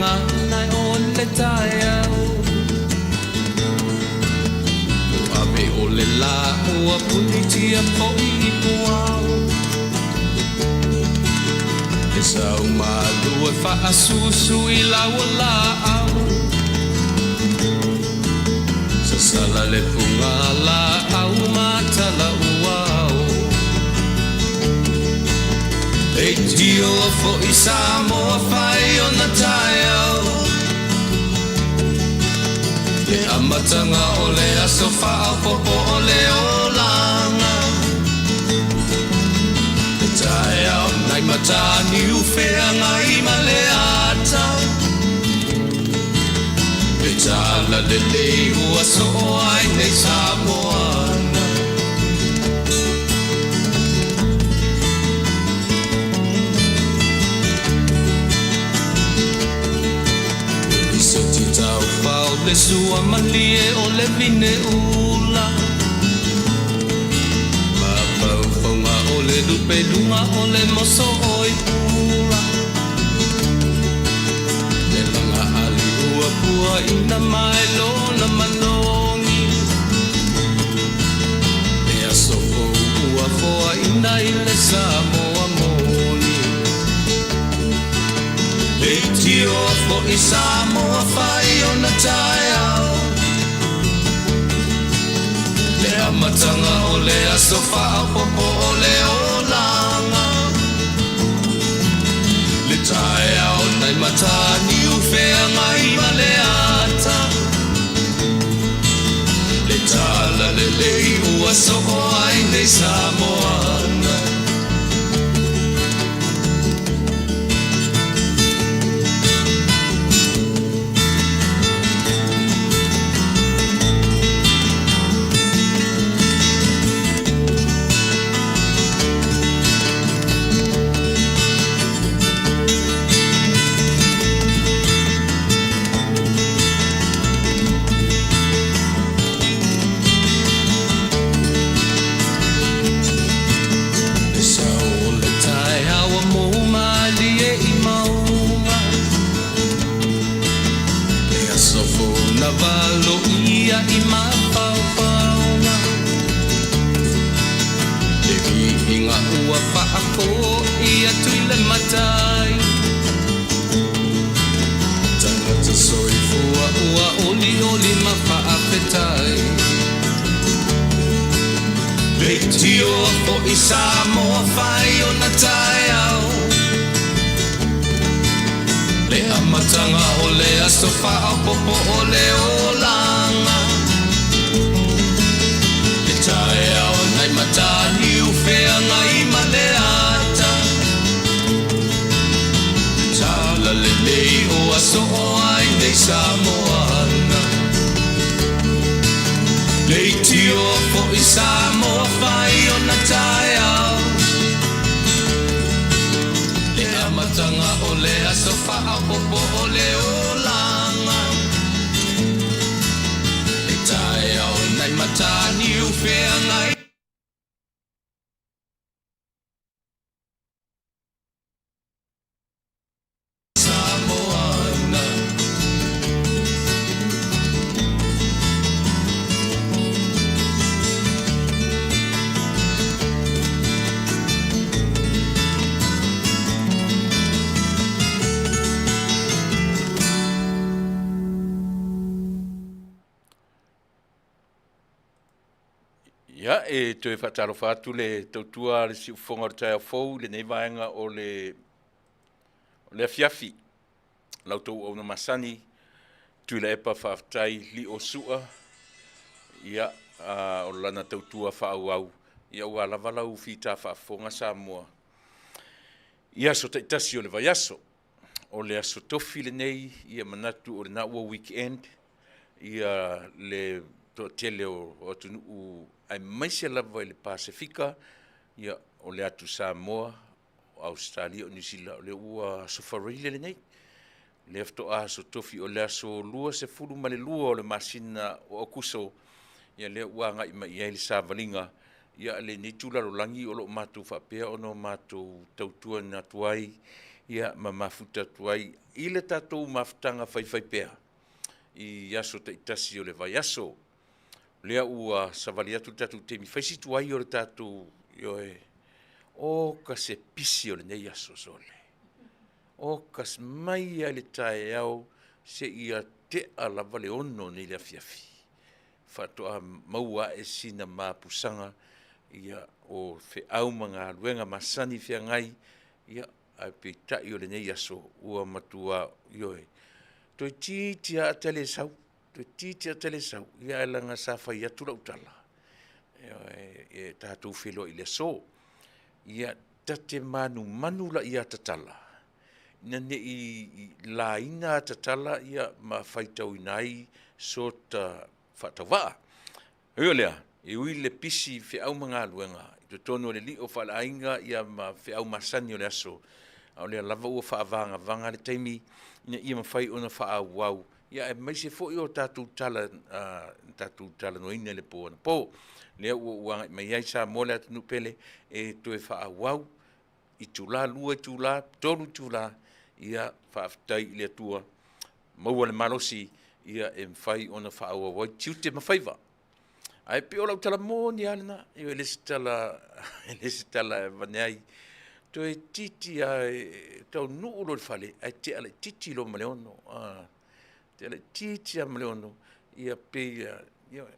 gagana o le taeao. Ua ave o le lā ua punitia foi i puao. E sau malu e faasusu i lau laau. Sasala le fuga laau ma tala uao. Leitio foi Samoa fai ona taeao. Le amataga o le aso faaopoopo o le olaga. Le taeao nai Mataniu Feagai ma le ata. Le tala lelei ua soo ai nei Samoana. Lisoti taufao le sua malie o le vine ula. Mafaufauga o le lupeluga o le moso oi pula. Le laga ali ua puaina mai lona manogi. Le aso fou ua foaina i le Samoa moni. Leitio foi Samoa fai ona taeao. Le amataga o le aso faaopoopo o le olaga. Le taeao nai Mataniu Feagai ma le ata. Le tala lelei ua soo ai nei Samoana. Le sao o le taeao ua mou malie i mauga. Le aso fou na valoia i mafaufauga. Le viiga ua faafoi atu i le Matai. Tagata soifua ua olioli ma faafetai. Leitio foi Samoa fai ona taeao. Le amataga o le aso faaopoopo o le olaga. Le taeao nai Mataniu Feagai ma le ata. Le tala lelei ua soo ai nei Samoana. Leitio foi Samoa fai ona taeao. Le amataga o le aso faaopoopo o le olaga. Le taeao nai Mataniu Feagai Samoana. Ia, e toe faatalofa atu le tautua a le siufofoga o le taeao fou i lenei vaega o le, o le afiafi. Lau tou auna masani, Tuilaepa faafetai Lio Sua, ia, a, o lana tautua faaauau, ia ua lava lau fita faafofoga Samoa i aso taitasi o le vaiaso. O le aso tofi lenei, ia manatu o lena ua weekend, ia le toatele o atunuu aemaise lava i le Pasefika, ia o le atu Samoa, o Ausetalia, o Niu Sila, o lea ua aso faraile lenei. Lea faatoa aso tofi o le aso 22 o le masina o Aokuso, ia lea ua agai mai i ai le savaliga. Ia lenei itu lalolagi o lo o matou faapea ona o matou tautua atu ai. ia ma mafuta atu ai i le tatou mafutaga faifaipea i aso taitasi o le vaiaso. O lea ua savali atu le tatou taimi fai si tuai o le tatou, ioe, o ka se pisi o lenei aso sole. O ka mai lava i le taeao seia tea lava le 6 nei le afiafi, faatoa maua ae sina mapusaga ia o feau ma galuega masani feagai, ia ae peitai o lenei aso ua matua, ioe, toeitiiti lava ata le sau, toeitiiti ata le sau, ia ae leaga sa fai atu lau tala, ioe, e tatou feiloai i le aso. Ia ta te manumanu la ia tatala, ina ne i laina tatala ia ma faitauina ai sota faatauvaa. E ui o lea, e ui i le pisi i feau ma galuega i totonu o le lio faaleaiga ia ma feau masani o le aso, a o lea lava ua faavagavaga le taimi ina ia mafai ona faaauau, ia aemaise foi o tatou tala na tatou talanoaina i le po anapo. Lea ua ou agai mai ai Samoa le atunuu pele e toe faaauau itula, 2 itula, 3 itula, ia faafetai i le Atua, maua le malosi ia e mafai ona faaauau ai tiute ma faiva. Ae pei o lau tala moni lava lena, e le se tala, e le se tala e avane ai. Toeitiiti lava e taunuu loa i le fale, ae tea laitiiti loa ma le 6. Tea laitiiti lava ma le 6, ia pei lava,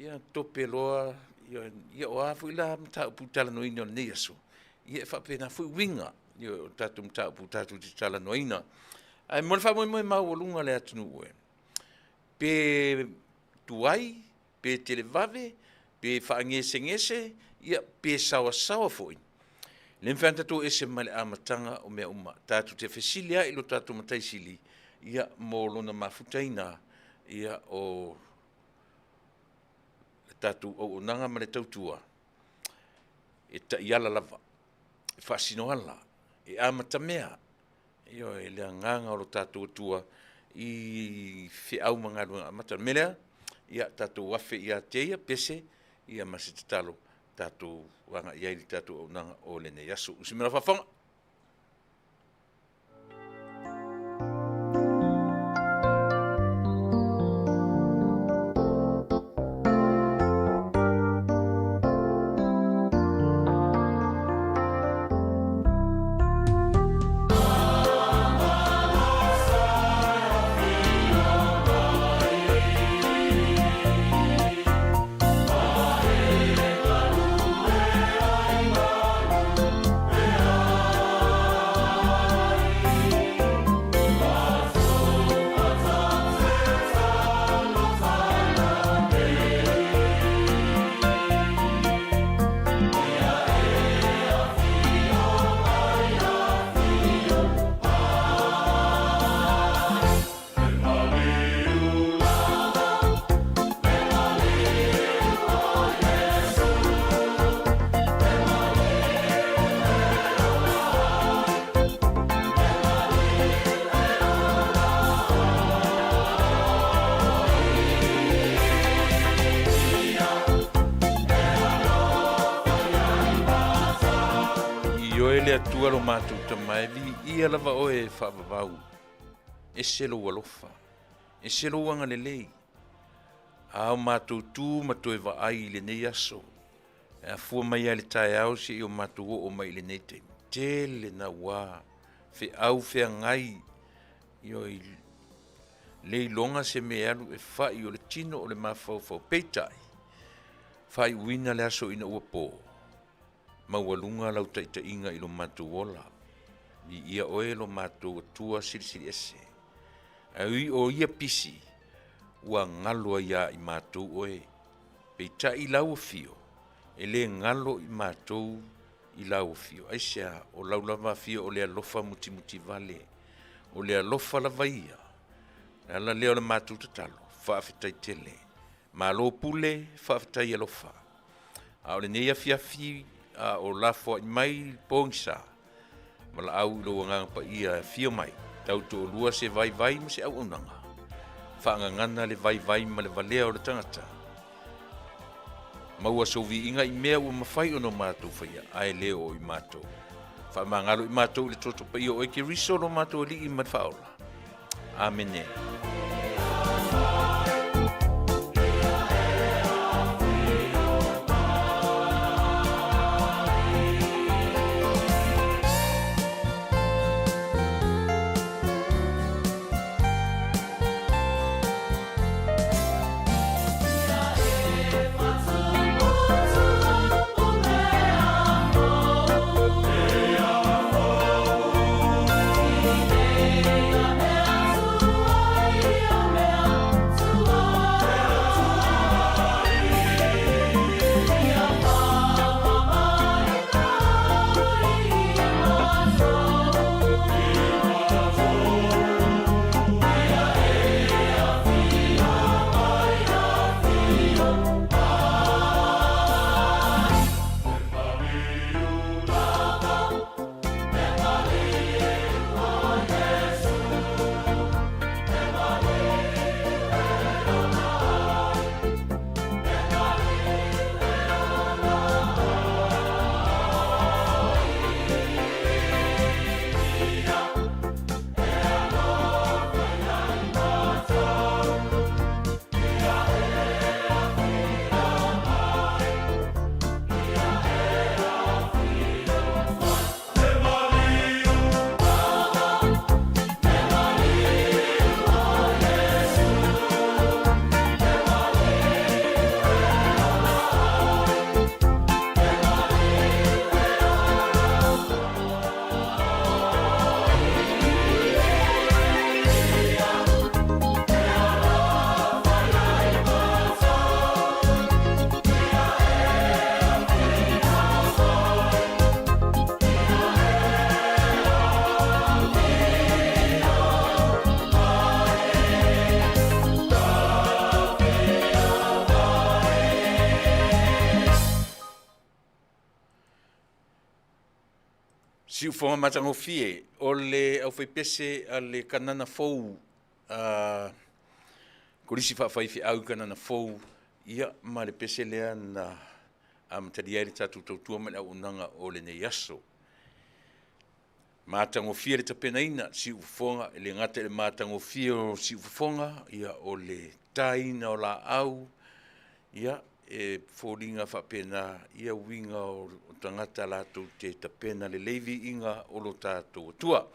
ia tope loa, ia o a foi la mataupu talanoaina o lenei aso, ia e faapena foi uiga o tatou mataupu tatou te talanoaina. Ae mo le faamoemoe maualuga o le atunuu e, pe tuai, pe televave, pe faagesegese, ia pe saoasaoa foi, e le mafai ona tatou ese mai le amataga o mea uma. Tatou te fesili lava i lo tatou Matai Sili, ia mo lona mafutaina ia o le tatou auaunaga ma le tautua e taiala lava, e faasinoala, e amatamea, ioe, le agaga o lo tatou Atua i feau ma galuega amata. O le mea lea, ia tatou afe ia te ia pese ia ma se tatalo tatou agai ai i le tatou auaunaga o lenei aso. Usi mai lau faafofoga. Ioe le Atua lo matou Tama e viia lava oe e faavavau. Ese lou alofa, ese lou agalelei. A o matou tu ma toe vaai i lenei aso, e afua mai lava i le taeao seia o matou oo mai i lenei taimi. Tele naua feau feagai, ioe, le iloga se mea e alu e fai o le tino o le mafaufau. Peitai, faaiuina le aso ina ua po, maualuga lau taitaiga i lo matou ola. Viia oe lo matou Atua Silisili Ese. Ae ui o ia pisi, ua galo ai ia i matou oe. Peitai i lau afio, e le galo i matou i lau afio. Aisea, o lau lava afio o le alofa mutimutivale, o le alofa lava ia. O le ala lea o le matou tatalo, faafetai tele. Malo pule, faafetai alofa. A o lenei afiafi a o lafoai mai le pogisa, valaau i lou Agaga Paia e afio mai, tau toalua se vaivai ma se auaunaga. Faagagana le vaivai ma le valea o le tagata. Maua sou viiga i mea ua mafai ona matou faia, ae le o i matou. Faamagalo i matou i le toto paia o oe Keriso lo matou Alii ma le Faaola. Amene. Siufoga matagofie o le aufaipese a le Kanana Fou, a Kolisi Faafaifeau i Kanana Fou, ia ma le pese lea na amatalia ai le tatou tautua ma le auaunaga o lenei aso. Matagofie le tapenaina, siufofoga, e le gata i le matagofie o siufofoga, ia o le taina o laau, ia e foliga faapena ia uiga o tagata latou te tapena lelei viiga o lo tatou Atua.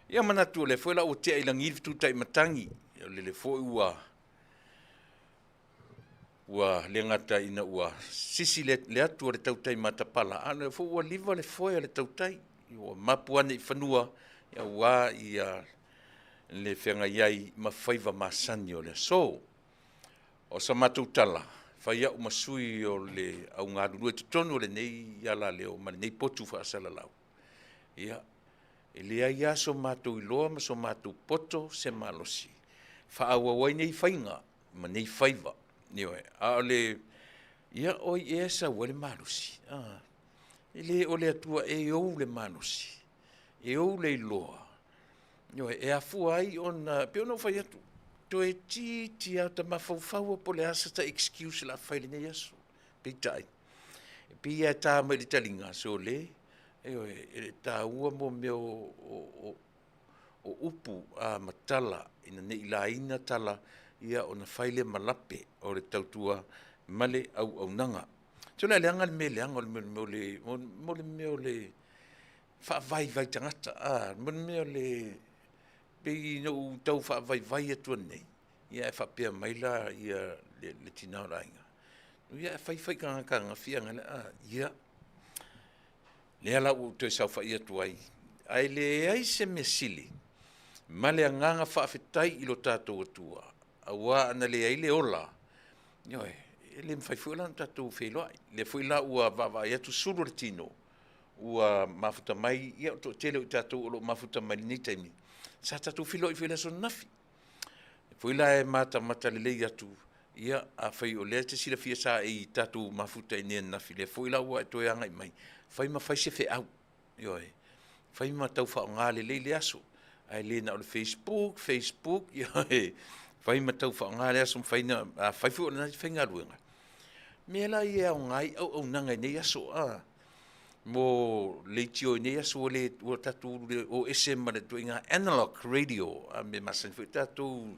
Ia manatu o lea foi la ua tea i lagi le fetutai matagi, o lele foi ua ua le gata ina ua sisi le, le atu o le tautai matapala, a o lea foi ua liva le foe a le tautai, ua mapu ane i fanua aua ia le feagai ai ma faiva masani o le aso. O sa matou tala, fai au ma sui o le au galulue i totonu o lenei alaleo ma lenei potu faasalalau. Ia, e leai lava so matou iloa ma so matou poto se malosi faaauau ai nei faiga ma nei faiva. Ioe, a o le, ia o ai ea e sau ai le malosi? A, e le o le Atua e ou le malosi, e ou le iloa. Ioe, e afua ai ona, pei ona ou fai atu, toeitiiti lava ta mafaufau po o le a se ta excuse o le a fai i lenei aso. Peitai, e pei lava e ta mai i le taliga, sole, ioe, e taua mo mea o upu ma tala ina ne i laina tala, ia ona fai lea ma lape o le tautua ma le auaunaga. Sole a leaga le mea leaga o le mea o le faavaivai tagata, a, mo le mea o le pei na ou tau faavaivai atu nei, ia ae faapea mai la ia le tina o le aiga, ia ae fai fai tagata ananafi a, ia, lea la ua ou toe saofai atu ai, ae leai se mea sili ma le agaga faafetai i lo tatou Atua, aua ana leai le ola, ioe, e le mafai foi la ona tatou feiloai. Lea foi la ua vaavaai atu sulu o le tino, ua mafuta mai, ia o le toatele o i tatou o lo o mafuta mai i lenei taimi, sa tatou feiloai foi i le aso ananafi. Foi la e matamata lelei atu, ia, afai o lea e te silafia sa e i tatou mafuta i inei ananafi, lea foi la ua e toe agai mai, fai ma fai se feau, ioe, fai ma tau faaaoga lelei le aso, ae le na o le facebook, facebook, ioe, fai ma tau faaaoga le aso ma fai na, afai foi o lena e te faigaluega, mea la ia e aoga ai auaunaga i nei aso, a, mo leitio i nei aso ua le ua tatou le o ese ma le ituaiga analog radio a mea masani foi tatou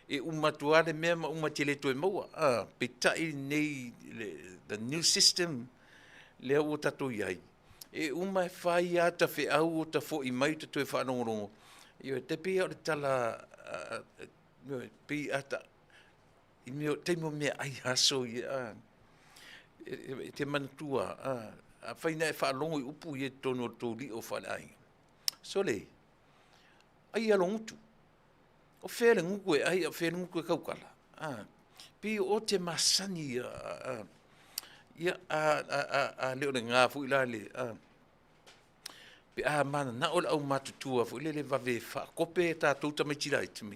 e uma atu lava le mea ma uma e te le toe maua. A, peitai lenei le the new system lea ua tatou i ai, e uma e fai lava ta feau o ta foi mai ta toe faalogologo. Ioe, e tai pei lava o le tala ioe, pei a ta i mea taimi o meaai aso ia a, e te manatua a, afai na e faalogo i upu ia i totonu o le tou lio faaleaiga, sole, ai ia lou gutu. O fea le gutu e ai a o fea le gutu e tautala? A, pei o te masani a, ia, a le o lena foi la le, a, pe a mananao le aumatutua foi lele e vave faakope tatou tamaiti laiti,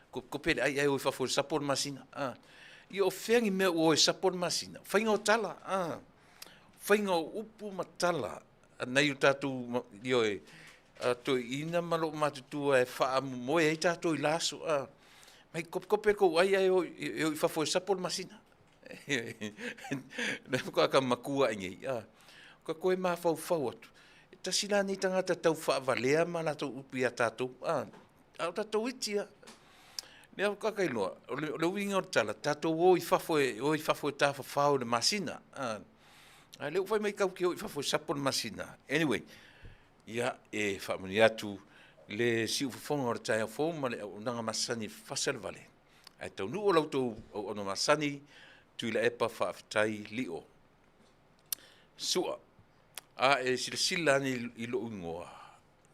kope le ai ae o i fafo e sapo le masina. A, ia o fea ni mea ua o e sapo le masina? Faiga o tala, a, faiga o upu ma tala a nai o tatou, ioe, a toeaiina ma loomatutua e faamomoe ai tatou i la aso, a. Mai kopekope tou ai ae o i fafo e sapo le masina. O lea faatoa ta matua ae nei, a, ta toe mafaufau atu, e tasi la lenei tagata tau faavalea ma latou upu ia tatou, a, a o tatou iti lava. O lea faatoa ta iloa, o le uiga o le tala, tatou o i fafo e o i fafo e tafafao i le masina, a, a o lea ua fai mai tatou te o i fafo e sapo le masina. Anyway, ia, e faamanuia atu le siufofoga o le taeao fou ma le auaunaga masani e fasa le vale, ae taunuu la outou auauna masani, Tuilaepa faafetai Lio. Sua, a e silasila ane i lou igoa,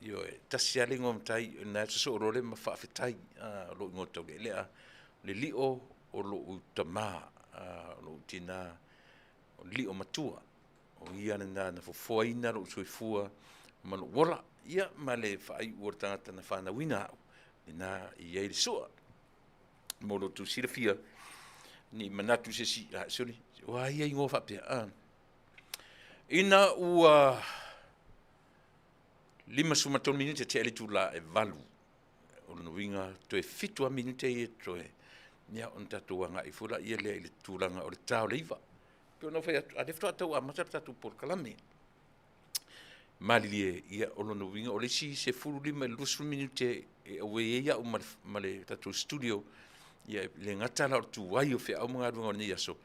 ioe, e tasi lava le igoa matai, o lena e sosoo loa le ma faafetai, o lou igoa taulealea, o le Lio o lou tama, o lou tina, o le Lio matua, o ia lena na fofoaina lou soifua ma lou ola, ia ma le faaiu o le tagata na fanauina au, lena e i ai le sua. Mo lo outou silafia, ne i manatu se isi, ah, sorry, ua ia igoa faapea, ah. Ina ua 53 minute tea le itula e 8, o lona uiga toe 7 lava minute ia e totoe, ia ona tatou agai foi laia lea i le tulaga o le ta o le 9. Pei ona ou fai atu, a o lea faatoa tau amata le tatou polokalame. Malilie, ia o lona uiga o le isi 15 i le 20 minute e auai ai au ma le tatou studio, ia e le gata la o le tuai o feau ma galuega o lenei aso,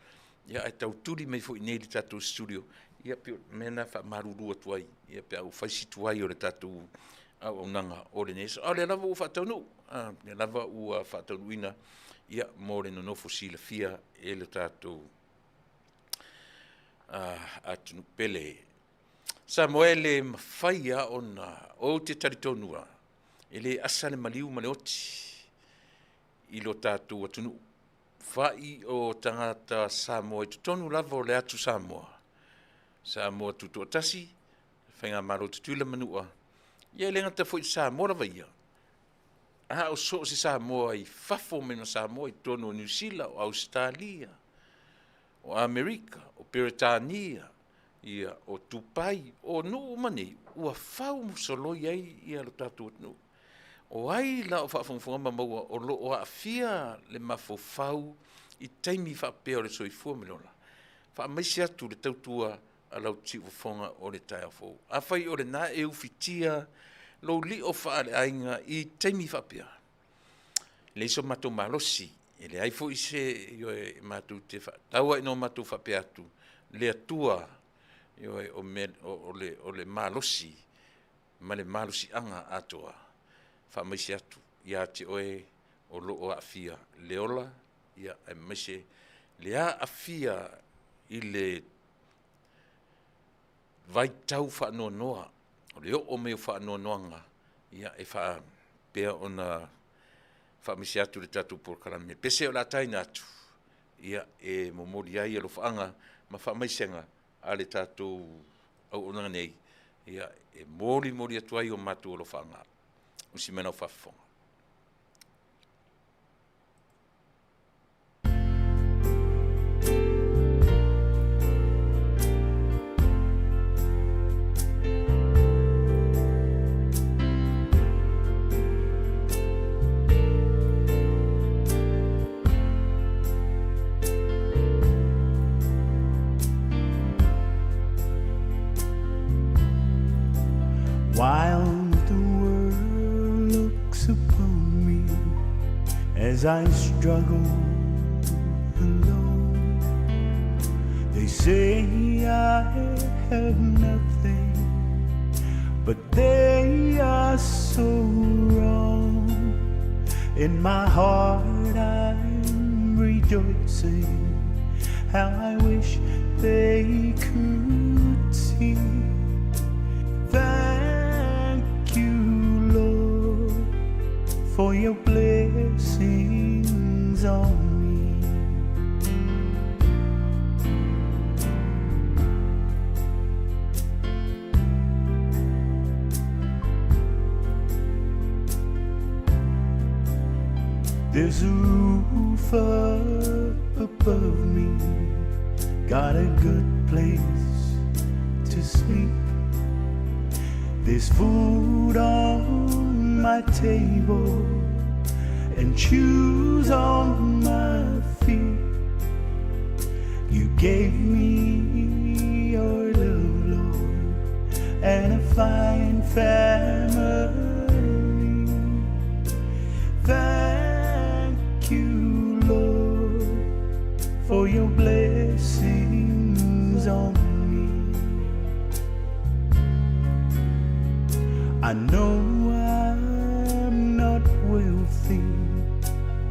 ia ae tau tuli mai foi i inei i le tatou studio, ia pei o le mea lena e faamalulu atu ai, ia pe a ua fai si tuai o le tatou auaunaga o lenei aso. A o lea lava ua faataunuu, o lea lava ua faataunuuina, ia mo le nonofo silafia e le tatou atunuu pele. Samoa e le mafai lava ona, ou te talitonu lava, e le asa le maliu ma le oti i lo tatou atunuu. Fai o tagata Samoa i totonu lava o le atu Samoa, Samoa Tutoatasi, Faigamalo Tutuila Manua, ia e le gata foi i Samoa lava ia, a o so o se Samoa i fafo mai ma Samoa i totonu o Niu Sila, o Ausetalia, o Amerika, o Peretania, ia, o Tupai, o nuu uma nei, ua fau ma soloi ai ia lo tatou atunuu. O ai la o faafogafoga ma maua o lo o aafia le mafaufau i taimi faapea o le soifua ma le ola? Faamaise atu le tautua a lau siufofoga o le taeao fou. Afai o lena e ufitia lou lio faaleaiga i taimi faapea, e leai so matou malosi, e leai foi se ioe matou te tau ai no matou faapea atu, le Atua ioe o, me, o, o, le, o le malosi ma le malosiaga atoa, faamaise atu ia te oe o lo o aafia le ola, ia, aemaise le aafia i le vaitau faanoanoa, o le oo mai o faanoanoaga, ia, e faapea ona faamaise atu le tatou polokalame. Pese o le a taina atu, ia, e momoli ai alofaaga ma faamaisega a le tatou auaunaga nei, ia, e molimoli atu ai o matou alofaaga. Usi mai lau faafofoga. upon me as I struggle alone. They say I have nothing, but they are so wrong. In my heart I'm rejoicing. How I wish they could see. Thank you, Lord, for your blessings on me. There's a roof up above me, got a good place to sleep. There's food on my table and shoes on my feet. You gave me your love, Lord, and a fine family. Thank you, Lord, for your blessings on me. I know I'm not wealthy,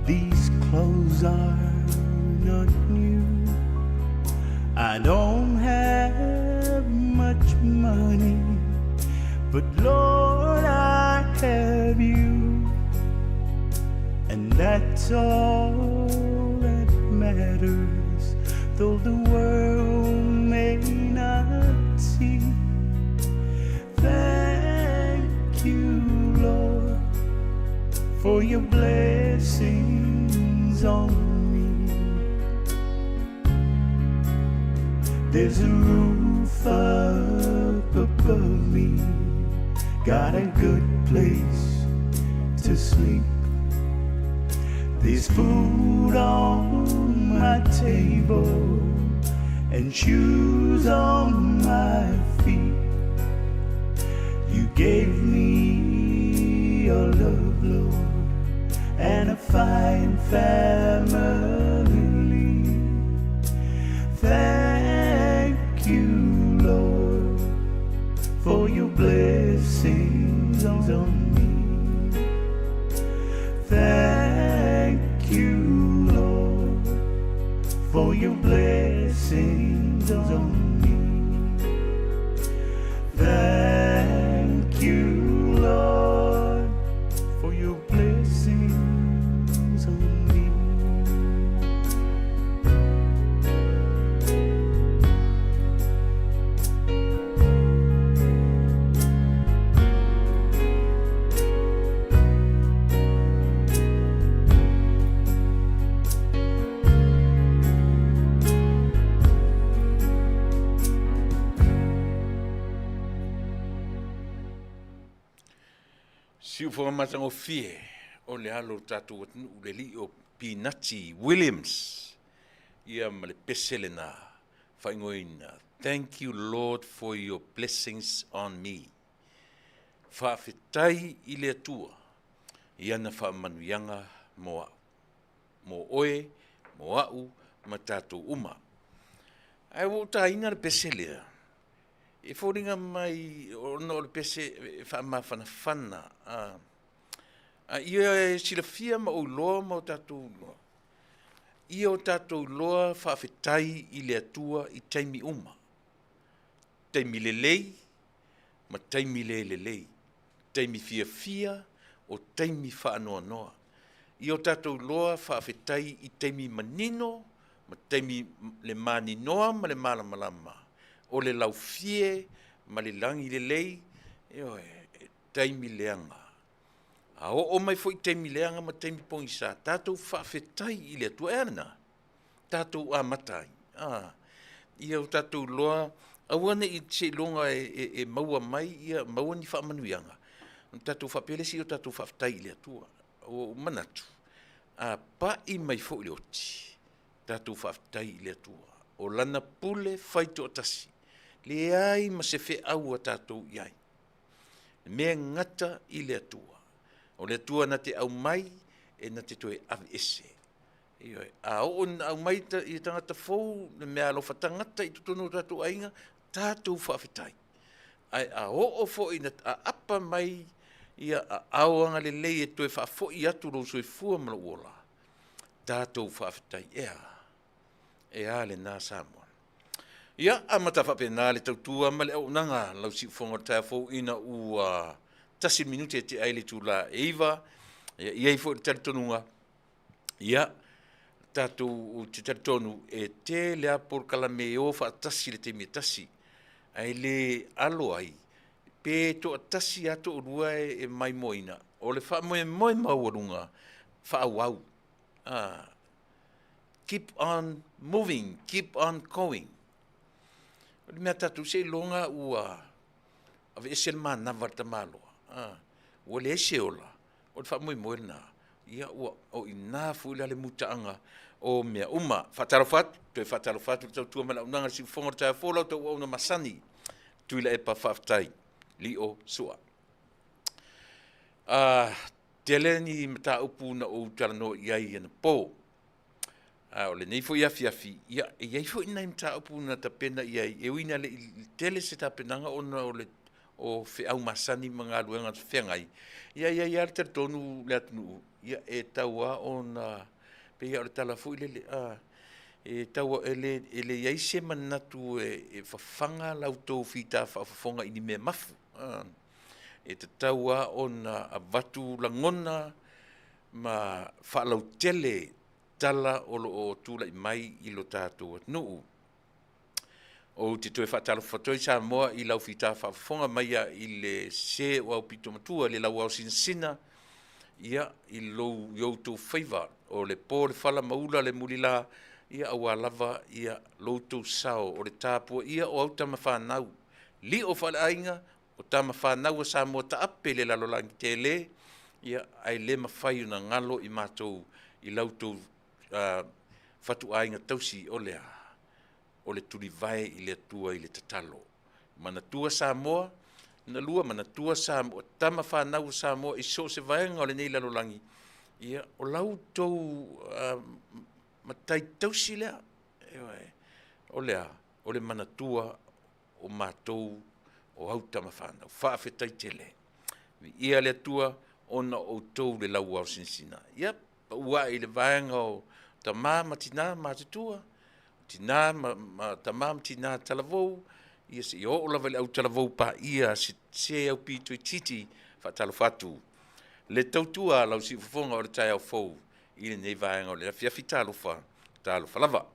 these clothes are not new. I don't have much money, but Lord, I have you. And that's all that matters, though the world may not see. Thank you, Lord, for your blessings on me. There's a roof up above me, got a good place to sleep. There's food on my table and shoes on my feet. You gave me your love, Lord, and a fine family. Thank you, Lord, for your blessings on me. Thank you, Lord, for your blessings on me. Thank you, Lord, for your blessings on me. Siufoga matagofie o le alo o tatou atunuu le alii o Pinati Williams ia ma le pese lena faaigoaina Thank you Lord for your blessings on me. Faafetai i le Atua i ana faamanuiaga mo au, mo oe, mo au ma tatou uma. Ae ua ou taina le pese lea, e foliga mai ona o le pese e faamafanafana, a, a ia e silafia ma ou iloa ma o tatou iloa, ia o tatou iloa faafetai i le Atua i taimi uma, taimi lelei ma taimi le lelei, taimi fiafia o taimi faanoanoa. Ia o tatou iloa faafetai i taimi manino ma taimi le maninoa ma le malamalama, o le laufie ma le lagi lelei, ioe, taimi leaga. A oo mai foi taimi leaga ma taimi pogisa, tatou faafetai i le Atua. E a lena? Tatou amata ai. A, ia o tatou iloa, aua ne i seiloga e, e, e maua mai ia maua ni faamanuiaga. Ona tatou faapea lea, se i o tatou faafetai i le Atua. Ua ou manatu, a pai mai foi le oti, tatou faafetai i le Atua. O lana pule fai toatasi, leai ma se feau a tatou i ai. Le mea e gata i le Atua. O le Atua na te aumai e na te toe aveese. Ioe, a oo ina aumai i tagata fou le mea alofa tagata i totonu o tatou aiga, tatou faafetai. Ae a oo foi ina aapa mai ia aao agalelei e toe faafoi atu lou soifua ma lou ola, tatou faafetai. E a? E a lena Samoa? Ia, amata faapena le tautua ma le auaunaga lau siufofoga o le taeao fou ina ua 1 minute e tea ai le itula e 9. Ia, i ai foi le talitonuga, ia, tatou ou te talitonu e tele lava polokalame e o faatasi i le taimi e tasi, ae le alo ai pe toatasi lava toalua e maimoaina. O le faamoemoe maualuga, faaauau. Keep on moving, keep on going. O le mea tatou seiloga ua aveese le manava a le tamaloa, ua leai se ola, o le faamoemoe lena, ia ua o i ina foi la le mutaaga o mea uma. Faatalofa atu, toe faatalofa atu i le tautua ma le auaunaga i le siufofoga o le taeao fou, la outou auauna masani, Tuilaepa faafetai, Lio Sua. Tele ni mataupu na ou talanoa i ai anapo, a o lenei foi afiafi, ia, e i ai foi nai mataupu na tapena i ai, e ui ina le i tele se tapenaga ona o le o feau masani ma galuega feagai, ia e i ai lava le talitonu le atunuu, ia e tatau lava ona, pei lava o le tala foi lele, e tau e le, e le i ai se manatu e fafaga la outou fita faafofoga i ni mea mafu. E tatau lava ona avatu lagona ma faalautele tala o lo o tulai mai i lo tatou atunuu. Ou te toe faatalofa atu ai Samoa i lau fita faafofoga mai ia i le se o au pito matua i le lauao sinasina, ia, i lou i outou faiva o le po le fala ma ula le mulila, ia aua lava ia lo outou sao o le tapuaia o au tama fanau, lio faaleaiga o tama fanau a Samoa taape i le lalolagi tele, ia ae le mafai ona galo i matou i la outou fatuaiga tausi o le a? O le tulivae i le Atua i le tatalo. Manatua Samoa, na lua manatua Samoa, tama fanau a Samoa i so o se vaega o lenei lalolagi, ia, o la outou matai tausi lea, ioe, o le a? O le manatua o matou o au tama fanau. Faafetai tele. Viia le Atua ona o outou le lauao sinasina. Ia, pau ae i le vaega o tama ma tina matutua, tina ma, ma tama ma tina talavou, ia seia oo lava i le au talavou paia se, se aupito itiiti, faatalofa atu. Le tautua a lau siufofoga o le taeao fou i lenei vaega o le afiafi, talofa, talofa lava.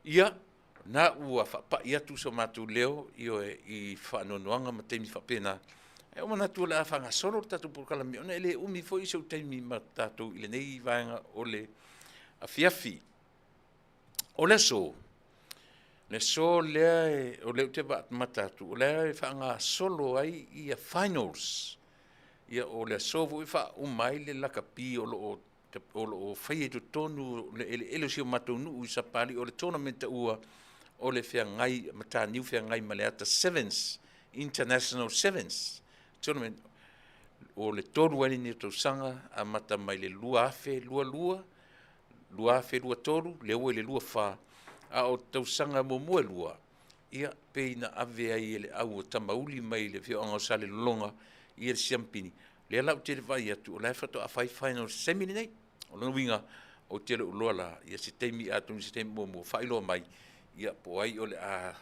Ia, na ua faapai atu so matou leo, ioe, i faanoanoaga ma taimi faapena. Ae ua manatu o le a faagasolo le tatou polokalame ona e le umi foi sou taimi ma tatou i lenei vaega o le afiafi. O le aso, le aso lea o lea ou te vaamata atu, o lea e faagasolo ai ia finals. Ia o le aso foi e faauma ai le lakapi o lo o o lo o faia i totonu o le eleele o si o matou nuu i Sapali, o le tournament taua o le feagai Mataniu Feagai ma le Ata Sevens, International Sevens Tournament. O le 3 ai lenei o tausaga, amata mai le 2022, 2023, lea ua i le 24, a o tausaga muamua e lua, ia, pei na ave ai e le au o Tamauli mai le afioaga o Salelologa ia le siamupini. Lea la ou te vaai atu o la e faatoa fai final semi lenei. O lona uiga, ou te le o iloa la, ia se taimi atonu se taimi muamua faailoa mai, ia po o ai o le a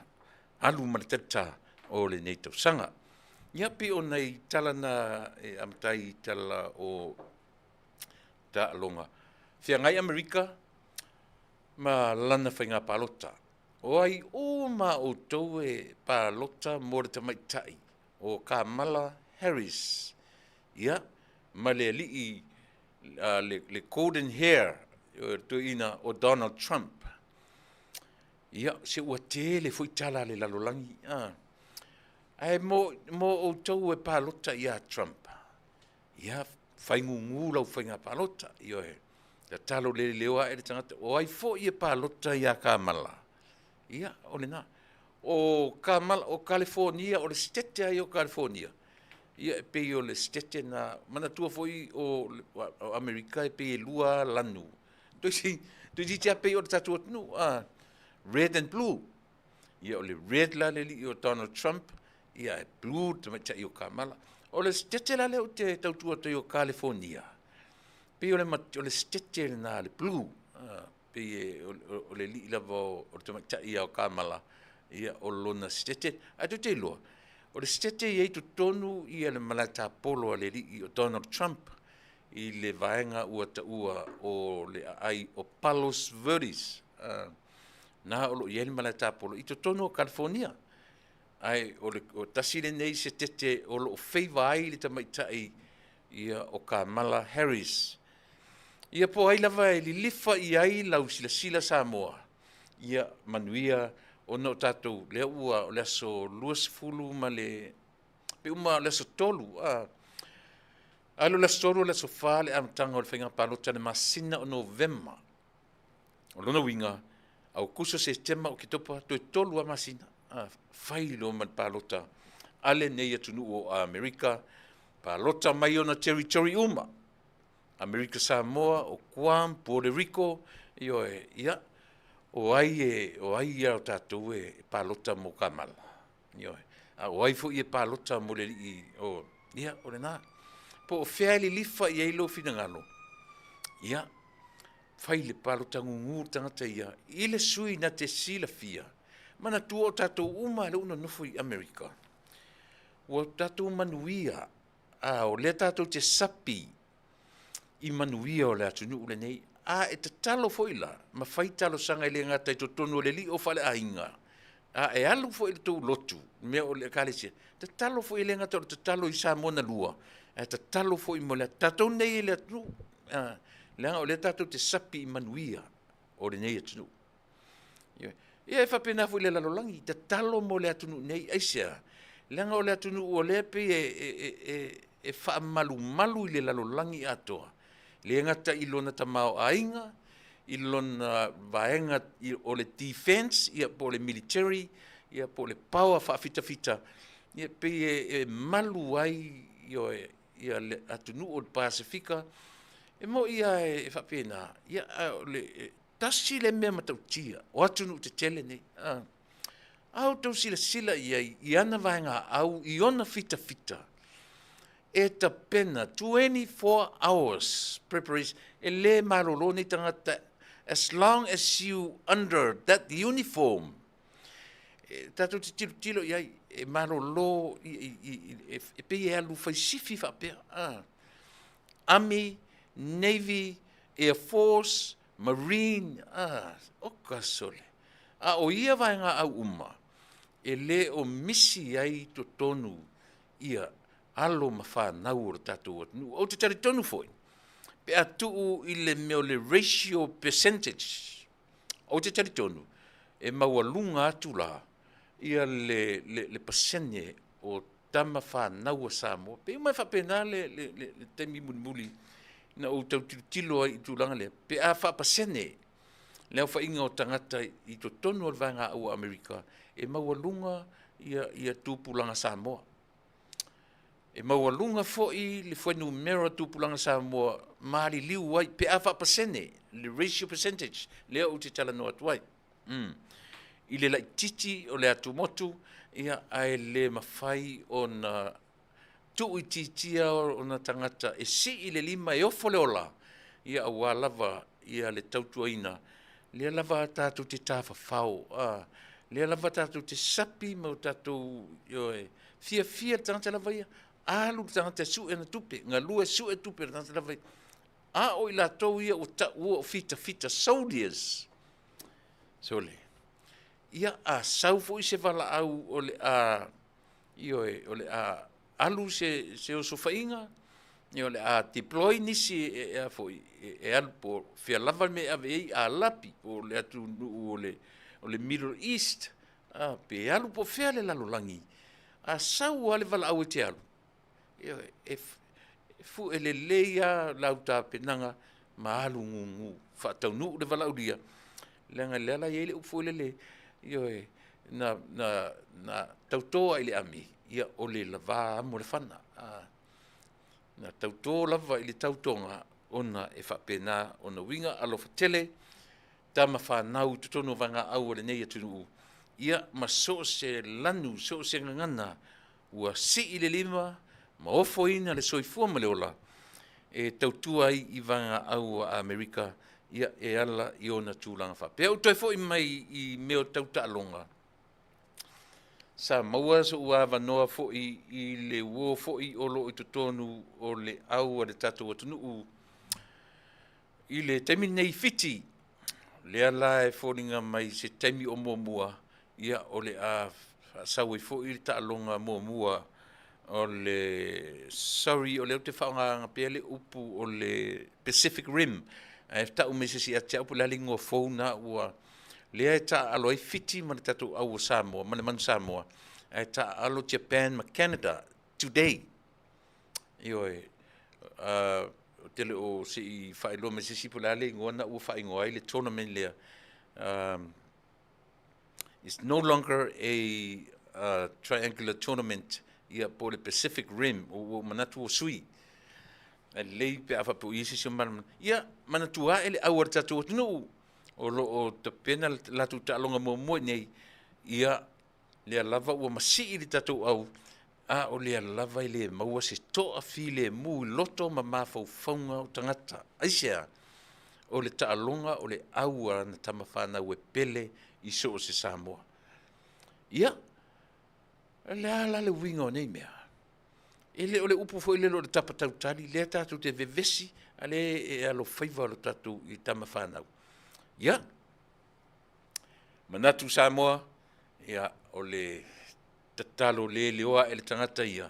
alu ma le talita o lenei tausaga. Ia pei o nai tala na e amata ai i tala o taaloga. Feagai Amerika ma lana faiga palota. O ai uma outou e palota mo le tamaitai o Kamala Harris, ia, ma le alii le golden hair, le toeaina o Donald Trump. Ia, se ua tele foi tala a le lalolagi. Ae mo, mo outou e palota ia Trump, ia, faigugu lau faiga palota. Ioe, tatalo leleleo ae le tagata, o ai foi e palota ia Kamala? Ia, o lena. O Kamala, o Kalifonia, o le sitete ai o Kalifonia. Ia e pei o le setete na manatua foi o Amerika e pei e lua lanu. Toeitiiti lava pei o le tatou atunuu, red and blue. Ia o le red la le alii o Donald Trump, ia e blue le tamaitai o Kamala. O le setete la lea ou te tautua atu ai o Kalifonia, pei o le setete lena le blue, pei o le alii lava o le tamaitai ia o Kamala, ia o lona setete. Ae tou te iloa, o le setete e i ai i totonu ia le malae tapolo a le alii o Donald Trump i le vaega ua taua o le aai o Palos Verdes, na o lo o i ai le malae tapolo i totonu o Kalifonia. Ae o le tasi lenei setete o lo o feiva ai le tamaitai ia o Kamala Harris. Ia po o ai lava e lilifa i ai lau silasila Samoa, ia manuia ona o tatou, lea ua o le aso 20 ma le, pe uma o le aso 3, alu le aso 3 o le aso 4 le amataga o le faiga palota i le masina o Novema. O lona uiga, Aokuso, Setema, Oketopa, toe 3 lava masina, fai loa ma le palota a lenei atunuu o Amerika, palota mai ona territory uma, Amerika Samoa, o Guam, Puerto Rico, ioe, ia, o ai e, o ai ia o tatou e palota mo Kamala, ioe, a o ai foi e palota mo le alii o, ia, o lena. Po o fea e lilifa i ai lou finagalo, ia, fai le palota gugu le tagata ia i le sui na te silafia. Manatua o tatou uma lea ua nonofo i Amerika, ua tatou manuia, a o lea tatou te sapi i manuia o le atunuu lenei. A e tatalo foi la, ma fai talosaga e le gata i totonu o le alii o faleaiga, a e alu foi i le tou lotu, mea o le ekalesia, tatalo foi e le gata o le tatalo i Samoa na lua, ae tatalo foi mo le tatou nei i le atunuu, leaga o lea tatou te sapi i manuia o lenei atunuu. Ia e faapena foi i le lalolagi, tatalo mo le atunuu nei, aisea? Leaga o le atunuu o lea pei e faamalumalu i le lalolagi atoa, le gata i lona tamaoaiga, i lona vaega o le defense, ia po o le military, ia po o le power faafitafita, ia pei e malu ai ia le atunuu o le Pasefika, e moni lava e faapena, ia a o le tasi le mea matautia o atunuu tetele nei, a outou silasila i ai i ana vaegaau i ona fitafita, e tapena 24 hours preparation, e le malolo nei tagata as long as you under that uniform. E tatou te tilotilo i ai, e malolo, e pei e alu faisifi faapea. Army, Navy, Air Force, Marine, oka sole. A o ia vaegaau uma, e le o misi ai totonu ia alo ma fanau o le tatou atunuu. Ou te talitonu foi, pe a tuu i le mea o le ratio percentage, ou te talitonu, e maualuga atu la ia le pasene o tama fanau a Samoa. Pe uma e faapena le taimi mulimuli na ou tau tilotilo ai i tulaga lea, pe a faapasene le aofaiga o tagata i totonu o le vaegaau o Amerika, e maualuga ia tupulaga Samoa. E maualuga foi le fuainumera o tupulaga Samoa maliliu ai, pe a faapasene, le ratio percentage, lea ou te talanoa atu ai. I le laititi o le atumotu, ia, ae le mafai ona tuuitiitia ona tagata e sii le lima e ofo le ola, ia aua lava ia le tautuaina, lea lava tatou te tafafao, lea lava tatou te sapi ma o tatou, ioe, fiafia le tagata lava ia, alu le tagata e sue ana tupe, galue sue tupe le tagata lava ia. A o i latou ia ua taua o fitafita soldiers, sole, ia a sau foi se valaau o le a, ioe, o le a alu se osofaiga, ia o le a deploy nisi e a foi, e alu po fea lava le mea e ave ai, a lapi po o le atunuu o le Middle East, pe alu po fea le lalolagi, a sau lava le valaau e te alu, ioe, e fue lelei lava lau tapenaga ma alu gugu, faataunuu le valaaulia, leaga lea la e i ai le upu foi lele, ioe, na tauto ai i le ami, ia o le lava amo le fana. Na tautō lava i le tautoga ona e faapena ona uiga alofa tele tama fanau i totonu o vaegaau a lenei atunuu, ia ma so o se lanu, so o se gagana ua sii le lima ma ofoina le soifua ma le ola e tautua ai i vaegaau a Amerika, ia e ala i ona tulaga faapea. Ou toe foi mai i mea o tau taaloga, sa maua so'u avanoa foi i le uo foi o loo i totonu o le au a le tatou atunuu i le taimi lenei i Fiti. Lea la e foliga mai se taimi o muamua, ia o le a faasau ai foi le taaloga muamua o le, sorry, o lea ou te faaaogaina pea le upu o le Pacific Rim, ae tau mai se isi ia te au po o le a le igoa fou lena ua lea e taaalo ai Fiti ma le tatou au o Samoa ma le Manu Samoa, ae taaalo Japan ma Canada today. Ioe, ou te le o se i faailoa mai se isi po o le a le igoa na ua faaigoa ai le tournament lea. It's no longer a triangular tournament, ia po o le Pacific Rim, ua ou manatu ua sui. Ae lelei pe a faapea o i ai se isi o malamalama. Ia, manatua ae le au a le tatou atunuu o lo o tapena le latou taaloga muamua i inei, ia lea lava ua masii le tatou au, a o lea lava e le maua se toafilemu i loto ma mafaufauga o tagata. Aisea? O le taaloga o le au a ana tama fanau e pele i so o se Samoa. Ia, o le a la le uiga o nei mea? E le o le upu foi lele o le tapa tautali, lea tatou te vevesi, a lea e alofaiva lo tatou i tama fanau. Ia, manatu Samoa, ia, o le tatalo le leoa ae le tagata ia,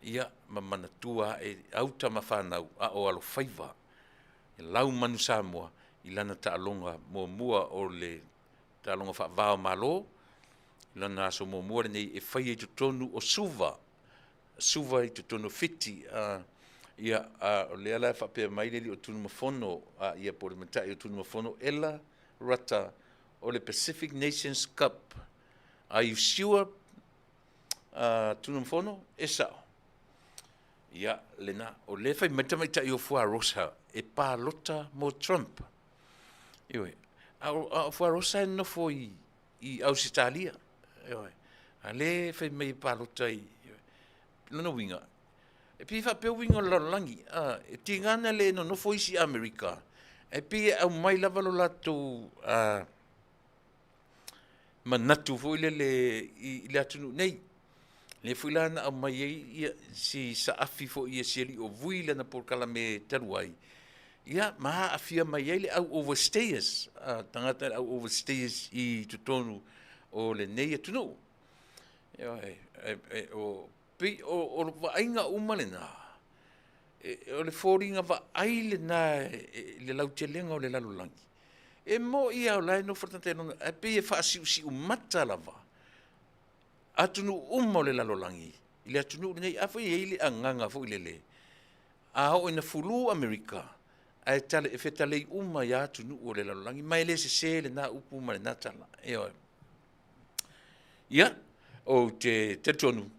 ia, ma manatua ae au tama fanau a o alofaiva lau manu Samoa i lana taaloga muamua o le taaloga faava o Malo, lana aso muamua lenei e faia i totonu o Suva, Suva i totonu o Fiti. Ia, o lea la e faapea mai le alii o Tunumafono, ia po o le matai o Tunumafono, Ella Rata o le Pacific Nations Cup. Are you sure, Tunumafono? E sao. Ia, lena, o lea e fai mai le tamaitai o Fuarosa e palota mo Trump. Ioe, a o Fuarosa e nofo i Ausetalia. Ioe, a lea e fai mai e palota i, lona uiga, e pei e faapea uiga o le lalolagi, e tiga na le nonofo isi Amerika, e pei e aumai lava lo latou manatu foi lele i le atunuu nei. Lea foi la na aumai ai ia, si saafi foi ia si alii o Vui lana polokalame talu ai, ia ma aafia mai ai le au overstayers, tagata le au overstayers i totonu o lenei atunuu. O, pei o vaaiga uma lena, o le foliga vaai lena i le lautelega o le lalolagi. E moni lava o la e nofo le tagata i lona, ae pei e faasiusiumata lava atunuu uma o le lalolagi i le atunuu lenei. A foi e i ai le agaga foi lele, a oo ina fulu Amerika, ae tale, e fetalei uma i atunuu o le lalolagi, ma e le sese lena upu ma lena tala. Ioe. Ia, ou te talitonu,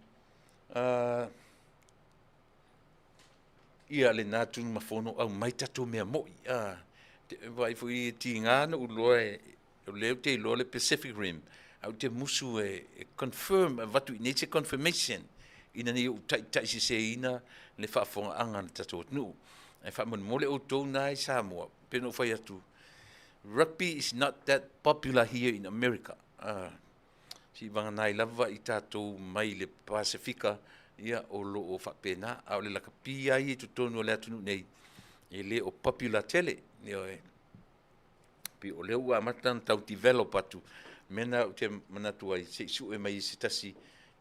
ia lena Tunumafono aumai tatou mea moi. Vaai foi e tiga na ou iloa e, o lea ou te iloa le Pacific Rim, ae ou te musu e confirm, e avatu i nei se confirmation, ina ne i ou taitaiseseina le faafofogaaga a le tatou atunuu. Ae faamolemole outou na i Samoa, pei ona ou fai atu, rugby is not that popular here in America. Siivagana ai lava i tatou mai le Pasefika, ia o lo o faapena, a o le lakapi lava ia i totonu o le atunuu nei, e le o popular tele. Ioe. Pei o lea ua amata ona tau develop atu, mea na ou te manatu ai, se i sue mai e se tasi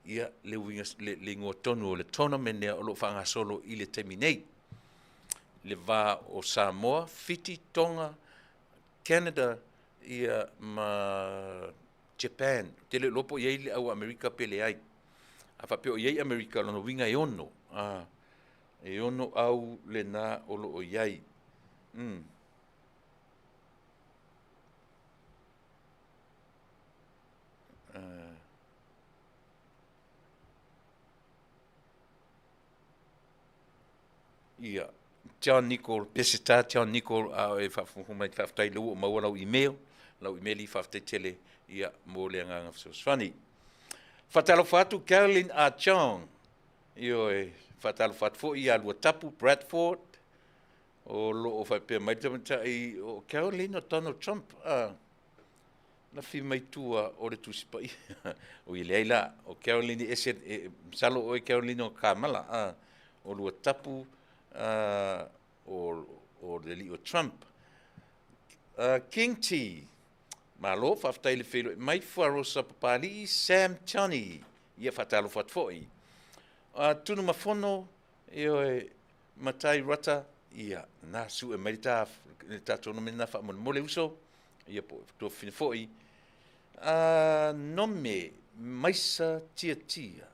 ia le uiga, le igoa tonu o le tournament lea o lo o faagasolo i le taimi nei. Le va o Samoa, Fiti, Tonga, Canada, ia ma Japan. Ou te le iloa po o i ai le au Amerika pe leai. A faapea o i ai Amerika, o lona uiga e 6. E 6 au lena o lo o i ai. Ia, John Nicol, Peseta John Nicol, a o e faafofoga mai, faafetai lea ua ou maua lau email, lau imeli, faafetai tele, ia, mo le agaga fesoasoani. Faatalofa atu Carolyn A. Chong, ioe, faatalofa atu foi ia Luatapu Bradford, o lo o faapea mai le tamaitai o Carolyn o Donald Trump, a, lafi mai tua o le Tusi Paia. Oi, leai la, o Carolyn e ese, e, masalo oe Carolyn o Kamala, a, o Luatapu, a, o le alii o Trump. King T, malo, faafetai le feiloai mai, Fuarosa Papalii, Sam Johnny, ia faatalofa atu foi. Tunumafono, ioe, Matai Rata, ia, na sue mai le ta, le tatou nome lena faamolemole uso, ia po o tuafafine foi. Nome Maisa Tiatia,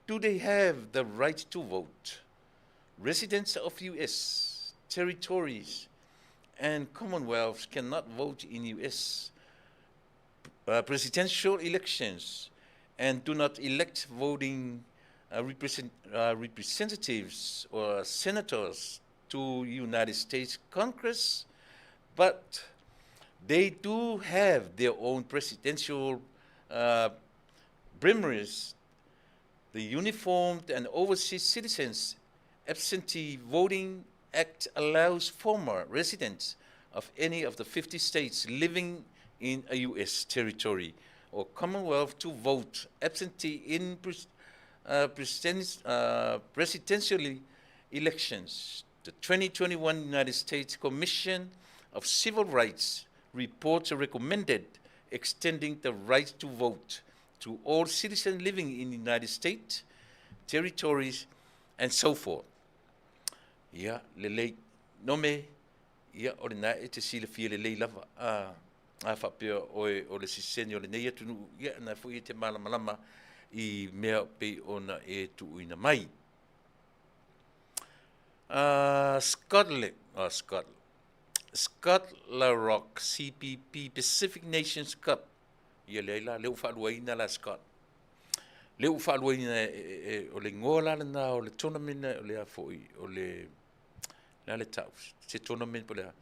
do they have the right to vote? Residents of US territories and commonwealths cannot vote in US presidential elections and do not elect voting representatives or senators to United States Congress, but they do have their own presidential primaries. The Uniformed and Overseas Citizens Absentee Voting Act allows former residents of any of the 50 states living in a U.S. territory or Commonwealth to vote absentee in presidential elections. The 2021 United States Commission of Civil Rights report recommended extending the right to vote to all citizens living in the United States, territories, and so forth. Ia, lelei, nome, ia, o lena e te silafia lelei lava, a, a faapea oe o le siseni o lenei atunuu, ia, na foi e te malamalama i mea pei ona e tuuina mai. Scotland, Scotland, Scott LaRock, CPP Pacific Nations Cup. Ia leai la, lea ua faaluaina la Scott. Lea ua faaluaina e, o le igoa la lena o le tournament o le a foi, o le, le a le tau, se tournament po o le a.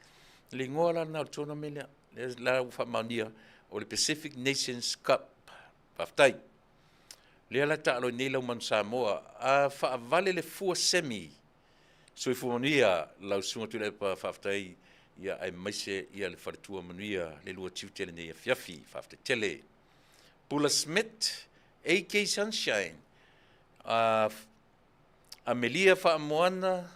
Le igoa la lena o le tournament lea, lea la ua faamaonia o le Pacific Nations Cup. Faafetai. Lea la taalo ai nei lau Manu Samoa, a faavale le fua semi. Soifua manuia lau Susuga Tuilaepa, faafetai ia aemaise ia le faletua manuia le lua tiute lenei afiafi. Faafetai tele. Pula Smith, AK Sunshine, Amelia Faamoana,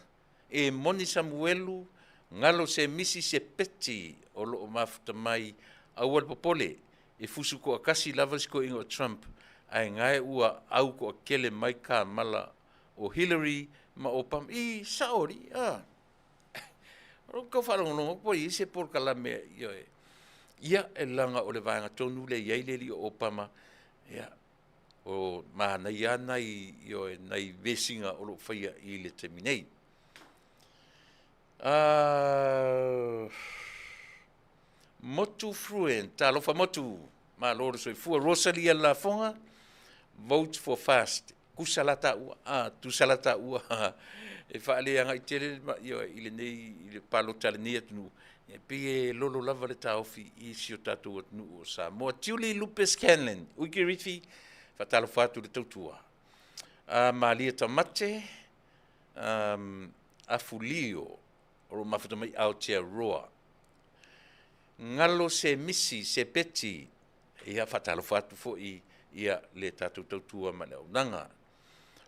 e Moni Samuelu, Galo se misi se peti o lo o mafuta mai, aua le popole, e fusu koakasi lava le sikoiga o Trump, ae gae ua au koakele mai Kamala o Hillary ma Obama. I sao alii, a. O lou tau faalogologo atu po o i ai se polokalame, ioe. Ia, e leaga o le vaega tonu lea e i ai le alii o Obama, ia, o manaia lava nai, ioe, nai vesiga o lo o faia i le taimi nei. Motu Fruent, talofa Motu, malo le soifua. Rosalia Lafoga, vote for fast. Tusa la taua, a, tusa la taua, e faaleagai tele ioe, i lenei, i le palota a lenei atunuu, e pei e lolo lava le taofi i si o tatou atunuu o Samoa. Julie Lupe Scanlon, Wikiriwhi, faatalofa atu i le tautua. Malia Tamate, Afulio, o lo o mafuta mai Aotearoa. Galo se misi, se peti, ia faatalofa atu foi ia le tatou tautua ma le auaunaga.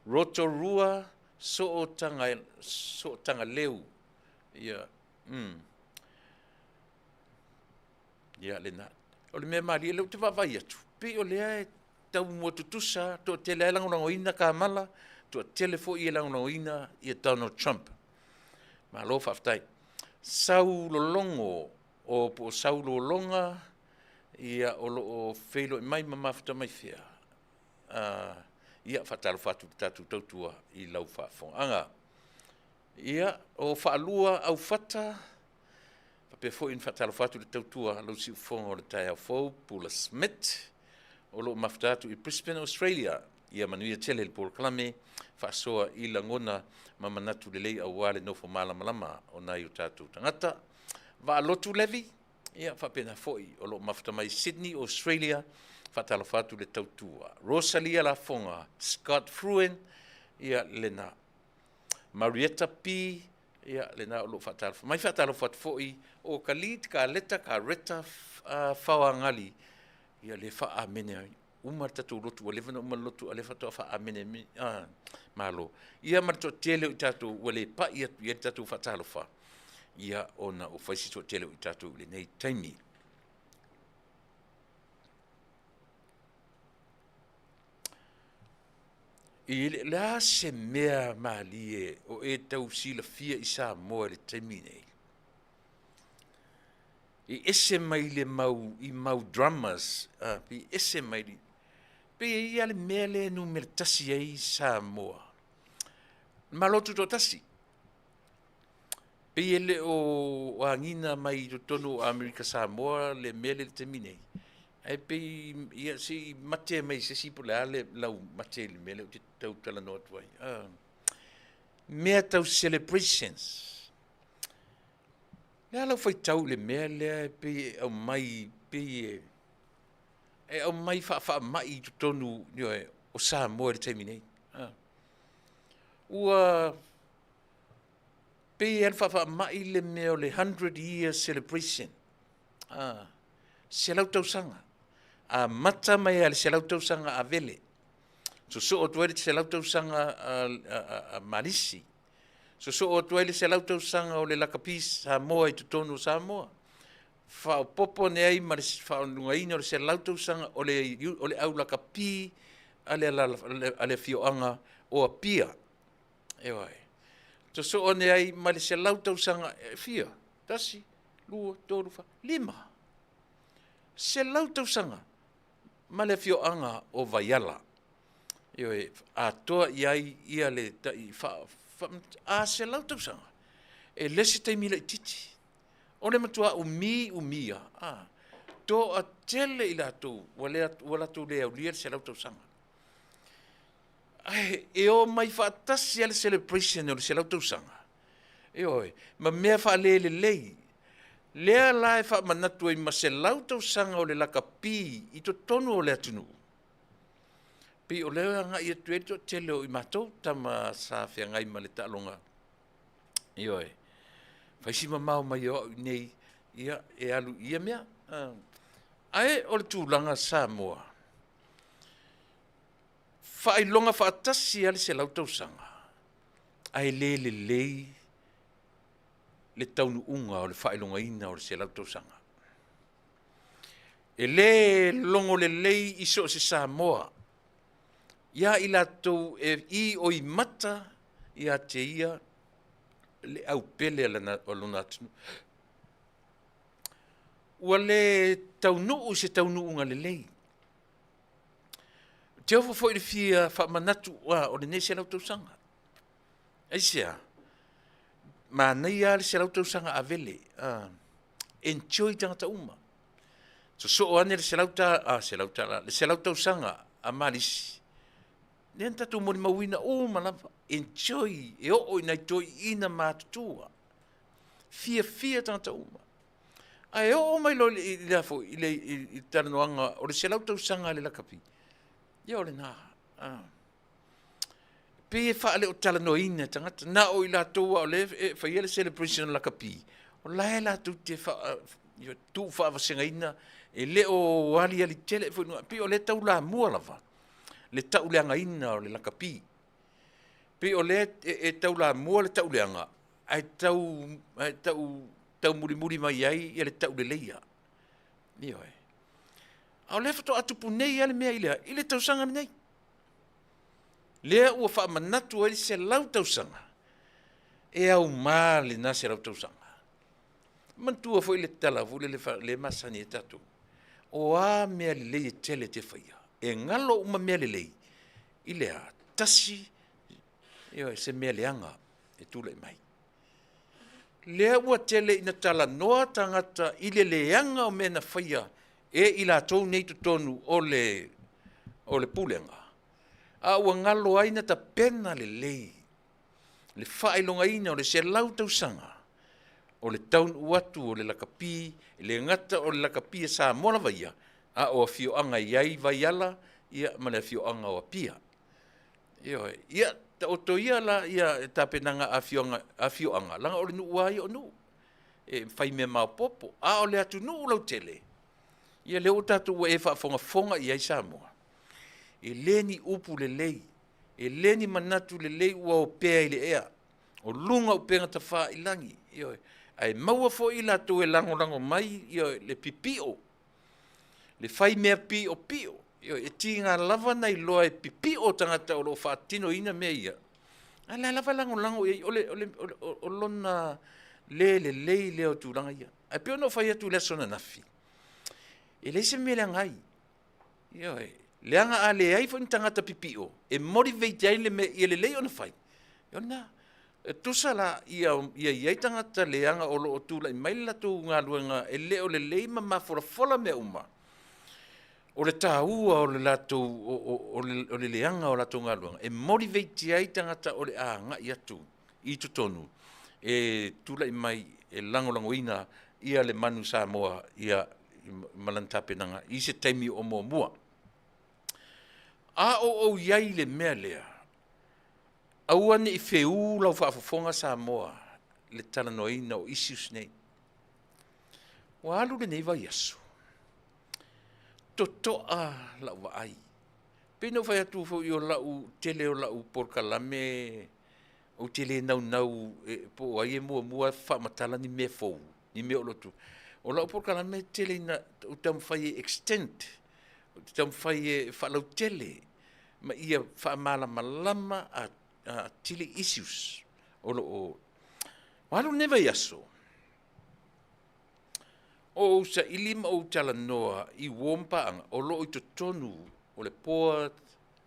Rotorua Sootaga, Sootaga Leu, ia, ia lena. O le mea malie lea ou te vaavaai atu, pei o lea e tau mua tutusa, toatele lava e lagolagoina Kamala, toatele foi e lagolagoina ia Donald Trump. Malo faafetai. Saulologo o po o Saulologa ia o lo o feiloai mai ma mafuta mai fea. Ia faatalofa atu i le tatou tautua i lau faafofogaaga. Ia o Faalua Aufata, faapea foi ona faatalofa atu i le tautua lau siufofoga o le taeao fou, Pula Smith, o lo o mafuta atu i Brisbane, Australia. Ia manuia tele le polokalame, faasoa i lagona ma manatu lelei aua le nofo malamalama o nai o tatou tagata. Vaalotu Levy, ia faapena foi o lo o mafuta mai Sydney, Australia, faatalofa atu le tautua. Rosalia Lafoga, Scott Fruen, ia lena. Marietta P, ia lena o lo o faatalofa mai. Faatalofa atu foi o Khalid, Kaleta, Kareta, Faoagali, ia le faa-amene ai. Uma le tatou lotu, ua leva ona uma le lotu, a o lea faatoa faa-amene mai, a, malo. Ia ma le toatele o i tatou ua le pai atu i ai le tatou faatalofa, ia ona ua fai si toatele o i tatou i lenei taimi. I le a se mea malie o e tau silafia i Samoa i le taimi nei? I ese mai le mau i mau dramas, i ese mai le, pei e ia le mea lea e numera tasi ai Samoa. Malo Tutoatasi. Pei e le o agina mai i totonu o Amerika Samoa le mea lea i le taimi nei. Ae pei, ia, se i mate mai se isi po o le a le lau mate i le mea lea ou te tau talanoa atu ai. Mea tau celebrations. Le a lau faitau i le mea lea e pei e aumai, pei e aumai faafaamai i totonu, ioe, o Samoa i le taimi nei. Ua pei e alu faafaamai le mea o le 100 year celebration. 100 tausaga. Amata mai lava i le 100 tausaga a Vele. Sosoo atu ai le 100 tausaga a Malisi. Sosoo atu ai le 100 tausaga o le lakapi Samoa i totonu o Samoa. Faaopoopo ane ai ma le faaalugaina o le 100 tausaga o le au lakapi a le afioaga o Apia. Ioe. Sosoo ane ai ma le 100 tausaga, e fia? 1, 2, 3, 4, 5. 100 tausaga ma le afioaga o Vaiala. Ioe, atoa i ai ia le tai fa, fa, a 100 tausaga. E le se taimi laitiiti. O le matua umi umia, a, toatele i latou ua le, ua latou le aulia le 100 tausaga. Ae e o mai faatasi lava le celebration o le 100 tausaga. Ioe, ma mea faalelelei. Lea la e faamanatu ai ma 100 tausaga o le lakapi i totonu o le atunuu. Pei o lea e agai atu ai le toatele o i matou tama sa feagai ma le taaloga. Ioe, fai si mamao mai o au i nei, ia, e alu i ia mea. Ae o le tulaga Samoa, faailoga faatasi lava le 100 tausaga, ae le lelei le taunuuga o le faailogaina o le 100 tausaga. E le logo lelei i so o se Samoa ia i latou e ioimata ia te ia le aupele o lona atunuu. Ua le taunuu i se taunuuga lelei. Ou te ofo foi i le fia faamanatu o lenei 100 tausaga. Aisea? Manaia lava le 100 tausaga Avele. Enjoy tagata uma. Sosoo ane le 100 ta, a, 100 tala, le 100 tausaga a Malisi. Lea na tatou molimauina uma lava. Enjoy, e oo i nai toeaiina matutua. Fiafia tagata uma. Ae oo mai loa i le, i le, i le talanoaga o le 100 tausaga a le lakapi, ia o lena. Pei e faaleotalanoaina e tagata, na o i latou lava o lea e faia le celebration o lakapi, o la e latou te tuufaavasegaina, e le o aliali tele foi, pei o lea e taulamua lava le tauleagaina o le lakapi. Pei o lea e taulamua le tauleaga, ae tau, ae tau, taumulimuli mai ai ia le tauleleia. Ioe. A o lea faatoa tupu nei lava le mea i le, i le tausaga lenei. Lea ua faamanatu ai le 100 tausaga, e auma lena 100 tausaga. Manatua foi le tala foi lele le masani ai tatou. O a mea lelei e tele te faia, e galo uma mea lelei i le a tasi, ioe, se mea leaga e tulai mai. Lea ua tele ina talanoa tagata i le leaga o mea na faia e i latou nei totonu o le pulega. A ua galo ai na tapena lelei le faailogaina o le 100 tausaga o le taunuu atu o le lakapi, e le gata o le lakapi a Samoa lava ia, a o afioaga e i ai Vaiala ia ma le afioaga o Apia. Ioe, ia taoto ia la ia tapenaga a afioaga, afioaga leaga o le nuu lava ia o nuu e fai mea maopoopo, a o le atunuu lautele, ia lea ua tatou ua e faafogafoga i ai Samoa, e le ni upu lelei, e le ni manatu lelei ua opea i le ea, o luga o upega tafailagi, ioe, ae maua foi i latou e lagolago mai, ioe, le pipio, le fai mea piopio, ioe, e tiga lava ona iloa e pipio tagata o lo o faatinoina mea ia, a o la e lava e lagolago i ai, o le, o le, o lona le lelei lea o tulaga ia. Ae pei ona ou fai atu i le aso ananafi, e leai se mea e leaga ai. Ioe, leaga a leai foi ni tagata pipio e motivate ai le mea ia lelei ona fai, o lena. E tusa la ia i ai tagata leaga o lo o tulai mai le latou galuega e le o lelei ma mafolafola mea uma, o le taua o le latou o le leaga o latou galuega e motivate ai tagata o le a agai atu i totonu e tulai mai e lagolagoina ia le manu Samoa ia ma lana tapenaga i se taimi o muamua. A o ou i ai i le mea lea, aua ne i feū lau faafofoga Samoa i le talanoaina o issues nei. Ua alu lenei vaiaso, totoa lau vaai. Pei ona ou fai atu foi o lau tele o lau polokalame ou te le naunau po o ai e muamua faamatala ni mea fou, ni mea o lo o tupu. O lau polokalame e tele ina ou taumafai e extend, ou te taumafai e faalautele ma ia faamalamalama atili issues o lo o. Ua alu lenei vaiaso, o ou saili ma ou talanoa i uo ma paaga o lo o i totonu o le board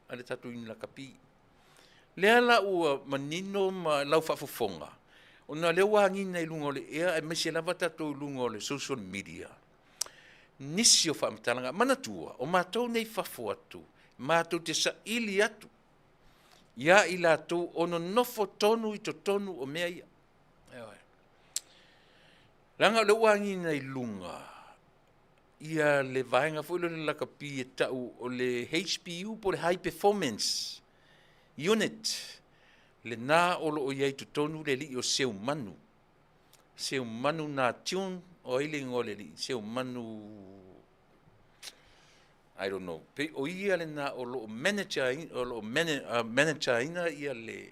a le tatou Iuni Lakapi. Lea la ua manino ma lau faafofoga, ona lea ua agiga i luga o le ea aemaise lava tatou i luga o le social media, nisi o faamatalaga. Manatua, o matou nei fafo atu, matou te saili atu ia i latou o nonofo tonu i totonu o mea ia. Ioe. Leaga o lea ua agiga i luga ia le vaega foi lea o le lakapi e tau o le HPU po o le High Performance Unit, lena o lo o i ai i totonu le alii o Seumanu. Seumanu Nation, o ai le igoa o le alii? Seumanu, I don't know. Pei o ia lena o lo o manager, o lo o manager ina ia le,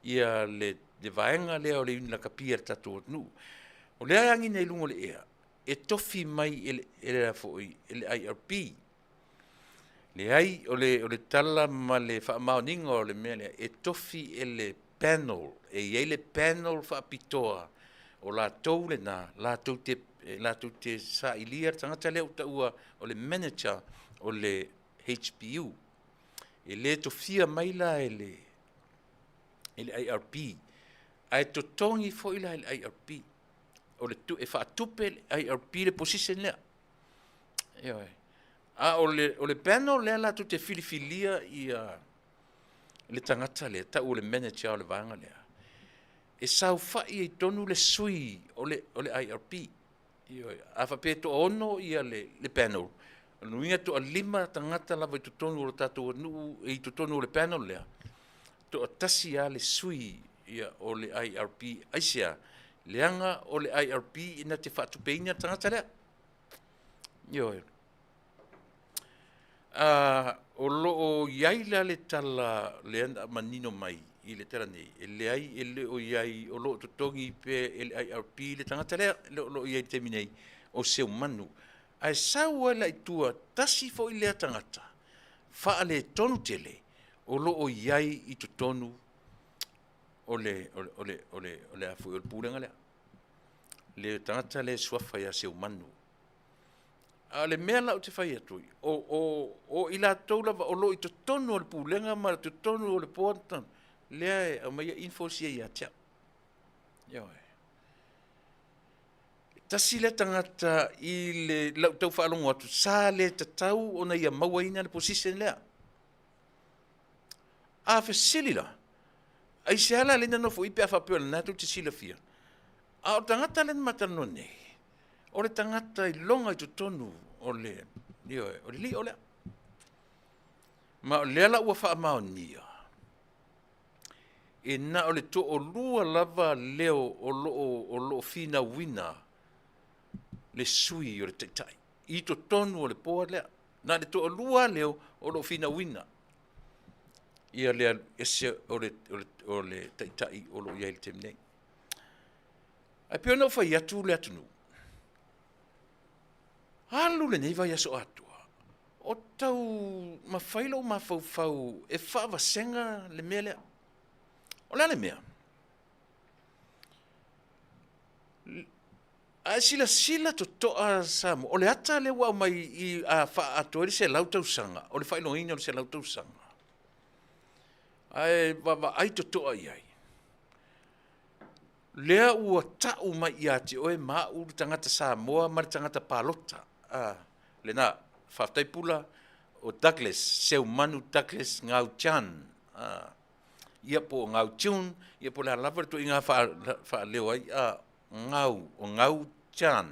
ia le, le vaega lea o le iuni lakapi a le tatou atunuu. O lea e agiga i luga o le ea, e tofi mai e le, e le, foi, e le IRP. Leai, o le, o le tala ma le faamaoniga o le mea lea, e tofi e le panel, e i ai le panel faapitoa o latou lena, latou te, latou te sailia le tagata lea ua taua o le manager o le HPU. E le tofia mai la e le, e le IRP, ae totogi foi la e le IRP. O le, e faatupe le IRP le position lea. Ioe. A o le, o le panel lea latou te filifilia ia le tagata lea, tau o le manager o le vaega lea, e saofai ai tonu le sui o le, o le IRP. Ioe. A faapea e toaono ia le, le panel, o lona uiga e toalima tagata lava i totonu o le tatou atunuu i totonu o le panel lea, toatasi lava le sui ia, o le IRP. Aisea? Leaga o le IRP na te faatupeina le tagata lea. Ioe. O lo o i ai la le tala lea na manino mai i le tala nei, e leai e le o i ai, o lo o totogi pea e le IRP le tagata lea, o lo o i ai i le taimi nei, o Seumanu. Ae sau ai la i tua, tasi foi lea tagata faaletonu tele o lo o i ai i totonu o le, o le, o le, o le, o le, o le pulega lea. Le tagata lea e suafa ia Seumanu. A o le mea la ou te fai atu ai, o, o, o i latou lava o lo o i totonu o le pulega ma totonu o le board, lea e aumaia infos ia ia te au. Ioe. E tasi lea tagata i le lau tau faalogo atu, sa le tatau ona ia mauaina le position lea. A fesili la, aisea la lea na nofo i pe a faapea o lena tou te silafia? A o le tagata lea na ma talanoa nei, o le tagata iloga i totonu o le, ioe, o le lio lea. Ma o lea la ua faamaonia, e na o le toalua lava leo o lo o finauina le sui o le Taitai i totonu o le board lea. Na o le toalua lava leo o lo o finauina ia le alu ese o le Taitai o lo o i ai i le taimi nei. Ae pei ona ou fai atu le atunuu, alu lenei vaiaso atoa o tau mafai lou mafaufau e faavasega le mea lea. O le a le mea? A e silasila totoa Samoa, o le ata lea ua aumai i a faaatoa ai le 100 tausaga, o le faailogaina o le 100 tausaga, ae vaavaai totoa i ai, lea ua tau mai ia te oe ma au le tagata Samoa ma le tagata palota. A, lena, faafetai Pula, o Douglas, Seumanu Douglas Ngau Chan. A, ia po o Ngau Chun, ia po o le a lava le ituaiga faaleo ai, a, Ngau, o Ngau Chan,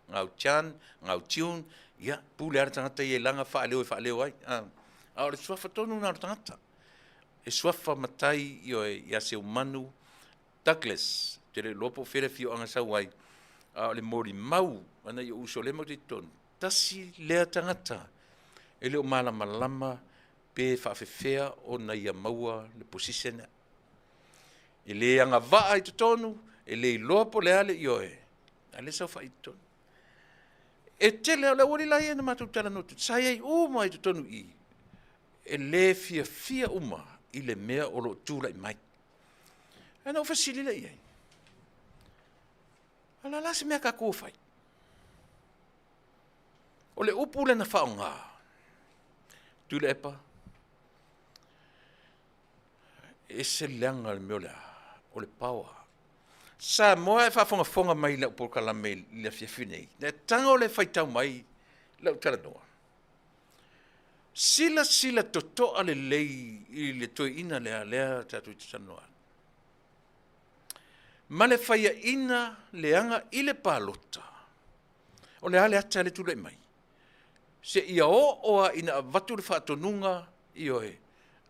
Ngau Chan, Ngau Chun, ia, pule lava le tagata ia i lana faaleo e faaleo ai. A, a o le suafa tonu lena o le tagata. E suafa matai, ioe, ia Seumanu Douglas. Ou te le iloa po o fea le afioaga e sau ai, a o le molimau a nai ou uso o lea matou te i totonu, tasi lea tagata e le o malamalama pe faafefea ona ia maua le position lea. E le agavaa i totonu, e le iloa po o le a le ioe, a o lea e saofai i totonu. E tele, o le aualii la ia na matou talanoa atu, sa i ai uma i totonu i i, e le fiafia uma i le mea o lo o tulai mai. Ae na ou fesili lea i ai, o le a la se mea a tatou e fai? O le upu lea na faaaoga, Tuilaepa, e ese le leaga o le mea o le a? O le power. Samoa e faafogafoga mai i lau polokalame i le afiafi nei, e tago le faitau mai lau talanoa. Silasila totoa lelei i le toeaina lea lea tatou te talanoa ai. Ma le faiaina leaga i le palota, o le a le ata lea e tulai mai? Seia oo lava ina avatu le faatonuga, ioe,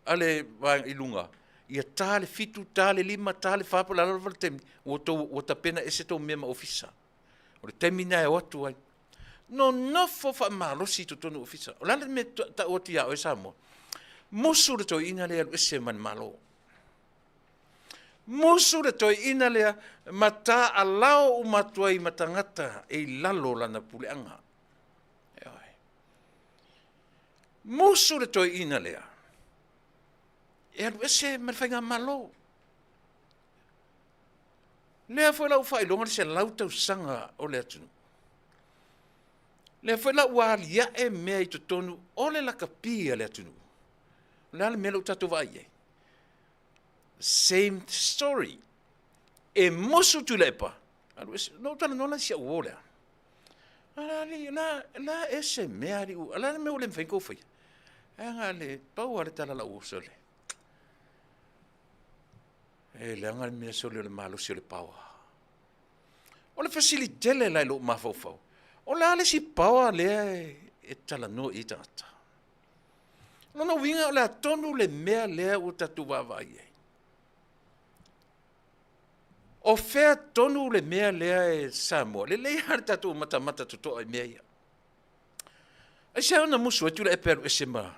a le vaega i luga, ia ta le 7, ta le 5, ta le 4 po o le a lava le taimi, ua tou, ua tapena ese tou mea ma ofisa. O le taimi lena e o atu ai. Nonofo faamalosi i totonu o ofisa. O le a le mea e tau atu ia oe Samoa? Musu le toeaina lea e alu ese ma le Malo. Musu le toeaina lea ma taalao uma atu ai ma tagata e i lalo o lana puleaga. Ioe. Musu le toeaina lea e alu ese ma le faigamalo. Lea foi la ua faailoga le 100 tausaga o le atunuu. Lea foi la ua aliae mea i totonu o le lakapi a le atunuu. O le a le mea lea ua tatou vaai i ai? Same story. E musu Tuilaepa, alu ese. Na ou talanoa la i si au uo lea. Alii, la, la e se mea, alii, la le mea ua le mafai ona tou faia. E aga le, pau lava le tala a lau uso le. E leaga le mea sole o le malosi o le power. O le fesili tele la i lou mafaufau, o le a le isi power lea e talanoa i ai tagata? O lona uiga o le a tonu le mea lea ua tatou vaavaai i ai? O fea tonu le mea lea e Samoa? Lelei lava le tatou matamata totoa i mea ia. Aisea ona musu ai Tuilaepa e alu ese ma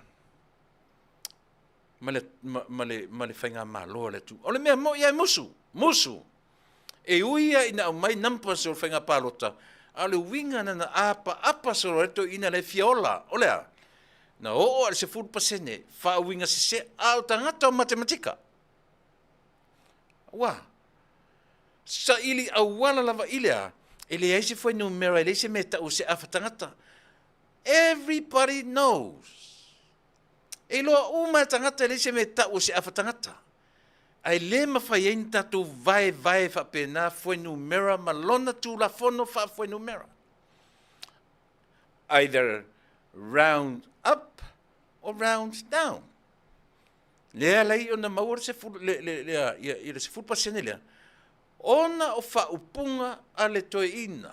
ma le, ma, ma le, ma le faigamalo a le atunuu. O le mea moi lava e musu, musu. E ui lava ina aumai numbers o le faiga palota, a o le uiga na na apaapa solo ai le toeaina la e fia ola, o le a? Na oo lava i le 10% faauiga sese, a o tagata o matematika. Ua saili auala lava i le a? E leai se fuainumera, e leai se mea e tau o se afa tagata. Everybody knows. E iloa uma e tagata e leai se mea e tau o se afa tagata. Ae le mafai ai ona tatou vaevae faapena fuainumera ma lona tulafono faafuainumera. Either round up or round down. Lea alai ona maua le sefulu, le, le, le, ia, ia le 10% lea, ona o faaupuga a le toeaina.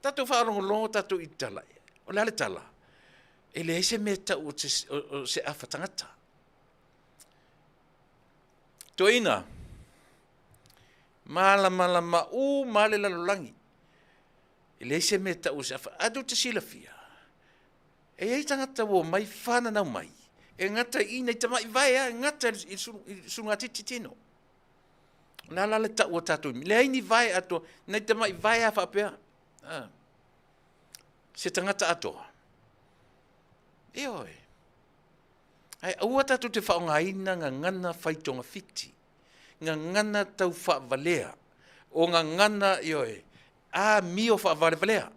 Tatou faalogologo tatou i tala. O le a le tala? E leai se mea e tau o se, o, o se afa tagata. Toeaina, malamalama uma le lalolagi. E leai se mea e tau o se afa. A tou te silafia, e i ai tagata ua omai fananau mai, e gata i i nai tamai vae lava, e gata i le sulugatiti tino. O le a la le tau a tatou, leai ni vae atoa, nai tamai vae lava faapea. Ah. Se tagata atoa. Ioe. Ae aua tatou te faaaogaina gagana fai togafiti, gagana tau faavalea, o gagana, ioe, amio faavalevalea.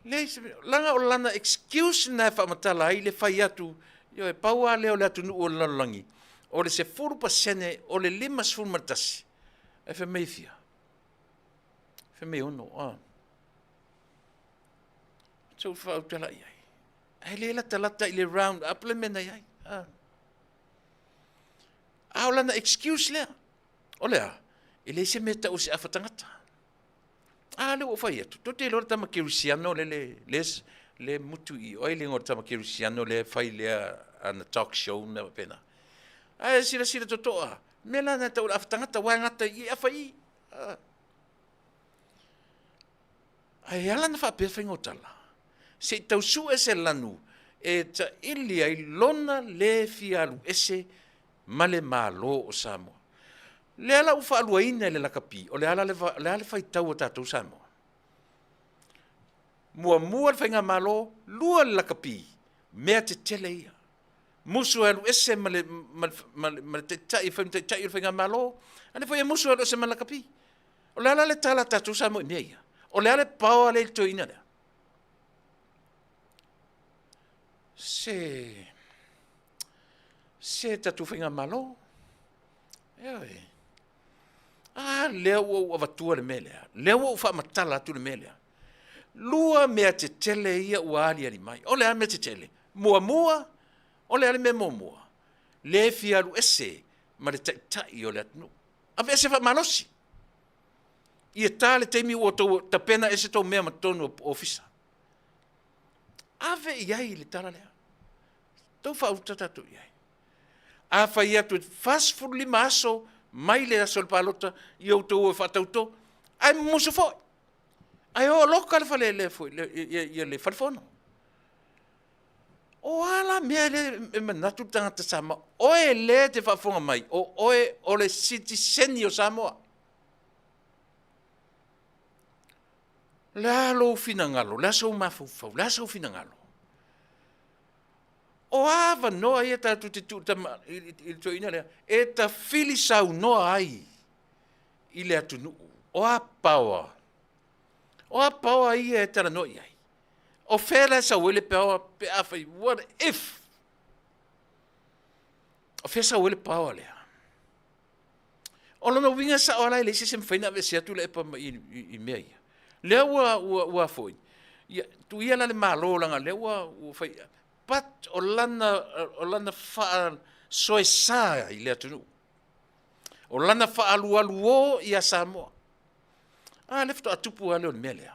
Leai se mea, leaga o lana excuse lena e faamatala ai le fai atu, ioe, pau lava lea o le atunuu o le lalolagi, o le 10% o le 51, e fai mai e fia? Fai mai e ono, a. Se ua faautala i ai. Ae le latalata i le round up le mea na i ai. A. A o lana excuse lea, o le a? E leai se mea e tau o se afa tagata. A lea ua ou fai atu, tou te iloa le tama kerisiano le le le le mutu i oi le igoa o le tama kerisiano lea e fai lea ana talk show ma mea faapena. Ae silasila totoa, mea la na e tau o le afa tagata aua e gata i i e afa i i. Ae ala ona faapea faiga o tala, se i tau sue se lanu e taili ai lona le fia alu ese ma le Malo o Samoa. Lea la ua faaluaina e le lakapi, o le a le, o le, a le faitau a tatou Samoa? Muamua le faigamalo, lua le lakapi, mea tetele ia. Musu e alu ese ma le, ma le, ma le, ma le taitai, fai ma taitai o le faigamalo, a lea foi e musu e alu ese ma le lakapi. O le a la le tala a tatou Samoa i mea ia? O le a le power lea i le toeaina lea? Se, se tatou faigamalo. Ioe. A lea ua ou avatua le mea lea. Lea ua ou faamatala atu le mea lea. Lua mea tetele ia ua aliali mai. O le a mea tetele? Muamua, o le a le mea muamua? Le fia alu ese ma le taitai o le atunuu. Aveese faamalosi. Ia ta le taimi ua outou tapena ese tou mea ma totonu o ofisa. Ave i ai le tala lea. Tau faauta tatou i ai. A fai atu e 45 aso mai le aso o le palota ia outou o e faatauto, ae mumusu foi. Ae o loka le fale le foi le, ia, ia le falefono. O a la mea lea e manatu le tagata Samoa, oe lea e te faafofoga mai, o oe o le sitiseni o Samoa. O le a lou finagalo, o le a sou mafaufau, o le a sou finagalo? O a avanoa ia tatou te tuu i le toeaina lea e tafili saunoa ai i le atunuu? O a power? O a power ia e talanoa i ai? O fea la e sau ai le power pe a fai, what if? O fea sau ai le power lea? O lona uiga sao lava la e leai se isi e mafai ona aveese atu le epa i, i, i mea ia. Lea ua, ua, ua foi, ia, tuu ia la le Malo leaga lea ua, ua fai, but o lana, o lana faasoesa i le atunuu, o lana faaalualuo ia Samoa. A lea faatoa tupu lava lea o le mea lea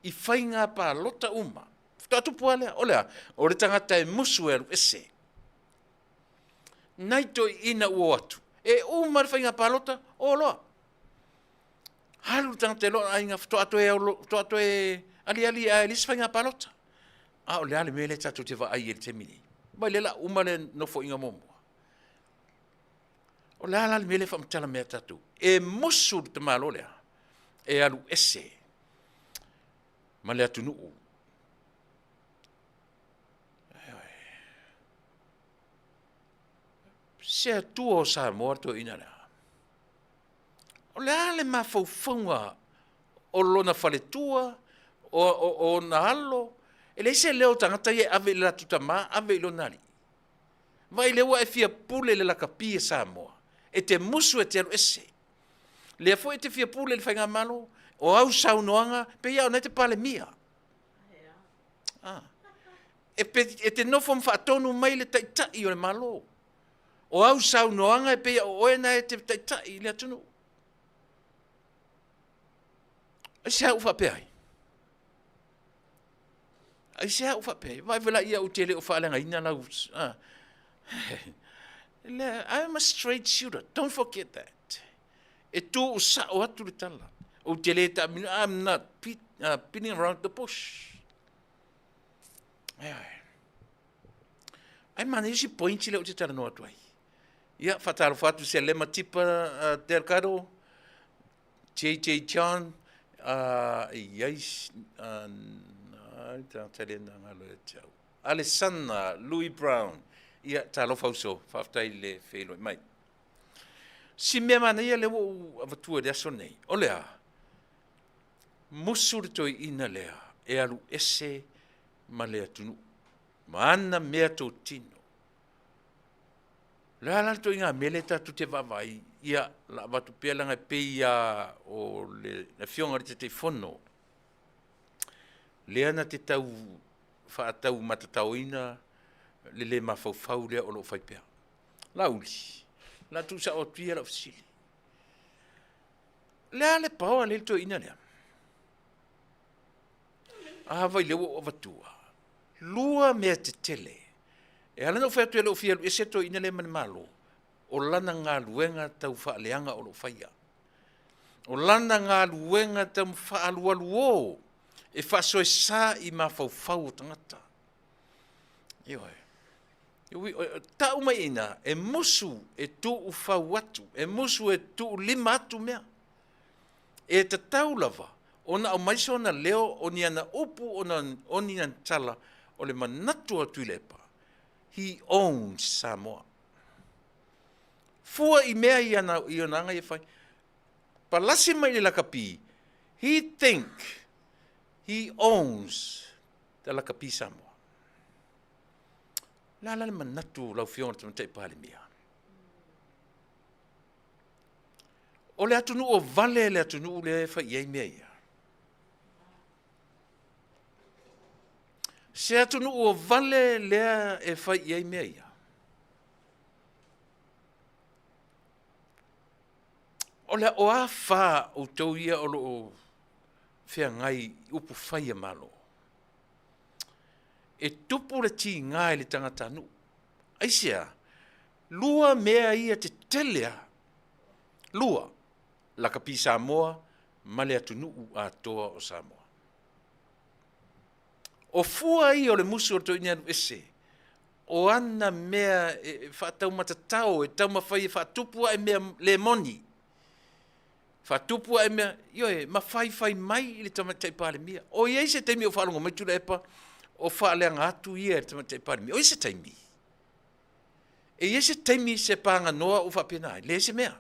i faiga palota uma. Faatoa tupu lava lea. O le a? O le tagata e musu e alu ese. Nai toeaiina ua o atu, e uma le faiga palota, o loa. Alu le tagata i lona aiga, faatoa toe, faatoa toe aliali ae le isi faiga palota. A o le a le mea lea tatou te vaai ai i le taimi nei? Mai lea la uma le nofoaiga muamua. O le a la le mea lea e faamatala mai ia tatou? E musu le tamaloa lea e alu ese ma le atunuu. Se Atua o Samoa le toeaina lea. O le a le mafaufauga o lona faletua, o, o, o ona alo, e leai se leo o tagata ia e ave i le latou tama, ave i lona alii. Vaai lea ua e fia pule i le lakapi a Samoa, e te musu e te alu ese. Lea foi e te fia pule i le faigamalo, o au saunoaga, pei lava o na e te Palemia. Ah. E, pe, e te nofo ma faatonu mai le taitai o le Malo. O au saunoaga e pei o oe na e te taitai i le atunuu. Aisea ua faapea ai? Aisea ua faapea ai? Vaai vela ia ou te le o faaleagaina lau... I'm a straight shooter. Don't forget that. E tu sao atu le tala. Ou te le taamilo. I'm not beating around the bush. Ai manaia si point lea ou te talanoa atu ai. Ia, faatalofa atu se Lema Tipa Delgado, JJ John, e i ai, ai tagata lea na galo ia te au. Alessandra Louis Brown, ia, talofa uso, faafetai i le feiloai mai. Si mea manaia lea ua ou avatua i le aso nei, o le a? Musu le toeaina lea e alu ese ma le atunuu ma ana mea totino. O le a la le ituaiga mea lea tatou te vaavaai, ia, la avatu pea leaga e pei lava o le Afioga i le Taitaifono lea na te tau faataumatataoina le le mafaufau lea o lo o fai pea. Laauli, o le a tuusao atu ia lau fesili. O le a le power lea i le toeaina lea? A vai lea ua ou avatua. Lua mea tetele. E ala ona ou fai atu e le o fia alu ese le toeaina lea ma le Malo, o lana galuega tau faaleaga o lo o faia. O lana galuega tau faaalualuo e faasoesa i mafaufau o tagata. Ioe. Tau mai i ina, e musu e tuufau atu, e musu e tuulima atu mea. E tatau lava ona aumai sona leo, o ni ana upu, o ni ana tala, o le manatu o Tuilaepa, he owns Samoa. Fua i mea i ana, i ona aga ia fai. Palasi mai le lakapi, he think he owns the lakapi Samoa. O le a la le manatu o lau Afioga i le Tamaitai Palemia? O le atunuu o vale le atunuu lea e fai i ai mea ia. Se atunuu o vale lea e fai i ai mea ia. O le o a fa outou ia o lo o feagai i upu fai a Malo. E tupu le tiga i le tagatanuu. Aisea? Lua mea ia tetele lava. Lua, lakapi Samoa ma le atunuu atoa o Samoa. O fua ia o le musu o le toeaina alu ese, o ana mea e faataumatatao, e taumafai e faatupu ae mea le moni, faatupu ae mea, ioe, ma faifai mai i le Tamaitai Palemia. O i ai se taimi o faalogo mai Tuilaepa o faaleaga atu ia i le Tamaitai Palemia? O i ai se taimi? E i ai se taimi se paganoa o faapena ai? Leai se mea.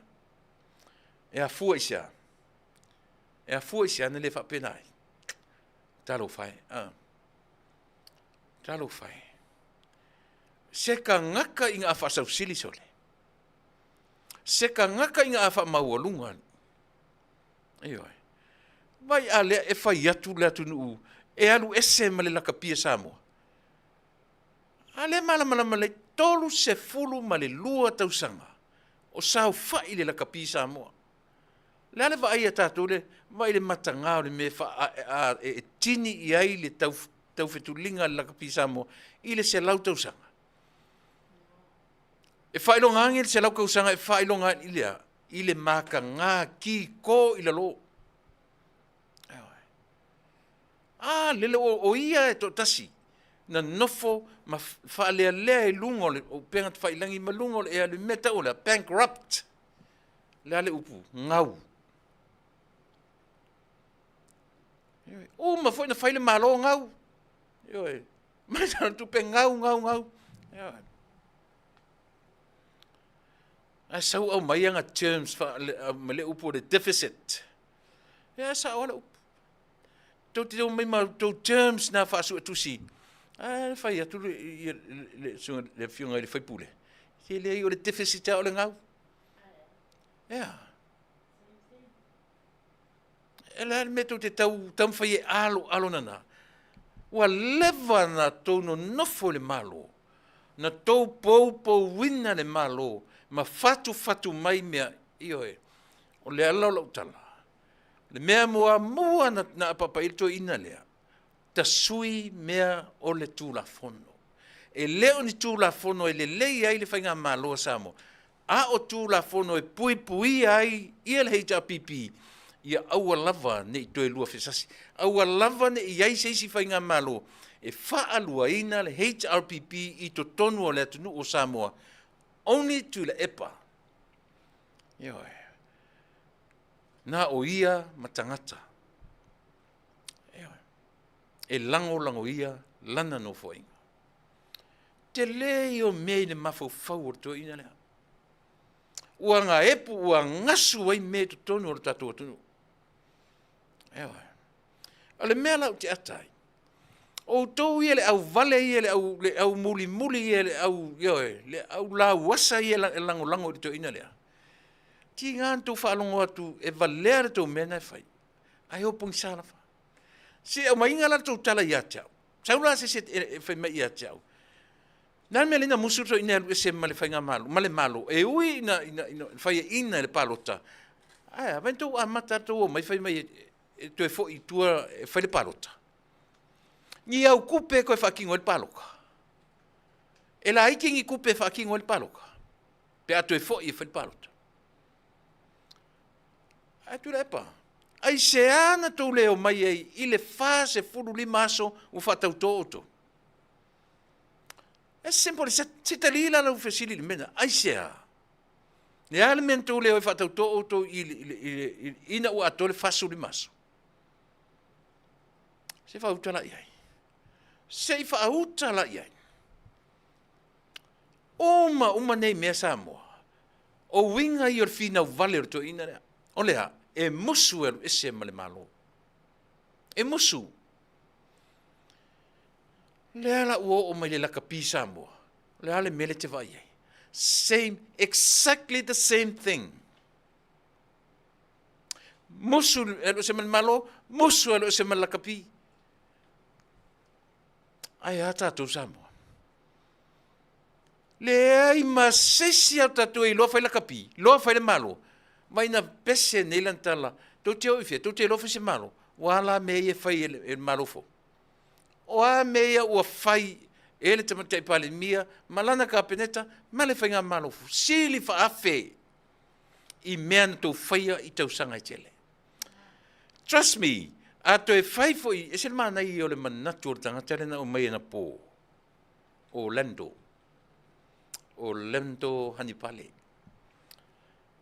E afua i se a? E afua i se a na le faapena ai? Talofa e. Ah. Talofa e. Se kagaka i ngā whaasausili sole. Se kagaka i ngā whaamaualunga. Ioe. Vai a lea e fai atu le atunuu e alu ese ma le lakapia Samoa. A lea malamalama lelei, 32 tausaga o saofai le lakapi Samoa. O le a le vaai a tatou le vaai le mataga o le mea e tini i ai le taufetuliga a le lakapi Samoa i le 100 tausaga. E faailoga age le 100 tausaga e faailoga i le a? I le mataga ki ko i lalo. A lele o ia e toatasi na nofo ma faalealea i luga o le upega tafailagi ma luga o le ea, le mea tau o le bankrupt. Le a le upu, gau. Uma foi na fai le Malo gau. Ioe. Mai tana tupe gau, gau, gau. Ioe. Ae sau aumai anga terms ma le upu o le deficit. Ia sao le upu. Tou te omai ma tou terms na faasuetusi. Ae fai atu le le afioga i le faipule. Se leai o le deficit lava o le gau. Ea. E le a le mea tou te tau taumafai e aloalo nana. Ua leva na tou nonofo i le Malo, na tou poupouina le Malo ma fatufatu mai mea, ioe, o le ala o lau tala, le mea muamua na, na apaapa i le toeaina lea, tasui mea o le Tulafono. E le o ni Tulafono e lelei ai le Faigamalo a Samoa, a o Tulafono e puipuia ai ia le HRPP, ia aua lava ne i toe lua fesasi, aua lava ne i i ai se isi Faigamalo e faaluaina le HRPP i totonu o le atunuu o Samoa, only Tuilaepa. Ioe. Na o ia ma tagata. Ioe. E lagolagoia lana nofoaiga. Tele ia o mea i le mafaufau o le toeaina lea. Ua gaepu, ua gasu ai mea i totonu o le tatou atunuu. Ioe. O le mea la ou te ata ai, outou ia le auvale ia le au, le au mulimuli ia le au, ioe, le au lauasa ia e lagolago i le toeaina lea. Tiga na tou faalogo atu e valea le tou mea na e fai, ae o pogisa lava. Se aumaiga la le tou tala ia te au. Sau la se isi e fai mai ia te au. Le a le mea lea na musu le toeaina e alu ese ma le faigamalo, ma le Malo, e ui ina, ina, ina faiaina i le palota, ae a, vai na tou amata lava tou omai fai mai e, e toe foi i tua e fai le palota. Ni au tupe e toe faatino ai le palota. E laiti ni tupe e faatino ai le palota, pe a toe foi e fai le palota. Ae Tuilaepa, aisea na tou le omai ai i le 45 aso ua faatautō outou? As simple as that. Se tali la lau fesili i le mea lena. Aisea? Le a le mea na tou le o ai faatautō outou i, i, i, i, ina ua atoa le 45 aso? Se faauta la i ai. Se i faauta la i ai. Uma uma nei mea Samoa. O uiga ia o le finau vale o le toeaina lea. O le a? E musu e alu ese ma le Malo. E musu. Lea la ua oo mai le lakapi Samoa. O le a le mea lea e te vaai ai? Same, exactly the same thing. Musu e alu ese ma le Malo, musu e alu ese ma le lakapi. Ae a tatou Samoa? Leai ma se isi o tatou e iloa fai lakapi, iloa fai le Malo. Mai na pese nei lana tala, tou te o i fea, tou te iloa fai se Malo. Ua a la mea ia e fai e le Malo fou? O a mea ia ua fai e le Tamaitai Palemia ma lana Kapeneta ma le Faigamalo fou? Sili faaafe i mea na tou faia i tausaga e tele. Trust me, a toe fai foi, ese le manaia o le manatu o le tagata lea na aumai anapo, Orlando, Orlando Hanipale.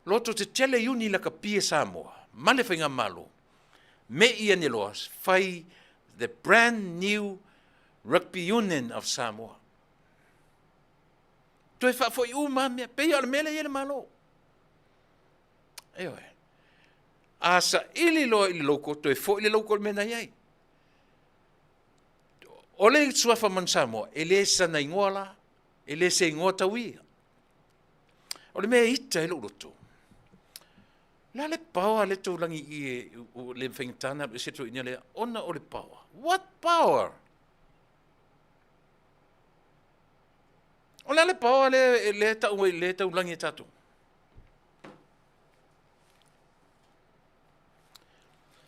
Loto tetele iuni lakapi e Samoa ma le Faigamalo, me i ane loa fai the brand new Rugby Union of Samoa. Toe faafoi uma mea, pei o le mea lea i ai le Malo. Ioe. A saili loa i le loko, toe foi le loko i le mea na i ai. O le suafa Manu Samoa, e le sana igoa la, e le se igoa tauia. O le mea e ita ai lou loto, le a le power lea taulagi i e le faigata na alu ese le toeaina lea, ona o le power. What power? O le a le power lea lea tau ai lea taulagi e tatou?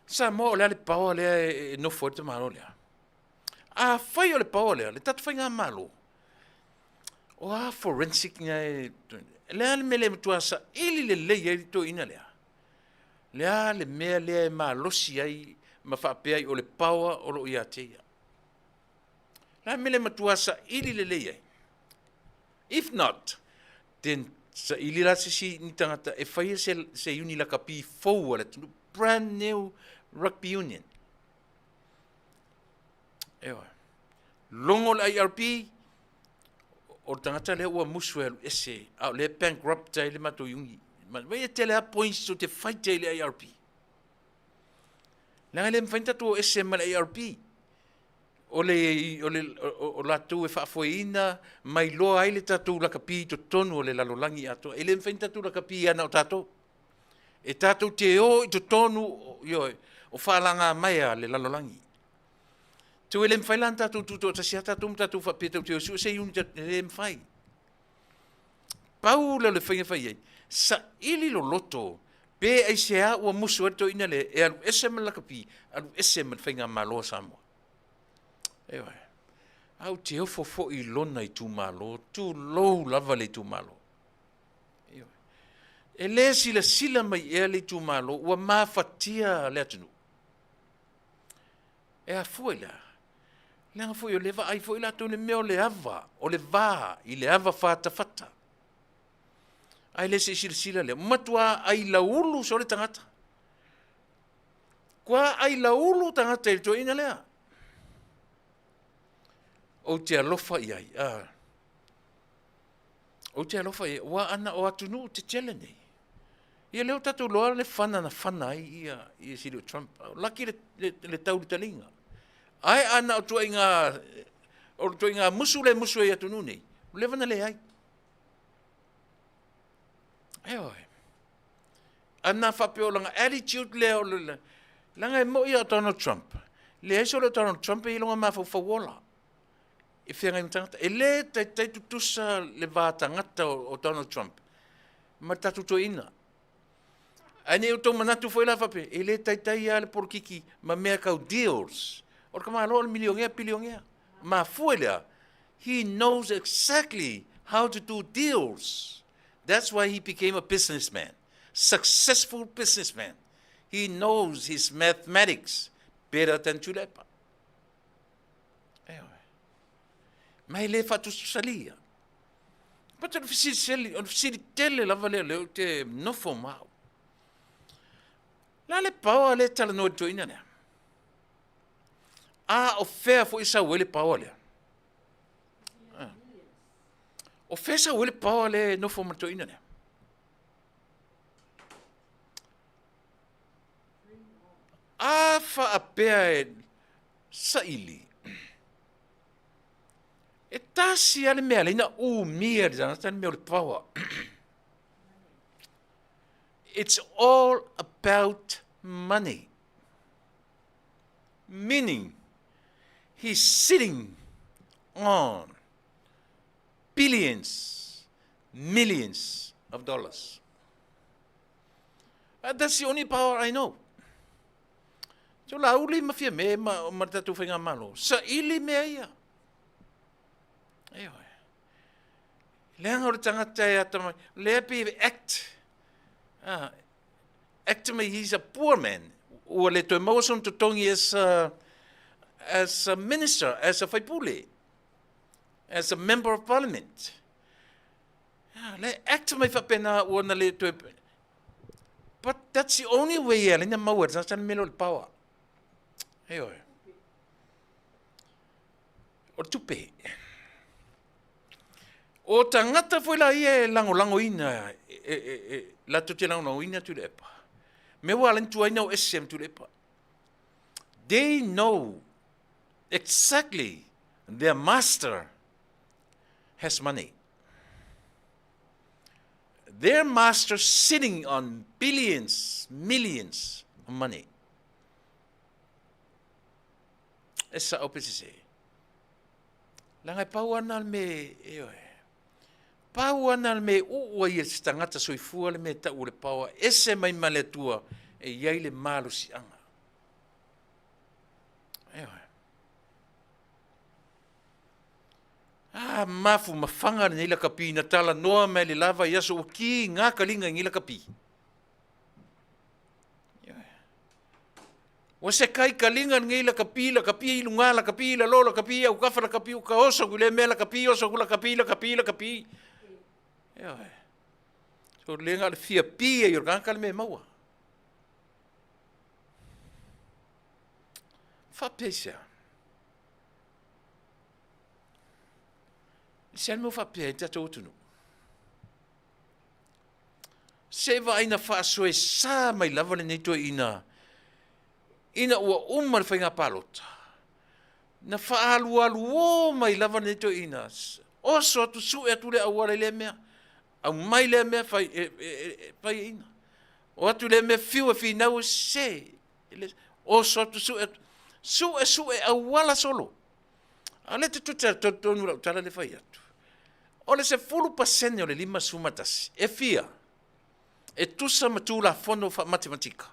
Samoa o le a le power lea e nofo ai le tamaloa lea? Afai o le power lea, le tatou faigamalo, o a forensic ina e, le a le mea lea e matua saili lelei ai le toeaina lea? Le a le mea lea e malosi ai ma faapea ai o le power o lo o ia te ia? Le a le mea lea e matua saili lelei ai? If not, then saili la se isi ni tagata e faia se, se uni lakapi fou a le atunuu, brand new rugby union. Ewa. Logo le IRP, o le tagata lea ua musu e alu ese, a o lea bankrupt ai le matou iuni. Vai e tele a points o te fight ai le IRP. Leaga e le mafai ona tatou o ese ma le IRP. O le, o le, o, o latou e faafoeina ma iloa ai le tatou lakapi i totonu o le lalolagi atoa. E le mafai ona tatou lakapi ia na o tatou. E tatou te o i totonu, ioe, o faalagamaea a le lalolagi. Tau e le mafai la ona tatou tutoatasi lava tatou ma tatou faapea tatou te o e sue se unit e le mafai. Pau lea o le faiga e fai ai, saili loloto pe aisea ua musu ai le toeaina lea e alu ese ma le lakapi, alu ese ma le faigamalo a Samoa. Ioe. Ae ou te ofo foi i lona itumalo, tulou lava le itumalo. Ioe. E le silasila mai ea le itumalo ua mafatia le atunuu. E afua i le a? Leaga foi o lea e vaai foi latou i le mea o le ava, o le va i le ava fatafata. Ae le se i silasila lea, matua ailaulu sole tagata. Kua ailaulu tagata i le toeaina lea. Ou te alofa i ai. Ah. Ou te alofa i ai. Ua ana o atunuu tetele nei. Ia lea ua tatou iloa le fana na fana ai ia ia sili o Trump. Laki le, le, le tau le taliga. Ae a na o tuaiga o le tuaiga musu le musu ai atunuu nei, ua leva na leai. Ioe. Ana faapea o lana attitude lea o le leaga e moi a Donald Trump. Leai solo Donald Trump e i lona mafaufau ola. E feagai ma tagata. E le taitai tutusa le va tagata o Donald Trump ma le tatou toeaina. Ae ne i outou manatu foi la faapea, e le taitai lava le polokiki ma mea tau deals. O le tamaloa o le milionea, bilionea. Mafua i le a? He knows exactly how to do deals. That's why he became a businessman. Successful businessman. He knows his mathematics better than Tuilaepa. Ioe. Ma e le faatusatusalia. But o le fesili, o le fesili tele lava lea lea ou te nofo ma au. La le paoa lea e talanoa i le toeaina lea. A o fea foi sau ai le paoa lea? Ah. O fea sau ai le paoa lea e nofo ma le toeaina lea? A faapea e saili, e tasi lava le mea lea na umia e le tagata le mea o le power. It's all about money. Meaning, he's sitting on billions, millions of dollars. That's the only power I know. So Laauli ma Fiame ma, ma le tatou faigamalo, saili mea ia. Ioe. Leaga o le tagata e atamai, lea pe act, ah, act mai he's a poor man. Ua le toe maua sona totogi as a, as a minister, as a faipule, as a member of parliament. Ah, le act mai faapena ua na le toe. But that's the only way e ala na maua e le mea o le power. Ioe. O le tupe. O tagata foi la ia e lagolagoina, e, e, e, latou te lagolagoina Tuilaepa. Mea ua ala ni tuai na o ese ma Tuilaepa. They know exactly their master has money. Their master sitting on billions, millions of money. E sa'o pe sesē. Leaga e pau ana le me, ioe. Pau ana le me uu ai e se tagata soifua le mea e tau o le paoa, ese mai ma le Atua e i ai le malosiaga. Ioe. Ah, mafu mafaga lenei lakapi na talanoa mai le lava i aso ua ki ngā kaliga i nei lakapi. Ua se kai kaliga lenei lakapi, lakapi i luga, lakapi i lalo, lakapi i aukafa, lakapi uka oso ku le mea lakapi oso ku lakapi, lakapi, lakapi. Ioe. So le nga le fia pi ai o le tagata le mea e maua. Faapea i sea. I sea le mea faapea i tatou atunuu. Se vaai na faasoesa mai lava lenei toeaina ina ua uma le faiga palota. Na faaalualuō mai lava lenei toeaina, oso atu sue atu le auala i lea mea, aumai lea mea fai, e, e, e, fai e ina. O atu lea mea fiu e finau e se, oso atu sue atu. Su'esu'e auala solo. A o lea e te talitonu i lau tala lea e fai atu. O le 10% o le 51, e fia? E tusa ma Tulafono faa-matematika.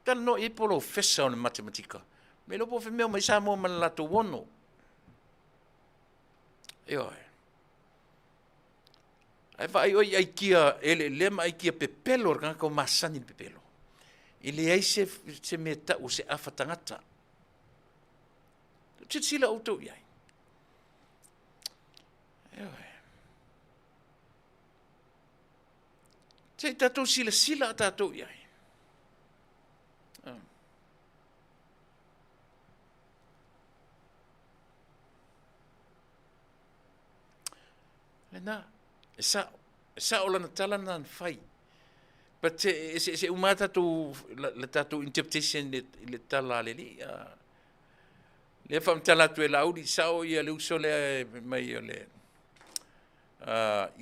Talanoa i ai polofesa o le matematika. Me iloa po o fea mea omai Samoa ma le latou ono. Ioe. Ae vaai oe i aikia eleelea ma aikia pepelo a le tagata ua masani i le pepelo. E leai se, se mea e tau o se afa tagata. Silasila outou i ai. Ioe. Se i tatou silasila a tatou i ai. Ah. Lena, e sa'o, e sa'o lana tala lena na fai. But e eseese uma lava tatou, le tatou interpretation i le tala a le Alii. Lea e faamatala atu e Laauli, sa'o ia le uso lea fai mai o le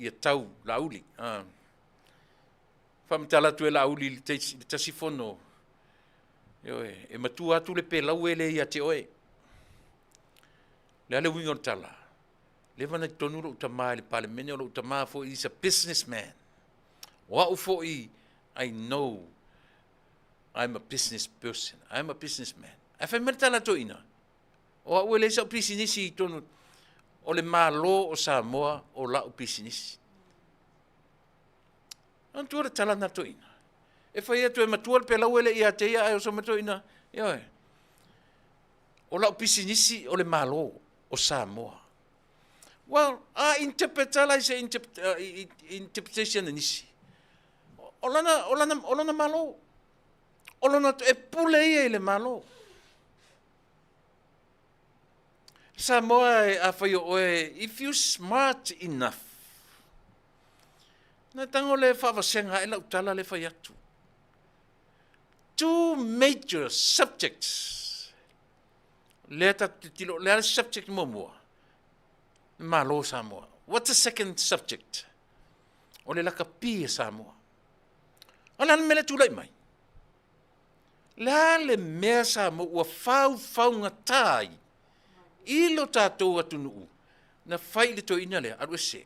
ia tau Laauli. Faamatala atu e Laauli i le tasi fono, ioe, e matua atu le pelaue lea ia te oe. O le a le uiga o le tala? Leva ona i totonu lou tama i le Palemene, o lou tama foi is a businessman. O au foi, I know I'm a business person. I'm a businessman. Ae fai mai le tala a toeaina, o au e leai sau pisinisi i totonu o le Malo o Samoa o lau pisinisi. Manatua le tala na toeaina. E fai atu e matua le pelaue lea ia te ia ae oso mai toeaina, ioe. O lau pisinisi o le Malo o Samoa. Well, a interpret la i se interpretation a nisi. O lana, o lana, o lona Malo. O lona, e pule ia i le Malo. Samoa, afai o oe, if you smart enough, na tago le faavasega ae lau tala le fai atu. Two major subjects. Lea tatou tilotilo, le a le subject muamua? Le Malo o Samoa. What's the second subject? O le lakapi a Samoa. O le a le mea lea tulai mai? Le a le mea Samoa ua faufaugata ai i lo tatou atunuu na fai i le toeaina lea, alu ese.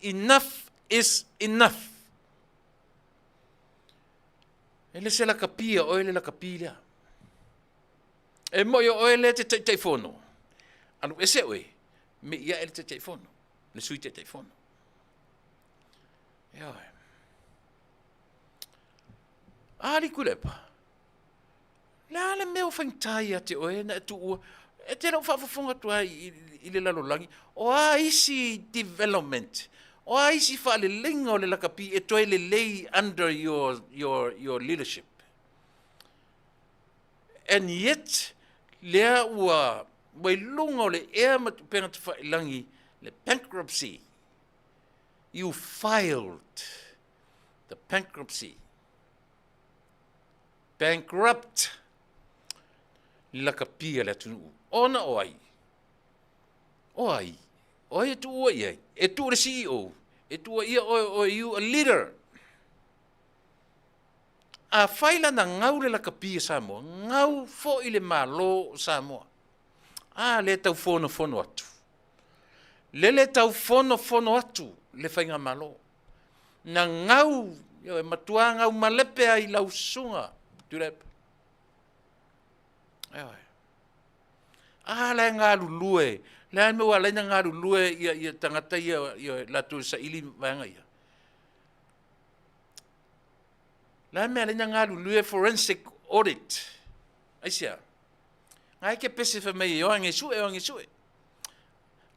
Enough is enough. E le se lakapi a oe le lakapi lea. E moi o oe lea te Taitaifono. Alu ese oe, me i ae le Taitaifono, le Sui Taitaifono. Ioe. A Likuilepa, le a le mea ua faigata ia te oe na e tuua, e te le o faafofoga atu ai i le lalolagi, o a isi development, o a isi faaleleiga o le lakapi e toe lelei under your leadership. And yet, lea ua i luga o le ea ma tupega tafailangi le bankruptcy. You filed the bankruptcy. Bankrupt le lakapi a le atunuu. Ona o ai? O ai? O ai e tuua i ai? E tuu le CEO. E tuua ia oe, oe you a leader. A fai la na gau le lakapi a Samoa, gau foi le Malo o Samoa. A lea tau fonofono atu. Lele tau fonofono atu le faigamalo. Na gau, e matua gau malepe ai lau susuga, Tuilaepa. Ioe. A la e galulue, le a le mea ua ala ai ona galulue ia tagata ia, ia latou e saili vaega ia. Le a le mea e ala ai ona galulue forensic audit. Aisea? Ngai ke pese fai mai e oange sue, oange sue.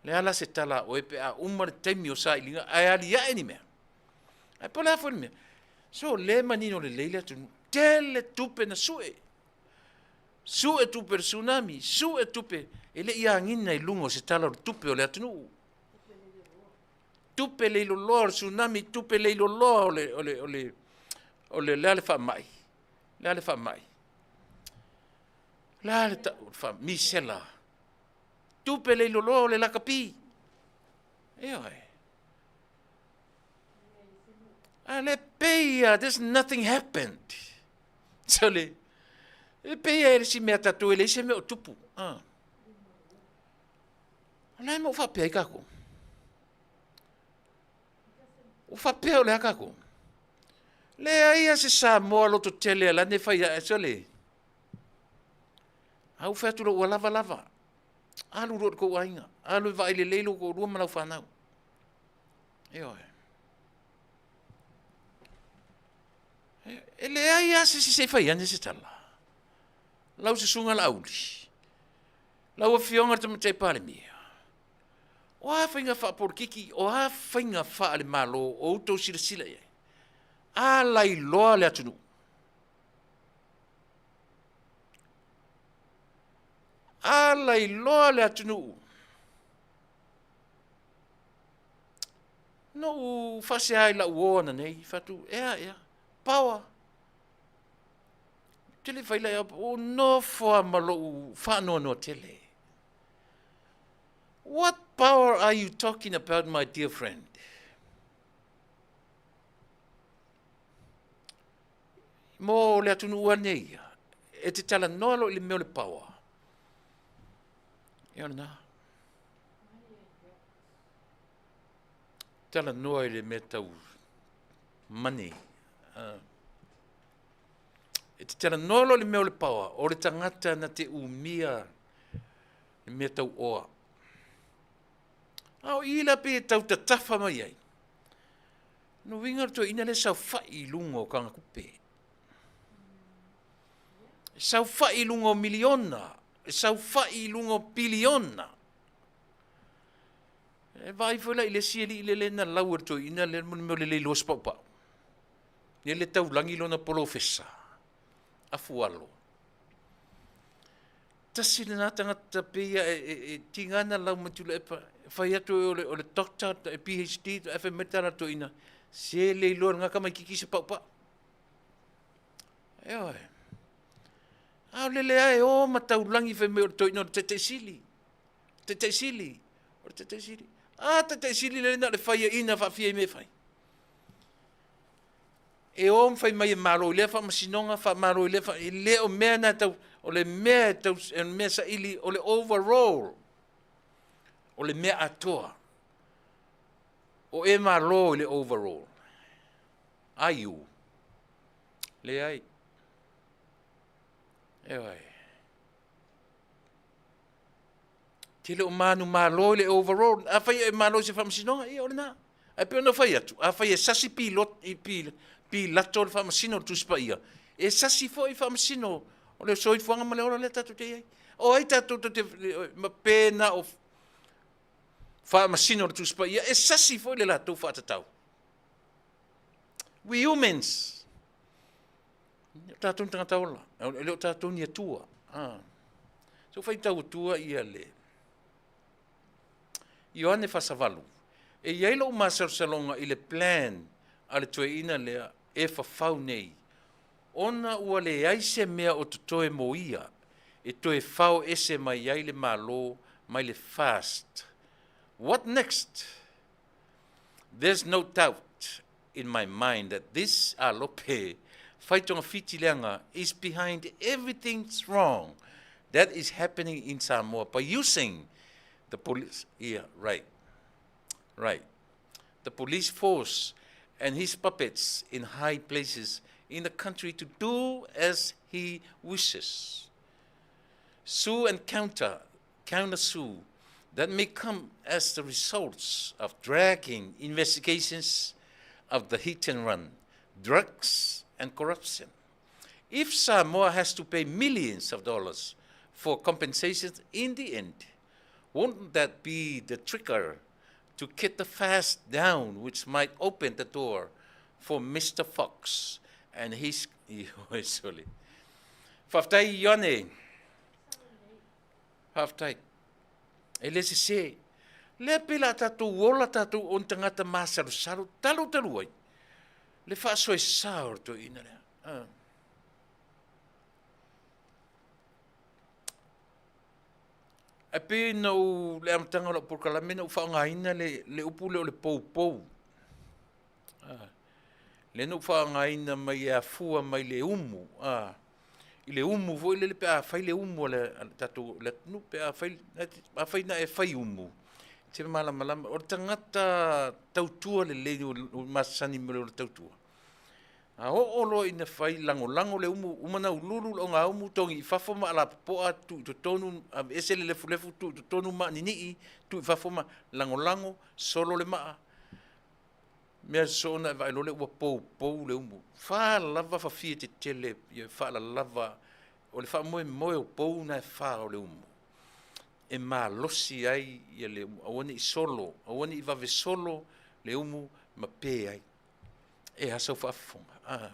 Le a la se tala a oe pe a uma le taimi o sailiga ae aliae ni mea. Ae po o le a foi le mea. So le manino lelei le atunuu. Tele tupe na sue. Sue tupe o le tsunami, sue tupe e le i agina i luga o se tala o le tupe o le atunuu. Tupe le iloloa o le tsunami, tupe le iloloa o le, o le, o le, o le, le a le faamai. Le a le faamai. Le a le ta, fa, misela. Tupe le iloloa o le lakapi. Ioe. A le pei ia, there's nothing happened. So le, E pei e le isi mea tatou e leai se mea o tupu. Ah. O le a mea ua faapea ai tatou? Ua faapea o le a tatou? Leai lava se Samoa loto tele a lane fai ae sole. A ua fai atu loa ua lava lava. Alu loa i le tou aiga, alu e vaai lelei lou toalua ma lau fanau. Ioe. E leai lava se isi se i fai ane se tala. Lau susuga Laauli, lau Afioga i le Tamaitai Palemia, o a faiga faapolokiki, o a faiga faale-Malo o outou silasila i ai? A lailoa le atunuu. A lailoa le atunuu. Na ou faasea i lau uo ananei, fai atu, ea, ea, power. Ou te le i fai la, ua nofo lava ma lou faanoanoa tele. What power are you talking about, my dear friend? Mo le atunuu lava nei ia, e te talanoa loa i le mea o le power. Ia o lena. Talanoa i le mea tau money. E te talanoa loa i le mea o le power, o le tagata na te umia le mea tau oa. A o i la pei e tau tatafa mai ai. No uiga o le toeaina lea e saofai i luga o tagatupe. E saofai i luga o miliona, e saofai i luga o piliona. E vaai foi la i le isi alii lea lea na lau e le toeaina lea mo le mea o le le iloa se paupau. Lea le taulagi lona polofesa, afualo. Tasi lena tagata pei e, e, e tiga na lau mai Tuilaepa, fai atu o le, o le doctor, e PhD, ae fai mai le tala a le toeaina, se le iloa e lena tamaititi se paupau. Ioe. A o lele lava e o ma taulagi fai mai o le toeaina o le taitai sili. Taitai sili. O le taitai sili. A taitai sili lele na o le faiaina faafia i mea e fai. E o ma fai mai e malo i lea faamasinoga, faamalo i lea fa... e le o mea na tau, o le mea e tau, o le mea saili, o le overall, o le mea atoa. O e malo i le overall. Are you? Leai. Ioe. Te le o manumalo i le overall. Afai e malo i se faamasinoga, ia o lena. Ae pei ona fai atu, afai e sasi pilot, i pil, pilato le faamasino o le Tusi Paia, e sasi foi faamasino o le soifuaga ma le ola lea tatou te i ai. O ai tatou te ma pe na o faamasino o le Tusi Paia, e sasi foi le latou faatatau. We humans, e le o tatou ni tagata ola, e le o tatou ni Atua. Ah. So faitau atua ia le Ioane Fasavalu, e i ai lou masalosaloga i le plan a le toeaina lea e fafau nei, ona ua leai se mea o totoe mo ia e toe fao ese mai ai le Malo mai le fast. What next? There's no doubt in my mind that this alope fai togafiti leaga is behind everything's wrong that is happening in Samoa by using the police, yeah, right, right, the police force and his puppets in high places in the country to do as he wishes. Sue and counter, counter sue that may come as the results of dragging investigations of the hit and run, drugs and corruption. If Samoa has to pay millions of dollars for compensations in the end, won't that be the trigger to kick the fast down, which might open the door for Mr. Fox and his... Sorry. Faafetai Ioane. Faafetai. E le sese. Lea pei la tatou ola tatou o ni tagata masalosalo, talu talu ai le faasoesa o le toeaina lea. Ah. Ae pei na ou, le amataga o lau polokalame na ou faaaogaina le, le upu lea o le poupou. Ah. Lea na ou faaaogaina mai e afua mai le umu. Ah. i le umu foi lele pe a fai le umu a le, a le tatou le atunuu pe a fai, afai na e fai umu, e te malamalama. O le tagata tautua lelei ua masani ma le ola tautua, a oo loa ina fai lagolago le umu, uma ona ululu le ogaumu, togi i fafo ma alapopoa, tuu i totonu, aveese le lefulefu, tuu i totonu maa ninii, tuu i fafo ma lagolago, solo le maa, mea sosoo ona e vaai loa lea ua poupou le umu. Fa lava fafie tetele ia faalalava, o le faamoemoe o pou na e fa o le umu, e malosi ai ia le umu, aua ne i solo, aua ne i vave solo le umu ma pe ai. E a sau faafofoga? Ah,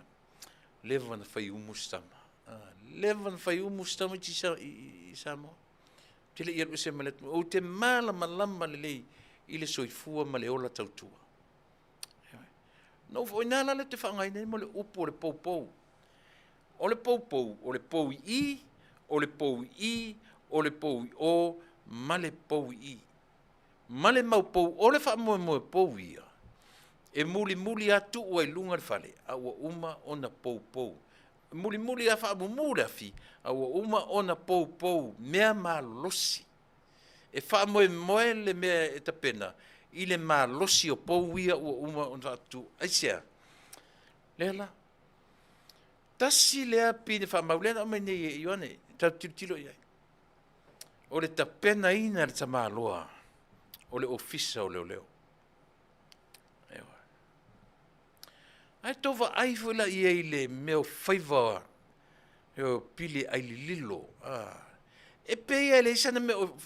leva na fai umu si tama. Ah, leva na fai umu si tama i Samoa. Ou te le i alu ese ma le atunuu. Ou te malamalama lelei i le soifua ma le ola tautua. Na ou foi nā la le te faaaogaina ai mo le upu o le poupou. O le poupou, o le pou i i, o le pou i i, o le pou i o, ma le pou i i. Ma le mau pou, o le faamoemoe pou ia, e mulimuli lava tuu ai i luga le fale, a ua uma ona poupou. E mulimuli lava faamumu le afi, a ua uma ona poupou mea malosi. E faamoemoe le mea e tapena i le malosi o pou ia ua uma ona faatutu. Aisea? Lea la. Tasi lea pine faamau lea na aumai nei e Ioane, tatou tilotilo i ai. O le tapenaina e le tamaloa o le Ofisa o Leoleo. Ae tou vaai foi la i ai i le mea o faiva o pili ai lililo. E pei lava e leai sana mea o,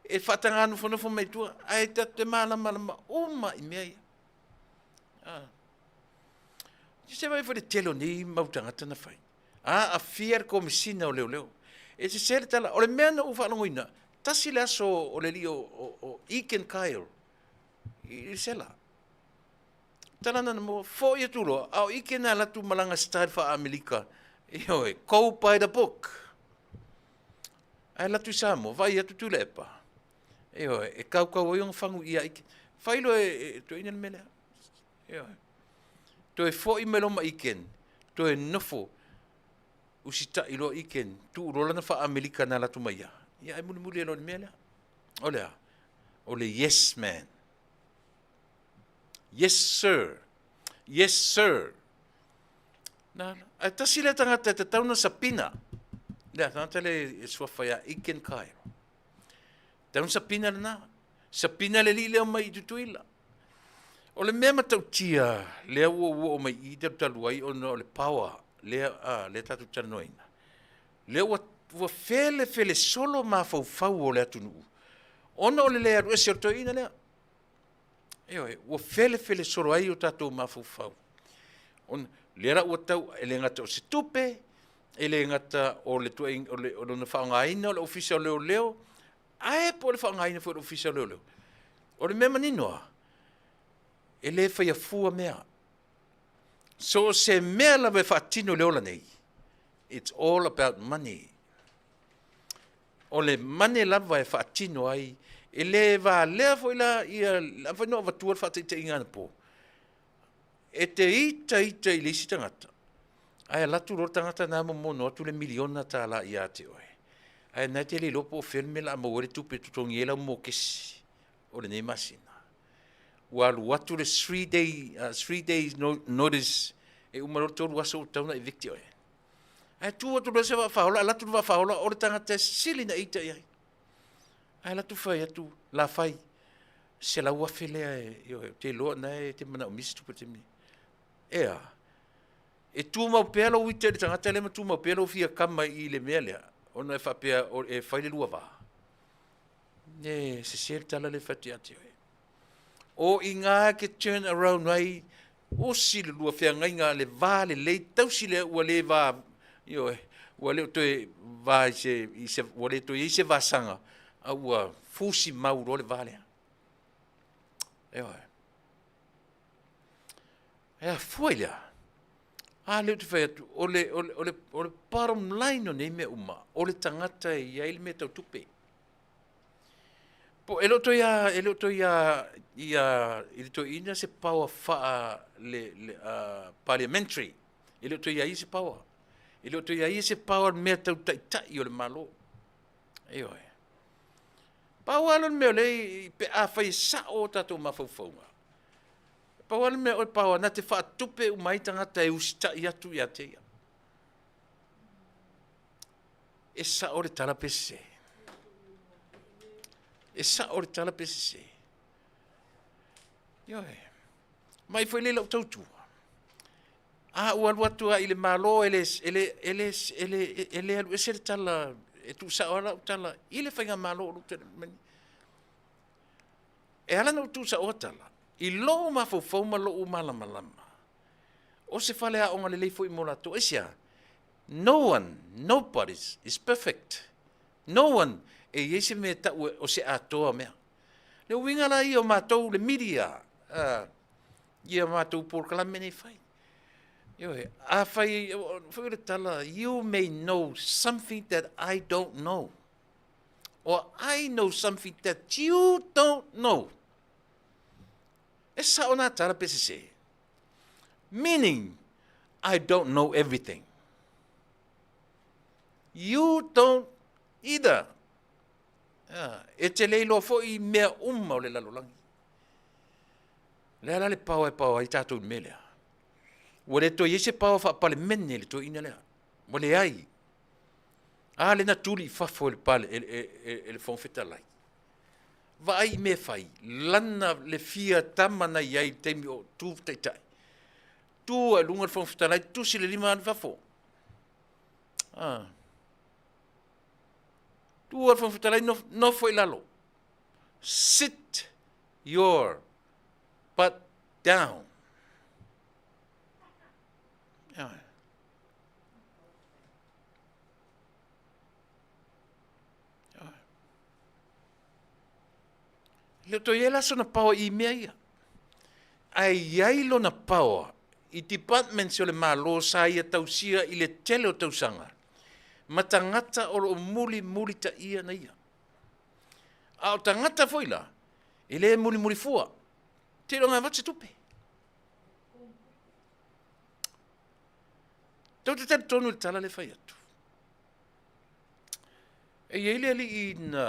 e faataga nofonofo mai tua, ae tatou te malamalama uma i mea ia. Se vaai foi le tele o nei mau tagata na fai. Aafia le Komesina o Leoleo. E sese le tala. O le mea na ou faalogoina, tasi le aso o le alii o Egan Kyle i le sela. Tala na mo foi atu loa, a o Egan na alu atu malaga style faa-Amerika. Ioe, go by the book. Ae alu atu i Samoa, vaai atu Tuilaepa. Ioe, e kaukau ai ona fagu ia Egan. Fai loa e toeaina le mea lea. Ioe. Toe foi mai loa ma Egan, toe nofo usitai loa Egan, tuu loa lana faa-Amerika na alu atu ma ia. Ia ae mulimuli ai loa i le mea lea. O le a? O le yes man. Yes sir. Yes sir. Na, ae tasi lea tagata e tatau na sapina. Lea tagata lea e suafa ia Egan Kyle. Tatau na sapina lena. Sapina le alii lea mai i Tutuila. O le mea matautia lea ua ou oo mai i i talu talu ai ona o le power lea, a, lea tatou te talanoaina. Lea ua, ua felefele solo mafaufau o le atunuu ona o le le alu ese o le toeaina lea. Ioe, ua felefele solo ai o tatou mafaufau. Ona, lea la ua tau, e le gata o se tupe, e le gata o le tuai, o le, o lona faaaogaina o le Ofisa o Leoleo, ae po o le faaaogaina foi o le Ofisa o Leoleo. O le mea manino lava, e le faia fua mea. So o se mea lava e faatino i le ola nei, it's all about money. O le money lava e faatino ai, e le valea foi la ia, afai na avatua le faataitaiga anapo, e te ita ita i le isi tagata, ae alu atu loa le tagata na momono atu le miliona tala ia te oe, ae na e te le iloa po o fea le mea o le a maua ai le tupe e totogi ai lau mokesi o lenei masina. Ua alu atu le 3 days notice, e uma loa le 3 aso ua tatau ona evict oe. Ae tu atu loa se vaa faaola, alu atu le vaa faaola, o le tagata e sili na ita i ai. Ae alu atu fai atu, la fai, 100,000 lea e, ioe, ou te iloa na e te manaomia se tupe i le taimi nei. E a? E tumau pea lou ita i le tagata lea ma tumau pea lou fia kama i le mea lea, ona e faapea e fai le lua va. E sese le tala lea e fai atu ia te oe. O i ina e te turn around ai, osi le lua feagaiga le va lelei, tausi lea ua le va, ioe, ua le o toe va i se, i se, ua le toe i ai se vasaga, a ua fusi mau loa le va lea. Ioe. E afua i le a? A lea ou te fai atu, o le, o le, o le, o le bottom line o nei mea uma, o le tagata e i ai le mea tau tupe. Po, e le o toe ia, e le o toe ia, ia, i le toeaina se power faa le, le parliamentary. E le o toe ia i se power. E le o toe i ai ia se power i le mea tau taitai o le Malo. Ioe. Pau lava lea o le mea o lea pe afai e sao o tatou mafaufauga, pau lava le mea o le power na te faatupe uma ai tagata e usitai atu ia te ia. E sao le tala pe sese? E sao le tala pe sese? Ioe. Mai foi lea i lau tautua. A ua alu atu lava i le Malo e le, e le, e le, e le, e le alu ese le tala, e tuusao lava lau tala i le faigamalo o lo o tulai mai nei. E ala ona ou tuusaoa tala, i lou mafaufau ma lou malamalama, o se faleaoga lelei foi mo latou. Aisea? No one, nobody is perfect. No one e i ai se mea e tau o se atoa mea. Le uiga la ia o matou le media, ia matou polokalame nei fai. Ioe, afai, foi o le tala, you may know something that I don't know. Or I know something that you don't know. E sao nā tala pe sese. Meaning, I don't know everything. You don't either. E te le iloa foi mea uma o le lalolagi. Le a la le power e power ai tatou i le mea lea? Ua le toe i ai se power faa-Palemene i le toeaina lea. Ua leai. A lea na tuli i fafo e le, pale, e, e, e, e le Fofoga Fetalai. Vaai i mea fai, lana le fia tama na i ai i le taimi o tu taitai. Tu ai luga le Fofoga Fetalai, tusi le lima alu i fafo. Ah. Tu ai le Fofoga Fetalai, nofo i lalo. Sit your butt down. Yeah. Le o toe i ai la sona power i mea ia. Ae i ai lona power i departments o le Malo sa ia tausia i le tele o tausaga ma tagata o lo o mulimulitaia na ia. A o tagata foi la, e le mulimuli fua, seiloga e avatu se tupe. Tou te talitonu i le tala lea e fai atu. E i ai le alii na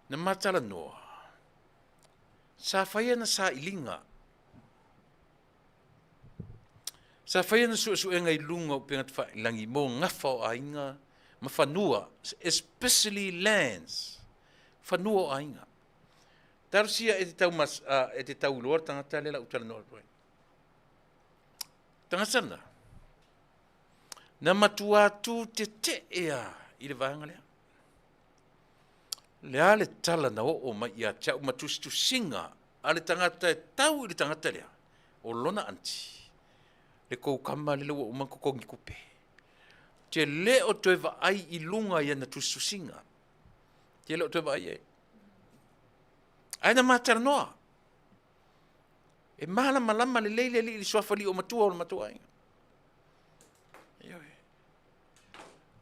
na ma talanoa, sa fai ana sailiga, sa fai ana suesuega i luga o upegatafailagi mo gafa o aiga ma fanua, especially lands, fanua o aiga. Talosia e te tau, mas, e te tau iloa le tagata lea la ou talanoa atu ai. Tagata lena, na matua tū tetee a i le vaega lea. Le a le tala na oo mai ia te au ma tusitusiga a le tagata e tau i le tagata lea, o lona aunty, le koukama lele ua uma ona totogi tupe. Te le o toe vaai i luga i ana tusitusiga. Te le o toe vaai i ai. Ae na ma talanoa. E malamalama lelei le alii i le suafa liomatua o le matou aiga. Ioe.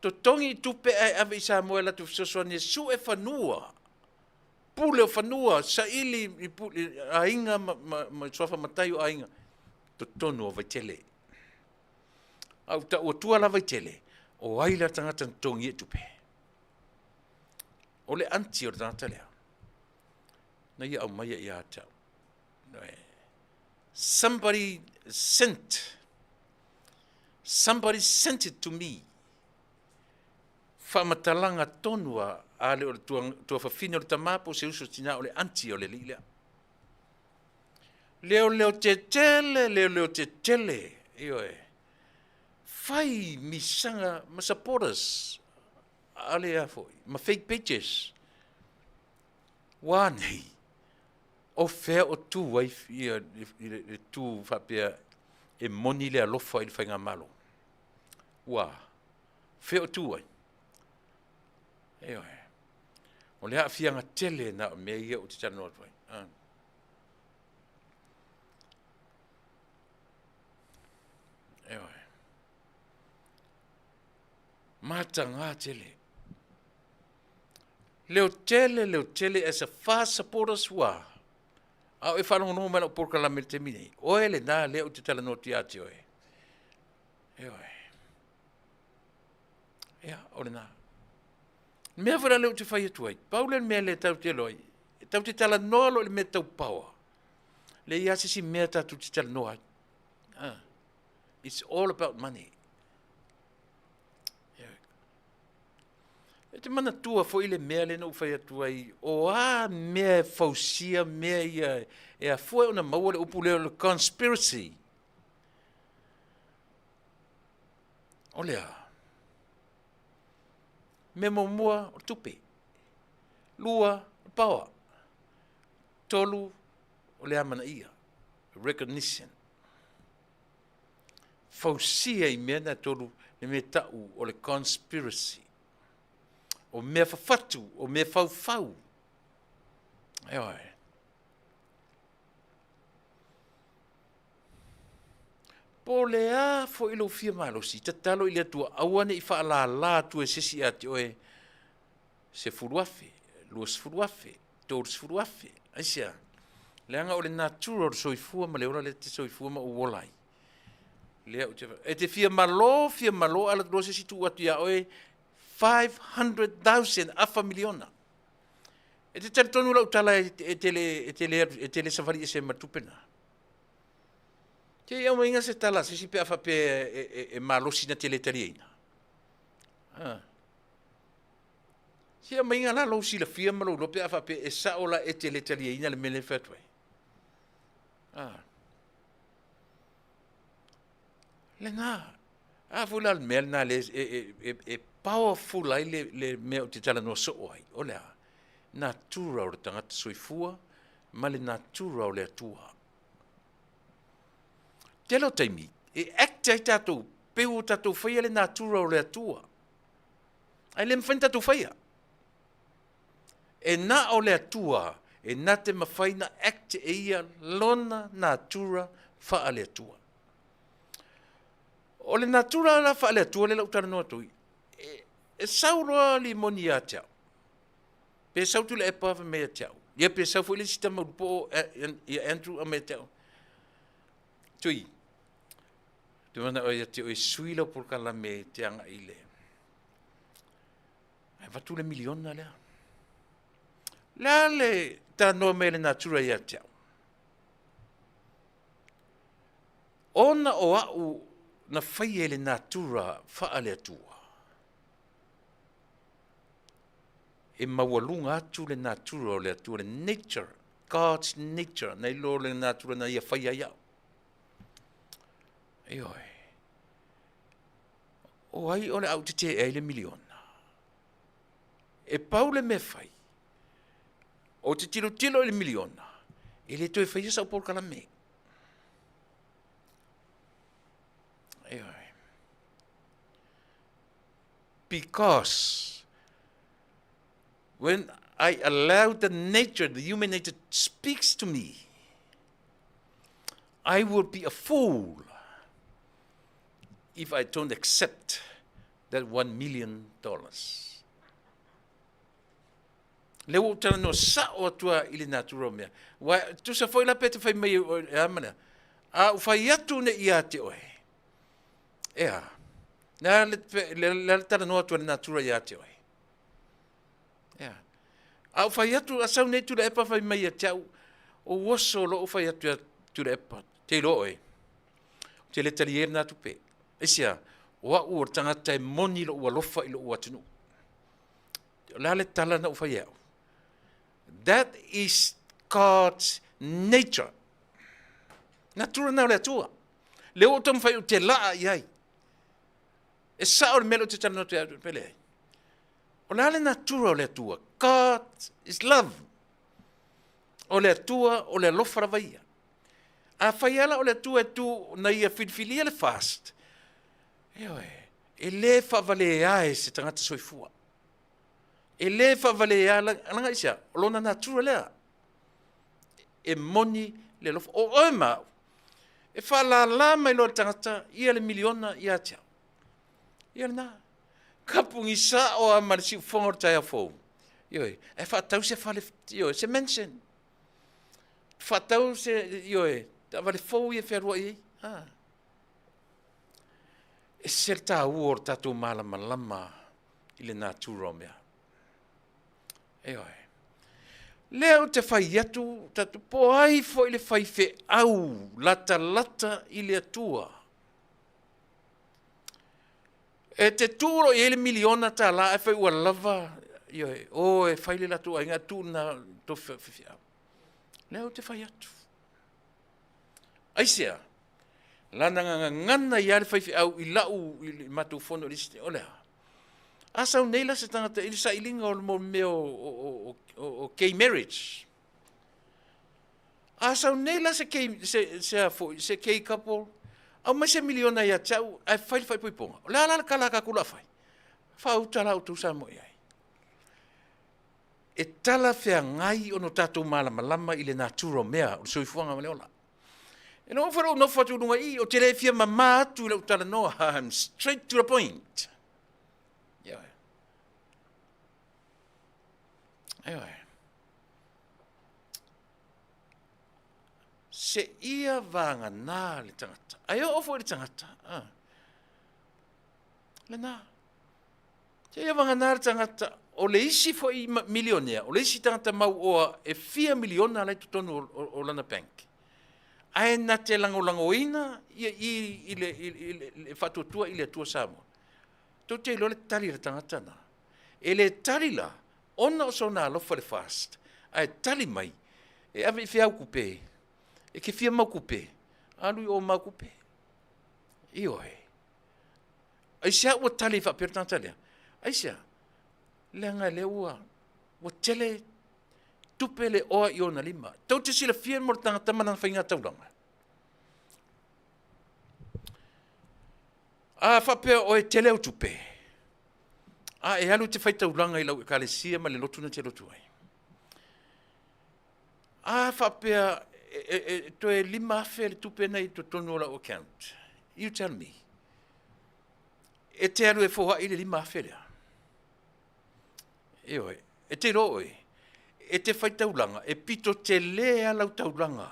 Totogi i tupe ae ave i Samoa e latou fesoasoani e sue fanua, pule o fanua, saili i pule, aiga ma, ma, ma suafa matai o aiga, totonu o Vaitele. A ua tau atua la Vaitele, o ai la tagata na totogi e tupe? O le aunty o le tagata lea, na ia aumaia ia te au. Somebody sent, somebody sent it to me. Faamatalaga tonu a, a le o le tuafafine o le tama po o se uso tina o le aunty o le alii lea. Leoleo tetele, leoleo tetele, ioe. Fai misaga ma supporters a le a foi, ma fake pages. Ua nei, o fea o tu ai ia le tu faapea e moni le alofa i le faigamalo? Ua fea o tu ai? Ioe. O le aafiaga tele na o mea ia ou te talanoa atu ai. Ah. Ioe. Mataga tele. Leo tele, leo tele as a fast supporters ua. A o e faalogologo mai lau polokalame i le taimi nei, oe lena lea ou te talanoa atu ia te oe. Ioe. Ia, o lena. Mea foi la lea ou te fai atu ai, pau lea o le mea lea tatou te iloa ai, e tatou te talanoa loa i le mea tau power, leai lava se isi mea tatou te talanoa ai. Ah. It's all about money. Ioe. E te manatua foi le mea lea na ou fai atu ai, o a mea e fausia mea ia e afua ona maua le upu lea o le conspiracy. O le a? Mea muamua, o le tupe. Lua, o le power. Tolu, o le amanaia, recognition. Fausia i mea na e tolu le mea tau o le conspiracy. O mea fafatu, o mea faufau. Ioe. Po o le a foi lou fia malosi, tatalo i le Atua aua ne i faalala atu e se isi ia te oe 10,000, 20,000, 30,000. Aisea? Leaga o le natura o le soifua ma le ola lea e te soifua ma ou ola ai. Lea ou te, e te fia malo, fia malo, alu atu loa se isi tuu atu ia oe 500,000, afa miliona. E te talitonu lau tala e te le, e te le, e te le savali ese ma le tupe lena. Se i aumaiga se tala a se isi pe a faapea e, e, e malosi na te le taliaina. Ah. Se i aumaiga la lou silafia ma lou iloa pe a faapea e sao la e te le taliaina le mea lea e fai atu ai. Ah. Lena. A foi la le mea lena le e, e, e, e powerful ai le, le mea ou te talanoa soo ai. O le a? Natura o le tagata soifua ma le natura o le Atua. Tele o taimi, e act ai tatou, pei ua tatou faia le natura o le Atua. Ae le mafai ona tatou faia. E na o le Atua e na te mafai na act e ia lona natura faale-Atua. O le natura la faale-Atua lea la ou talanoa atu ai, e, e sau loa limoni ia te au. Pe sau Tuilaepa fai mai ia te au. Ia pe sau foi le isi tama ulupo ia Andrew aumai ia te au. Tui, te manao ia te oe sui lau polokalame e te agai i le... Ae avatu le miliona lea. Le a le talanoa mai le natura ia te au. Ona o au na faia i le natura faale-Atua. E maualuga atu le natura o le Atua, le nature, God's nature, nai lo le natura na ia faia ai au. Ioe. O ai o le a ou tetee ai le miliona? E pau le mea fai, ou te tilotilo i le miliona, e le toe faia sau polokalame. Ioe. Because when I allow the nature, the human nature speaks to me, I will be a fool if I don't accept that $1 million. Le ua ou talanoa sao atu lava i le natura o mea. Ua tusa foi la pe te fai mai e a ma lea. A ou fai atu nei ia te oe, e a, le a le, le, le, le talanoa atu a le natura ia te oe. E a. A ou fai atu, a sau nei Tuilaepa fai mai ia te au, o oso loa ou fai atu ia Tuilaepa, te iloa oe, ou te le talie lena tupe. Aisea, o au o le tagata e moni lou alofa i lou atunuu. O le a le tala na ou fai e au? That is God's nature. Natura na o le Atua. Le ua ou taumafai ou te laa i ai. E sao le mea lea ou te talanoa atu ai, pe leai. O le a le natura o le Atua? God is love. O le Atua, o le alofa lava ia. Afai lava la o le Atua e tu na ia filifilia le fast, ioe, e le faavalea e se tagata soifua. E le faavalea, leaga aisea? O lona natura lea. E moni le alofa. O oe ma au, e faalala mai loa le tagata ia le miliona ia te au. Ia lena. Kapugisa sao lava ma le siufofoga o le taeao fou. Ioe, ae faatau se fale, ioe, se mansion. Faatau se, ioe, taavale fou ia e fealuai ai. Ha. Ese le taua o le tatou malamalama i le natura o mea. Ioe. Lea ou te fai atu, tatou, po o ai foi le faifeau latalata i le Atua. E te tuu loa i ai le miliona tala ae fai ua lava, ioe, o e fai le latou aiga, tuu lena tofi faifeau. Lea ou te fai atu. Aisea? Lana gagana ia le faifeau i lau i le matou fono i le isi o le a? A sau nei la se tagata i le sailiga o le mea o gay marriage. A sau nei la se gay, se a foi, se gay couple, aumai se miliona ia te au ae fai le faaipoipoga. O le a la le tala a tatou o le a fai? Faauta la outou Samoa i ai. E talafeagai ona tatou malamalama i le natura o mea, o le soifuaga ma le ola. E logo foi lou nofo atu i luga i i, ou te le fia mama atu i lau talanoa, I'm straight to the point. Ioe. Ioe. Se ia vagana le tagata. Ae oo foi le tagata. Ah. Lena. Seia vagana le tagata, o le isi foi milionea, o le isi tagata mauoa e fia miliona la i totonu o lana bank, ae na te lagolagoina ia i le faatuatua i le Atua Samoa. Tou te iloa le tali a le tagata na? E le tali la, ona o sona alofa i le FAST, ae tali mai, e ave i fea au kupe? E te fia mau kupe? Alu i o mau kupe. Ioe. Aisea ua tali faapea le tagata lea? Aisea? Leaga lea ua ua tele tupe le oa i ona lima. Tou te silafia mo le tagata ma lana faiga taulaga. A faapea oe tele au tupe, a e alu e te fai taulaga i lau ekalesia ma le lotu na te lotu ai. A faapea e, e, e toe 5,000 le tupe na i totonu o lau account, you tell me. E te alu e foai le 5,000 lea. Ioe, e te iloa oe, e te fai taulaga, e pito tele a lau taulaga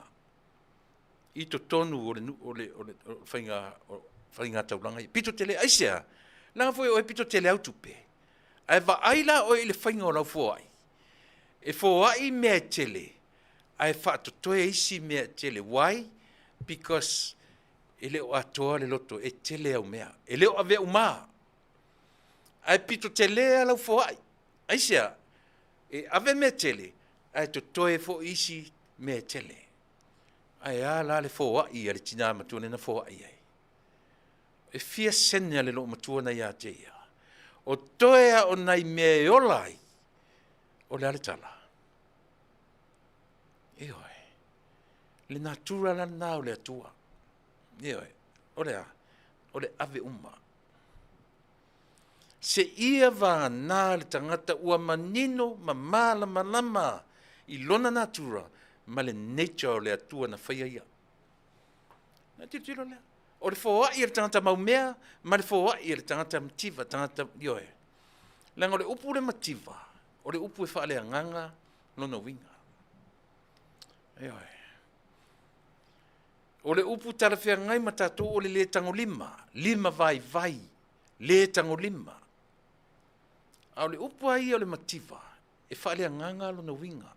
i totonu o le, o le, o le, o le faiga, o faiga taulaga ia. Pito tele, aisea? Leaga foi oe pito tele au tupe. Ae vaai la oe i le faiga o lau foai. E foai mea e tele, ae faatotoe isi mea e tele. Why? Because e le o atoa le loto, e tele au mea. E le o avea uma. Ae pito tele lava lau foai. Aisea? E ave mea tele, ae totoe foi isi mea e tele. Ae a la le foai a le tinā matua lea na foai ai? E fia sene a le loomatua na ia te ia? O toe a o nai mea e ola ai, o le a le tala? Ioe. Le natura la lena o le Atua. Ioe. O le a? O le ave uma. Se ia vagana le tagata ua manino ma malamalama i lona natura ma le nature o le Atua na faia ia. Na tilotilo lea. O le foai a le tagata maumea ma le foai a le tagata mativa, tagata, ioe. Leaga o le upu le mativa, o le upu e faaleagaga lona uiga. Ioe. O le upu talafeagai ma tatou o le le tagolima, lima vaivai, le tagolima. A o le upu a ia o le mativa, e faaleagaga lona uiga.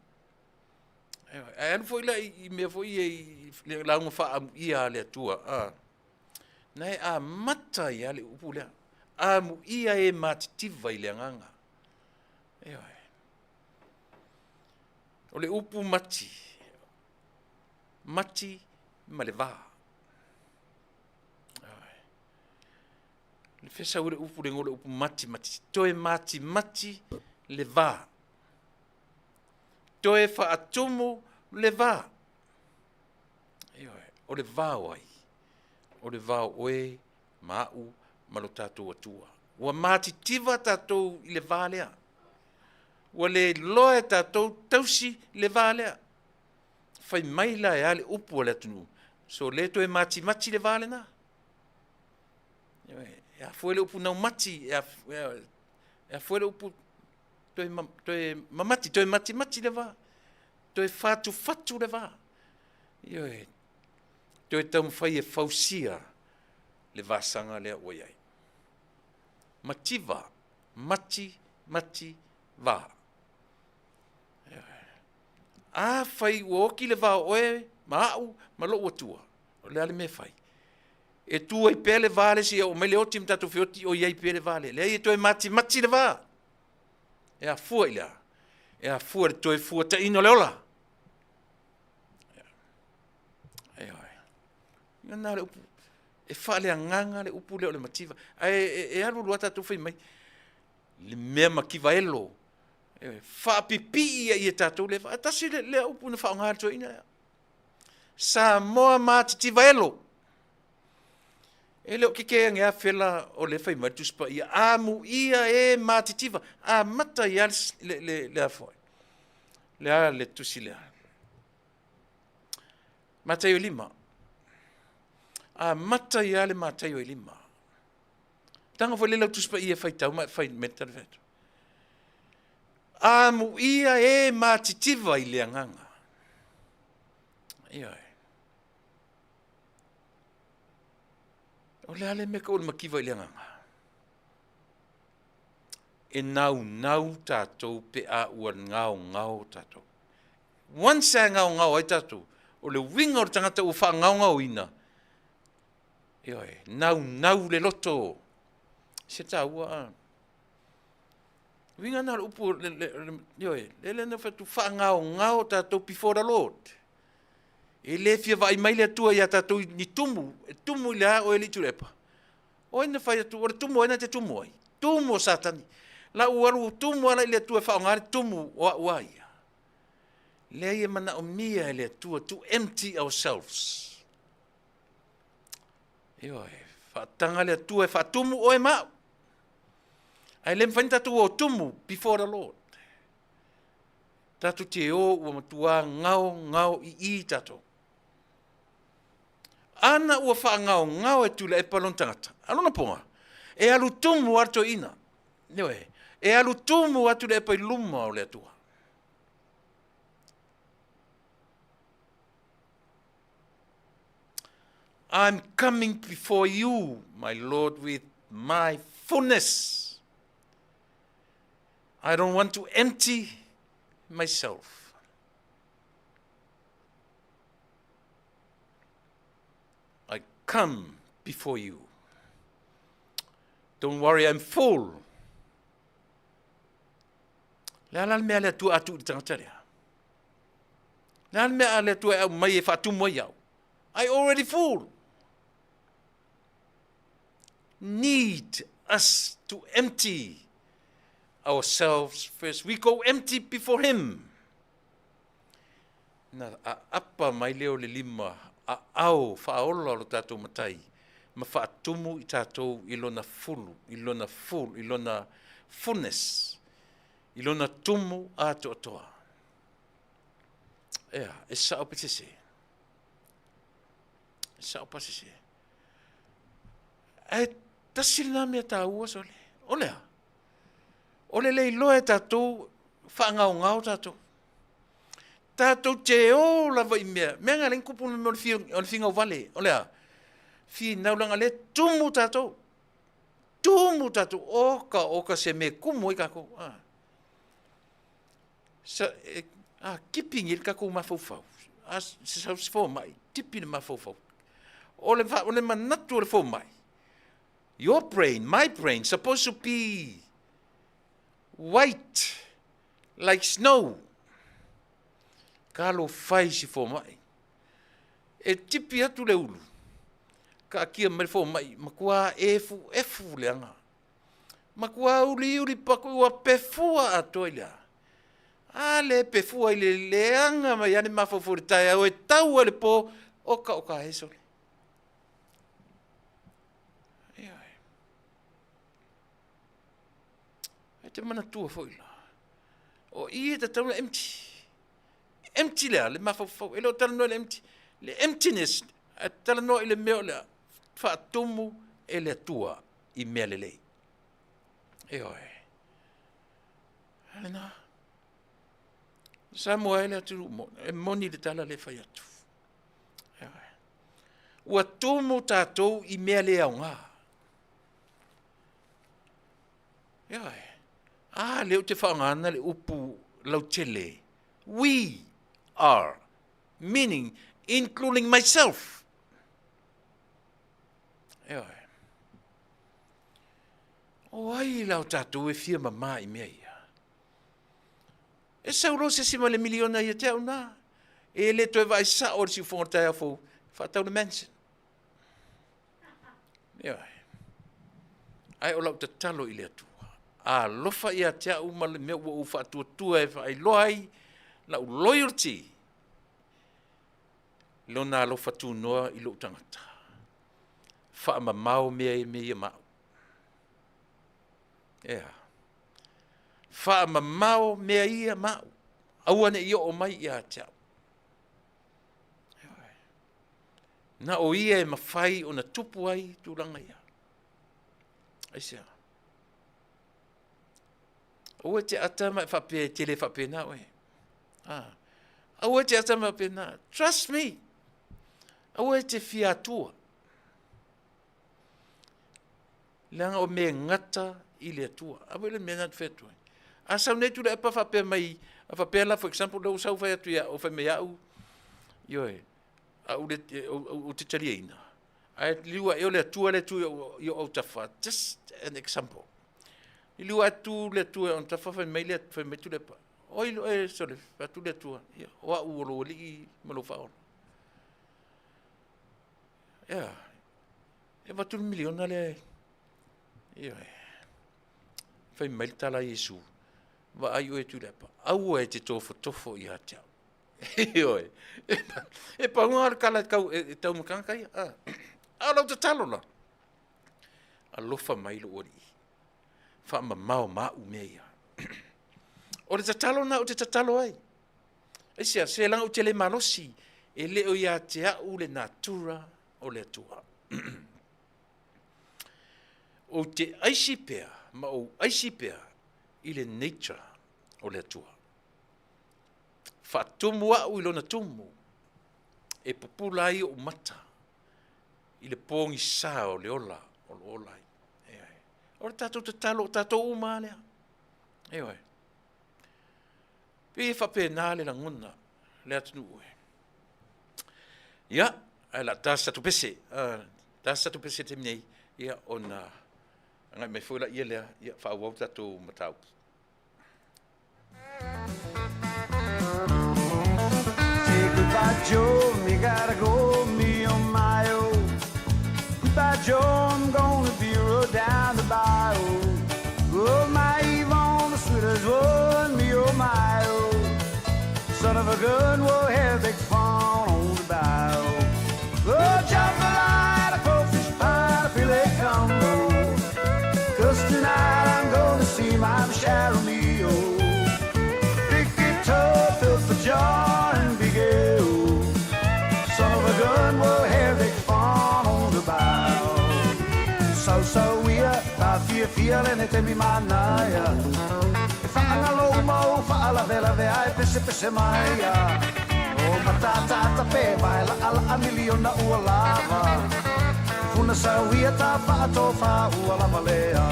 Ae alu foi la i mea foi ia i le lauga faaamuia a le Atua, a, na e amata ai lava le upu lea, amuia e matitiva i le agaga. Ioe. O le upu mati, mati ma le va. Ioe. Le fesau le upu le le upu mati mati, toe mati mati le va. Toe faatumu le va. Ioe, o le va o ai? O le va o oe ma au ma lo tatou Atua. Ua matitiva tatou i le va lea. Ua le iloa e tatou tausi le va lea. Fai mai la e a le upu a le atunuu, so le toe matimati le va lena. Ioe, e afua le upu naumati, e afua le upu toe, toe mamati, toe matimati le va, toe fatufatu le va. Ioe, toe taumafai e fausia le vasaga lea ua i ai. Mativa, mati, mati, va. Afai ua oti le va o oe ma a'u ma lo'u Atua, o le a le mea e fai? E tu ai pea le va le seia oo mai le oti ma tatou feoti o i ai pea le va lea. Leai, e toe matimati le va. E afua i le a? E afua i le toe fuataina o le ola. Ioe. Ia na o le upu, e faaleagaga le upu lea o le mativa. Ae e alu alu lava tatou fai mai, le mea mativa elo, faapipii ai e tatou le tasi lea upu na faaaoga e le toeaina lea. Samoa matitiva elo. E le o keke ane a fela o le fai mai le Tusi Paia, amuia e matitiva, amata ai lava le a foi, le a le tusi lea. Mataio e 5. Amata ai lava le Mataio e 5. Taga foi le lau Tusi Paia e faitau ma e fai mai le tala fai atu. Amuia e matitiva i le agaga. Ioe. O le a le mea tau o le mativa i le agaga? E naunau tatou pe a ua gaogao tatou. Once a gaogao ai tatou, o le uiga o le tagata ua faagaogaoina, ioe, naunau le loto. Se taua a. Uiga na o le upu, ioe, lele na fai atu, faagaogao tatou before the Lord. E le fia vaai mai le Atua ia tatou ni tumu, e tumu i le a oe le Tuilaepa. O ai na fai atu, o le tumu ai na te tumu ai? Tumu o Satani. La ua alu tumu ala i le Atua e faaaoga le tumu o a'u a ia. Leai, e manaomia e le Atua to empty ourselves. Ioe, faataga le Atua e faatumu oe ma a'u. Ae le mafai ona tatou o tumu before the Lord. Tatou te o ua matuā gao gao i i tatou. Ana ua faagaogao e Tuilaepa lona tagata, a lona poga, e alu tumu lava le toeaina. Ioe, e alu tumu lava Tuilaepa i luma o le Atua. I'm coming before you, my Lord, with my fullness. I don't want to empty myself. I come before you. Don't worry, I'm full. Le a la le mea le Atua atu i le tagata lea? Le a le mea a le Atua e au mai e faatumu ai au? I already full. Need us to empty ourselves first. We go empty before him. Na aapa mai lea o le lima aao faaola o lo tatou Matai ma faatumu i tatou i lona fulu, i lona full, i lona fullness, i lona tumu atoatoa. Ea, e sao pe sese? E sao pa sese? Ae tasi lena mea taua sole. O le a? O le le iloa e tatou faagaogao tatou. Tatou te o lava i mea. Mea nga le kupu le mea o le figau vale. O le a? Finau leaga lea tumu tatou. Tumu tatou. Oka, oka se mea kumu ai kakou. Ah. Sa, e, a tipi ni le tatou mafaufau. A se sau se fomai, tipi le mafaufau. O le, o le manatu o le fomai. Your brain, my brain, supposed to be white like snow. Kalo fai si fomai. E tipi atu le ulu. Kaatia mai le fomai, matua efu efu le aga. Matua uliuli paku ua pefua atoa i le a. A le pefua i le leaga mai ane mafaufau i le taeao e tau ai le po, oka oka e sole. Ioe. E te manatua foi la. O i e tatau na empty. Empty lea, le mafaufau. E le o talanoa i le empty. Le emptiness, e talanoa i le mea o le faatumu e le Atua i mea lelei. Ioe. A lena. Samoa e le atunuu e moni le tala le fai atu. Ioe. Ua tumu tatou i mea le aoga. Ioe. A lea ou te faaaogaina le upu lautele, we are, meaning including myself. Ioe. O ai la o tatou e fia mamā i mea ia? E sau loa se isi ma le miliona ia te au na. E le toe vaai sao le siufofoga o le taeao fou, faatau le mansion. Ioe. Ae o lau tatalo i le Atua, alofa ia te au ma le mea ua ou faatuatua e faailoa ai lau loyalty, Lona alofa tunoa i lou tagata. Faamamao mea ia mea ia ma au. Ea. Faamamao mea ia ma au. Aua ne i oo mai ia te au. Na o ia e mafai ona tupu ai tulaga ia. Aisea? Aua e te ata ma e faapea e te le faapena oe. Ah. Aua e te ata ma faapena. Trust me. Aua e te fia atua. Leaga o mea e gata i le Atua. A foi le mea na te fai atu ai. A sau nei Tuilaepa faapea mai, a faapea la, for example, lea ua sau fai atu ia, fai mai au, ioe, au le, ou te taliaina. Ae liliu ae o le Atua le tu i ou autafa. Just an example. Liliu ae tu le Atua i ou autafa, fai mai le, fai mai Tuilaepa. Oi, e, sole, fai atu le Atua, ia, o au o lou alii ma lou faaola. Ia, e avatu le miliona lea, ioe. Fai mai le tala a Iesu, vaai oe Tuilaepa, aua e te tofotofo ia te au. Ioe. E pau lava le tala e tau, e tau ma tagata ia. A, a o lau tatalo la, alofa mai lou alii, faamamao ma au mea ia. O le tatalo na ou te tatalo ai. Aisea, se leaga ou te le malosi, e le o ia te au le natura o le Atua. Ou te aisi pea ma ou aisi pea i le nature o le Atua. Faatumu au i lona tumu, e pupula ai ou mata i le pogisa o le ola o lo ola ai. O le tatou tatalo o tatou uma lea. Ioe. Pei e faapena le lagona le atunuu e. Ia, ae la ta se tatou pese, ta se tatou pese taimi nei, ia ona agai mai foi laia lea, ia faaauau tatou mataupu. Say goodbye, Joe, me gotta go, me oh my oh. Goodbye, Joe, I'm gonna be rode down the bayou. Oh, my Yvonne, the sweetest one, me oh my oh. Son of a gun, we'll have big fun on the bayou. Oh, jambalaya, crawfish pie, filet combo. Cause tonight I'm gonna see my Michelle Romeo. Big toe, filth John and Big O. Son of a gun, we'll have big fun on the bayou. So, so we are, fiafia lenei taimi manaia. E faagalo uma ou faalavelave ae pesepese mai ia. O matatata pe vae laʻalaʻa miliona ua lava. Funa sau ia ta faatofa ua lava lea.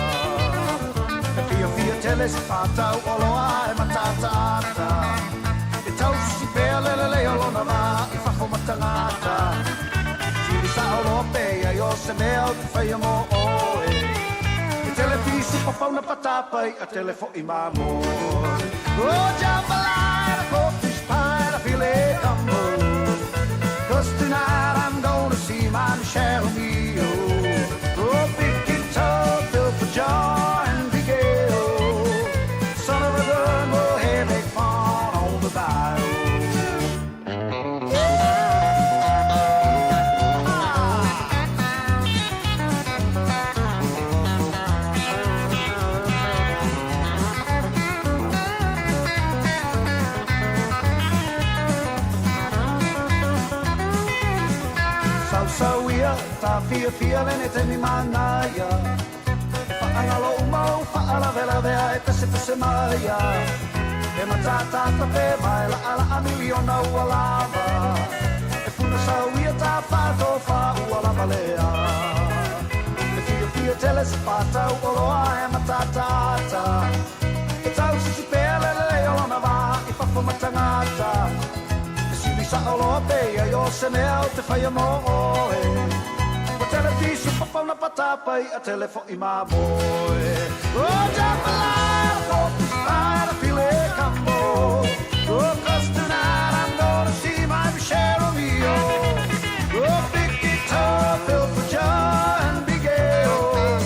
E fiafia tele se fatau oloa ae matatāta. E tausi pea le lelei o lona va i fafo ma tagata. Fili sao loa pe ai o se mea ou te faia mo oe. E tele pisi papauna patapai a tele fo'i mamoe. Oh, jambalaya, crawfish pie, a filet combo. Cause tonight I'm gonna see my Michelle Mio. Oh, big guitar, built for joy and big ale. Son of a gun, we'll have big fun on the bayou. Sausau ia, tafiafia lenei taimi manaia. E faagalo uma ou faalavelave ae pesepese mai ia. E matatata pe vae laʻalaʻa miliona ua lava. E funa sau ia ta faatofa ua lava lea. E fiafia tele tele se faatau oloa e matatātā. E tausisi pea le lelei o lona va i fafo ma tagata. Fesili sa'o loa pe i ai o se mea ou te faia mo ʻoe. Ua tele pisu papauna patapa i'a tele fo'i mamoe. Oh, jambalaya, pork pie, and a filet combo. Oh, 'cause tonight I'm gonna see my Michelle Romeo. Oh, big guitar filled for joy and big ale.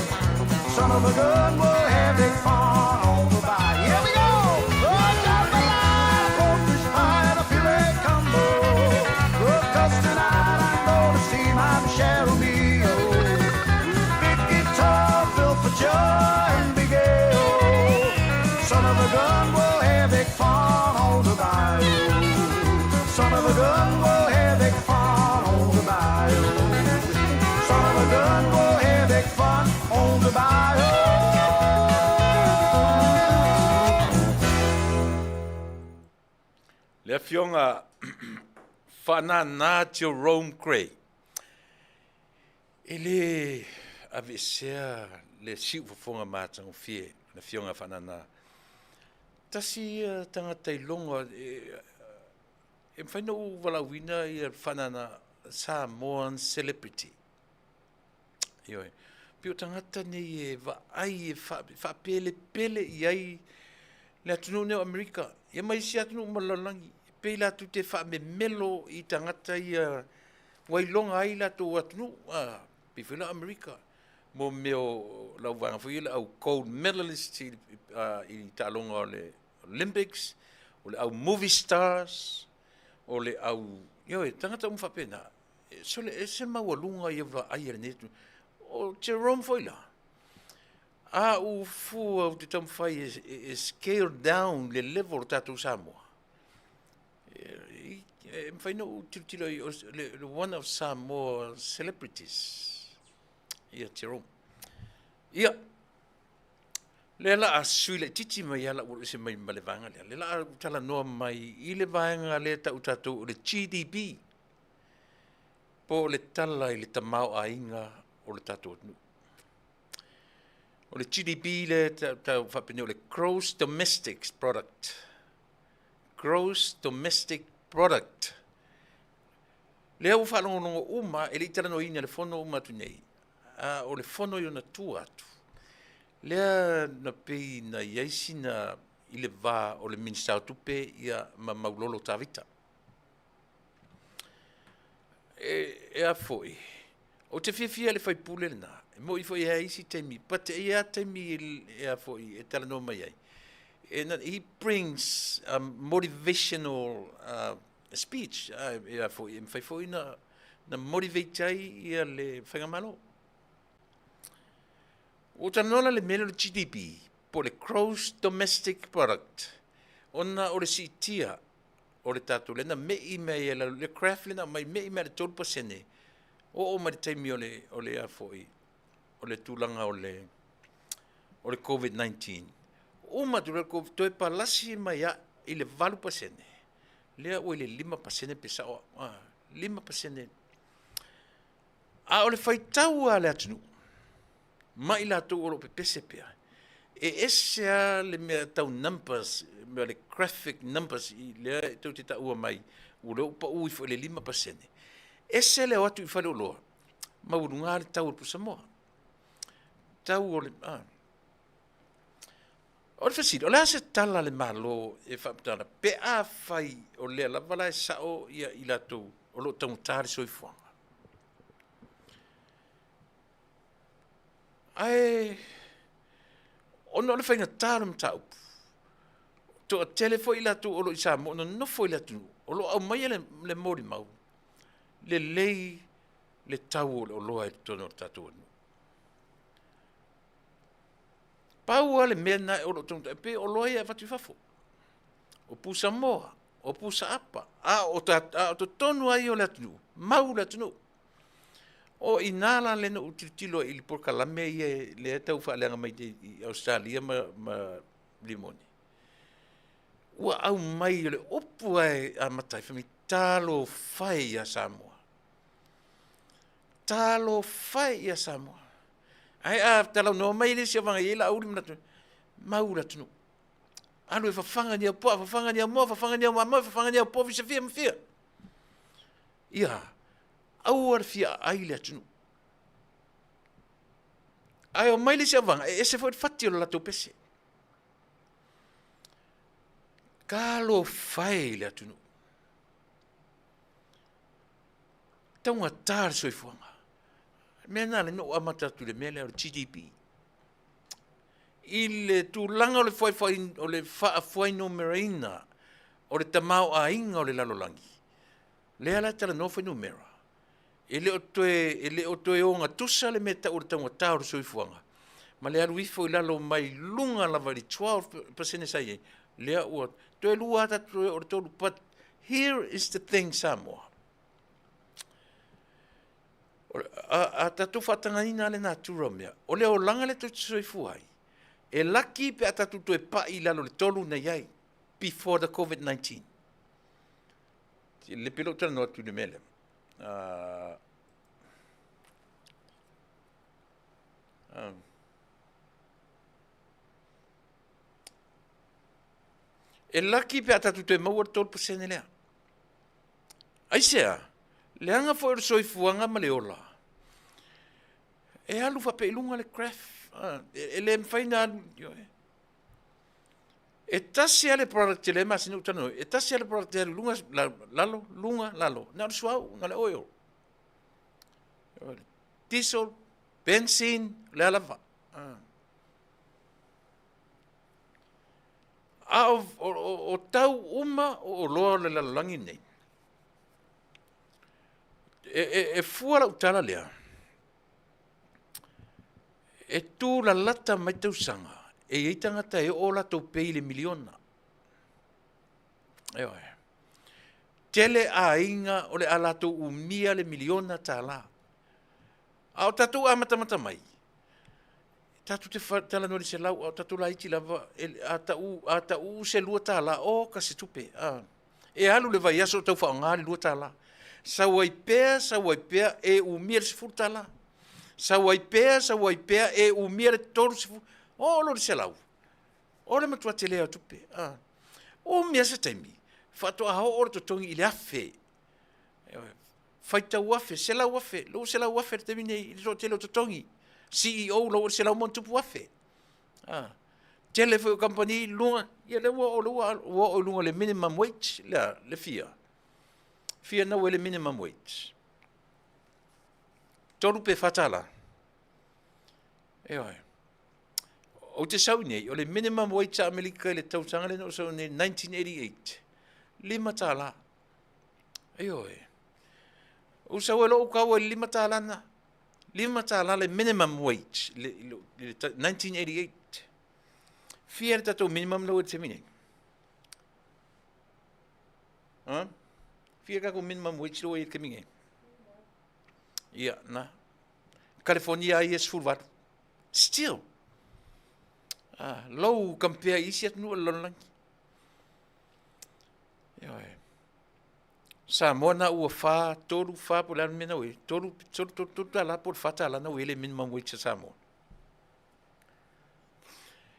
Son of a gun, we'll have big fun on the bayou. Here we go! Oh, jambalaya, pork fish pie, and a filet combo. Oh, 'cause tonight I'm gonna see my Michelle Romeo. Big guitar filled for joy and big ale. Son of a gun, we'll have big fun on the bayou. Son of a gun, we'll have big fun on the bayou. Son of a gun, we'll have big fun on the bayou. Le Afioga Faanana Jerome Gray. E le aveesea le siufofoga matagofie le Afioga Faanana. Tasi ia tagata iloga e, e mafai ona ou valaauina ia Faanana Samoan celebrity. Ioe. Pei o tagata nei e vaai e faapelepele i ai le atunuu nei o Amerika, ia ma isi atunuu ma le lalolagi. E pei latou te faamemelo i tagata ia ua iloga ai latou atunuu, a, pei foi la Amerika, mo mea o lau vaega foi ia le au gold medalist i, i taaloga o le Olympics, o le au movie stars, o le au, ioe, tagata uma faapena. Sole, e ese le maualuga ia vaai a lenei atunuu. O Jerome foi la, a ou fua ou te taumafai e, e, e scale down le level o tatou Samoa. E, e, e mafai na ou tilotilo i le, le one of Samoa celebrities, ia Jerome. Ia, lea la a sui laitiiti mai ala ua ese mai ma le vaega lea. Lea la a talanoa mai i le vaega lea tau tatou o le GDP. Po o le tala i le tamaoaiga o le tatou atunuu. O le GDP lea tau faapenei o le Gross Domestic Product. Gross Domestic Product. Lea ua faalogologo uma, e le i talanoaina i le fono uma atu nei, a o le fono i ona tua atu, lea na pei na i ai sina i le va o le Minisita o Tupe ia ma Maulolo Tavita. E, e a foi, ou te fiafia i le faipule lena, e moi foi e ai isi taimi, but e i a taimi e a foi, e talanoa mai ai. E, na, he brings a motivational speech, a, e a foi, e mawhai foi na, na motivate ai ia le Faigamalo. Ua talanoa la le mea lea o le GDP, po o le Gross Domestic Product, ona o le siitia o le tatou lea na me'i mai ai le graph lea na aumai me'i mai le 3% oo mai le taimi o le o le a foi o le tulaga o le o le COVID-19 uma atu le COVID toe palasi mai a i le 8% lea ua i le 5% pe sao a 5% a o le faitau a le atunuu ma i latou o lo o pepese pea. E ese lava le mea tau numbers, mea le graphic numbers i lea e tou te taua mai, ua lea ua pau ifo i le 5%. Ese le o atu i faleoloa, maualuga le tau o le pusamoa. Tau o le... Ah. O le fesili, o le a se tala a le Malo e faaputala pe afai o lea lava la e sao ia i latou o lo o taugata le soifuaga? Ae ona o le faigata o le mataupu, toatele foi i latou o lo o i Samoa o nonofo i le atunuu, o lo o aumaia le, le molimau, lelei le tau o le oloa i totonu o le tatou atunuu. Pau lava le mea lena o lo o taumafai, pei o oloa ia e avatu i fafo. O pusamoa, o pusaapa, a o, a o totonu lava ia o le atunuu, mau le atunuu. O i ina la lea na ou tilotilo ai i le polokalame ia lea e tau faaleaga mai i Ausetalia ma, ma Limoni. Ua aumai o le upu lava e amata ai, fai mai, talofa e ia Samoa. Talofa e ia Samoa. Ae a talanoa mai le isi avaga e i ai Laauli manatu, mau le atunuu. Alu e fafaga ni au puaa, fafaga ni au moa, fafaga ni au mamoe, fafaga ni au povi se fia ma fia. Ia, aua le fia aai le atunuu. Ae o mai le isi avaga, e ese foi le fati o le latou pese. Talofa e i le atunuu. Taugata le soifuaga. O le mea lena na ou amata atu i le mea lea o le GDP. I le tulaga o le fuaifua, o le faafuainumeraina o le tamaoaiga o le lalolagi, lea la e talanoa fuainumera, e le o toe, e le o toe ogatusa le mea tau o le taugata o le soifuaga, ma le alu ifo i lalo mai luga lava i le 12% sa i ai, lea ua toe lua lava tatou toe oo i le tolu. But here is the thing Samoa. A, a tatou faatagaina le natura o mea, o le olaga lea tatou te soifua ai, e laki pe a tatou toe pai i lalo i le tolu na i ai before the COVID-19. Le pei lou talanoa atu i le mea lea. E laki pe a tatou toe maua le 3% lea. Aisea? Leaga foi o le soifuaga ma le ola, e alu faapea i luga le graph. E le mafai ona alu. E tasi lava le product tele masina ou talanoa, e tasi lava le product e alu luga, lalo, luga, lalo. Na o le suauu, na o le oil. Diesel, benzene, o le a lava. A o, o, o, o tau uma o oloa o le lalolagi nei, e, e, e fua lau tala lea, e tū lalata mai tausaga, e i ai tagata e oo latou pei i le miliona. Ioe. Tele aiga o le a latou umia le miliona tālā. A o tatou amatamata mai, tatou te talanoa i le 100, a o tatou laiti lava, e, a tau, a tau se $2, oka se tupe. A, e alu le vaiaso o tau faaaoga le $2. Sau ai pea, sau ai pea, e umia le $10. Sau ai pea, sau ai pea, e umia le 30, oo loa i le 100. O le matua tele o tupe. A, umia se taimi, faatoa oo le totogi i le 1,000. Faitau afe, 100,000, 200,000 le taimi nei i le toatele o totogi. CEO lau ua 100 ma ona tupu afe. Ah. Tele foi o kamupani i luga, ia lea ua oo, ua oo i luga le minimum wage, lea, le fia. Fia na ua le minimum wage. 3 pe 4 tālā. Ioe. Ou te sau nei, o le minimum wage a Amerika i le tausaga lea na ou sau nei, 1988, 5 tālā. Ioe. Ou sau ai loa ou kau ai le $5 lena. $5 le minimum wage i le, i le 1988. Fia le tatou minimum lau i le taimi nei? Ha? Fia le tatou minimum wage lau i le taimi nei? Ia, na. California ai e 18. Still. Ah, low compare i isi atunuu o le lalolagi. Ioe. Samoa na ua fa, tolu, fa po o le a le mea na ua i ai, tolu, tolu, tolu, tolu tala po o le fa tala na ua i ai le minimum wage a Samoa.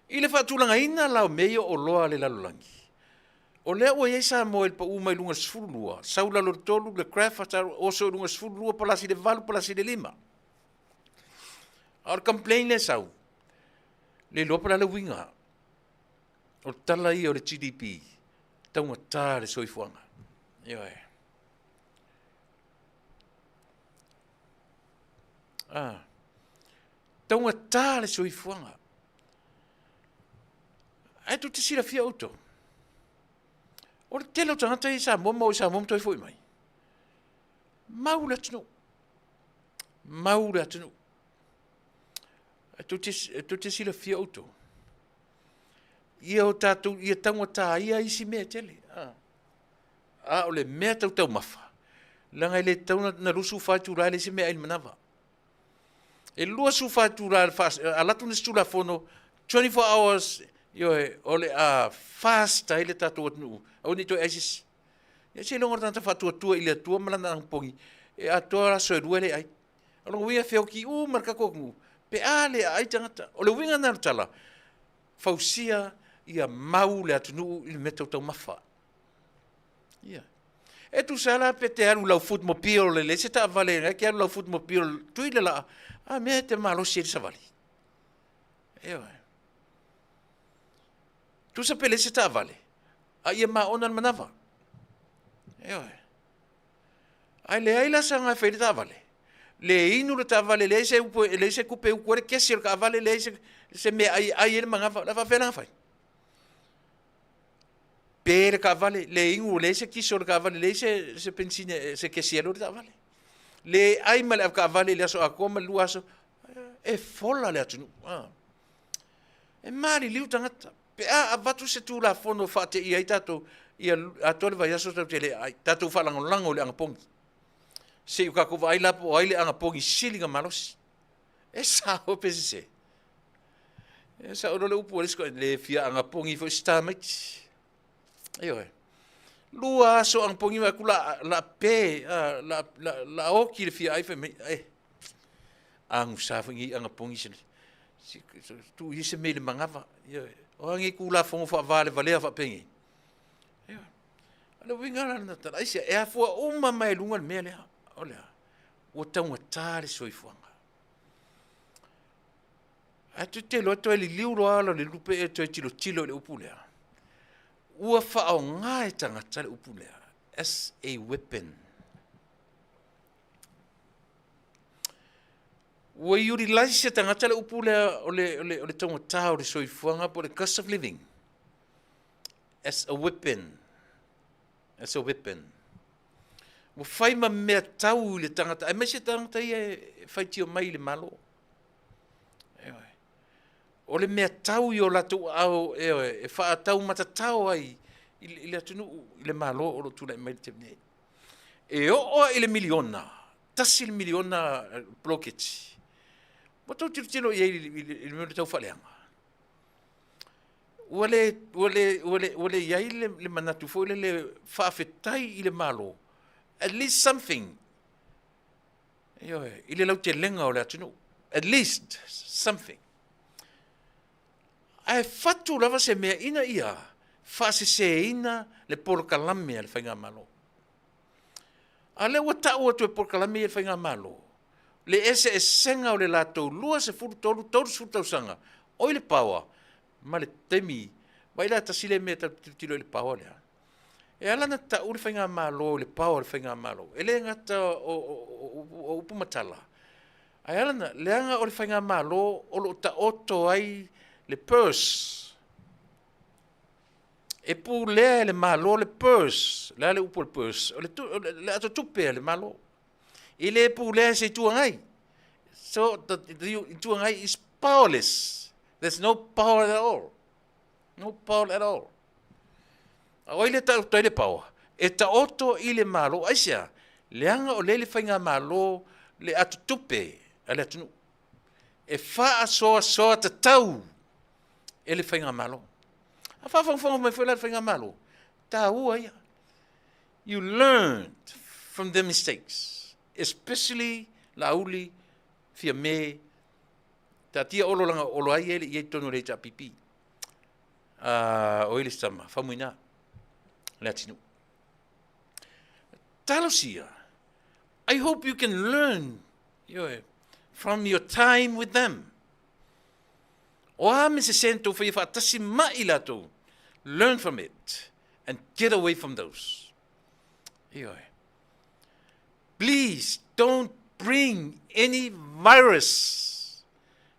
I le faatulagaina la o mea ia o oloa a le lalolagi, o lea ua i ai Samoa i le pau mai luga i le 12, sau i lalo i le 3, le graph, oso i luga i le 12, palasi i le 8, palasi i le 5. A o le complain lea e sau, le iloa po o le a le uiga. O le tala ia o le GDP, taugata le soifuaga. Ioe. Ah. Taugata le soifuaga. Ae tou te silafia outou, o le tele o tagata ia i Samoa ma o i Samoa ma toe foi mai, mau le atunuu. Mau le atunuu. Ae tou te silafia outou, ia o tatou, ia taugata ia isi mea e tele. A, a o le mea tau taumafa, leaga e le tatau na 24 itula e leai se mea ai le manava. E 24 itula alu atu nisi Tulafono, 24 hours, ioe, o le a fast ai le tatou atunuu, aua ne i toe ai se isi. Ia seiloga o le tagata faatuatua i le Atua ma lana anapogi, e atoa aso e lua e le ai. O lona uiga e feoti uma le tatou atunuu, Pe a le aai tagata. O le uiga lena o le tala, fausia ia mau le atunuu i le mea tau taumafa. Ia. E tusa la pe te alu lau footmobile e leai se taavale e te alu lau footmobile tui le laa, a mea e te malosi ai le savali. Ioe. Tusa pe leai se taavale, a ia maona le manava. Ioe. Ae leai la se aga e fai le taavale. Le inu le taavale, leai se upu, leai se tupe e utu ai le kesi o le taavale, leai se, se mea ai ai ai le manava. O le a faapefea la ona fai? Pe le taavale, le inu, leai se kiso o le taavale, leai se, se penisine, se kesi e alu ai le taavale. Le ai ma le avetaavale i le aso atoa ma le lua aso, e fola le atunuu. Ah. E maliliu tagata. Pe a avatu se Tulafono faateia ai tatou, ia atoa le vaiaso tatou te le aai, tatou faalagolago i le agapogi. Se i o tatou vaai la po o ai le agapogi sili ona malosi. E sao pe sese? E sao loa le upu a le isi, le fia agapogi foi si tamaiti. Ioe. Lua aso agapogi mai atu la, la pe, la, la, la oki le fia ai fai mai, eh, agusa foi nei agapogi se, tuu ia se mea i le manava. Ioe. O a nei Tulafono faavalevalea faapenei? Ioe. O le uiga la lena tala, aisea, e afua uma mai luga le mea lea, o le a? Ua taugata le soifuaga. Ae tou te iloa toe liliu loa ala o le lupe e toe tilotilo i le upu lea. Ua faaaoga e tagata le upu lea as a weapon. Ua utilize e tagata le upu lea o le, o le, o le taugata o le soifuaga po o le cost of living as a weapon. As a weapon. Ua fai ma mea tau i le tagata, aemaise tagata ia e faitio mai i le Malo. Ioe. O le mea tau i o latou aao ioe, e faataumatatao ai i le atunuu, i le Malo o lo o tulai mai i le taimi nei. E oo lava i le miliona, tasi le miliona poloketi, ua outou tilotilo i ai i le mea o le tau faaleaga. Ua le, ua le, ua le, ua le i ai le, le manatu foi lele faafetai i le Malo, at least something, ioe, i le lautelega o le atunuu, at least something. Ae fatu lava se mea ina ia faaseseina le polokalame a le Faigamalo. A lea ua tau atu e polokalame ia le Faigamalo, le eseesega o le latou 23, 30 tausaga o i le power ma le taimi, vaai la tasi lea mea tatou te tilotilo i le power lea. E ala ona tau le Faigamalo i le power o le Faigamalo, e le gata o upu ma tala, ae ala ona, leaga o le Faigamalo o lo o taoto ai le purse. E pulea e le Malo le purse. O le a le upu o le purse? O le, le atotupe a le Malo. E le pulea e se Itu Agai. So, the, the Itu Agai is powerless. There's no power at all. No power at all. A o ai le taoto ai le power? E taoto i le Malo. Aisea? Leaga o lea le Faigamalo le atotupe a le atunuu. E faasoasoa tatau e le Faigamalo. A faafogafoga mai foi la le Faigamalo, taua ia. You learned from their mistakes, especially Laauli, Fiame, taatia Olo leaga o Olo ai e le i ai totonu o le HRPP. O ai le isi tama, Faumuina, Leatinuu. Talosia, I hope you can learn ioe, from your time with them. O a me sese na tou faia faatasi ma i latou, learn from it and get away from those. Ioe. Please don't bring any virus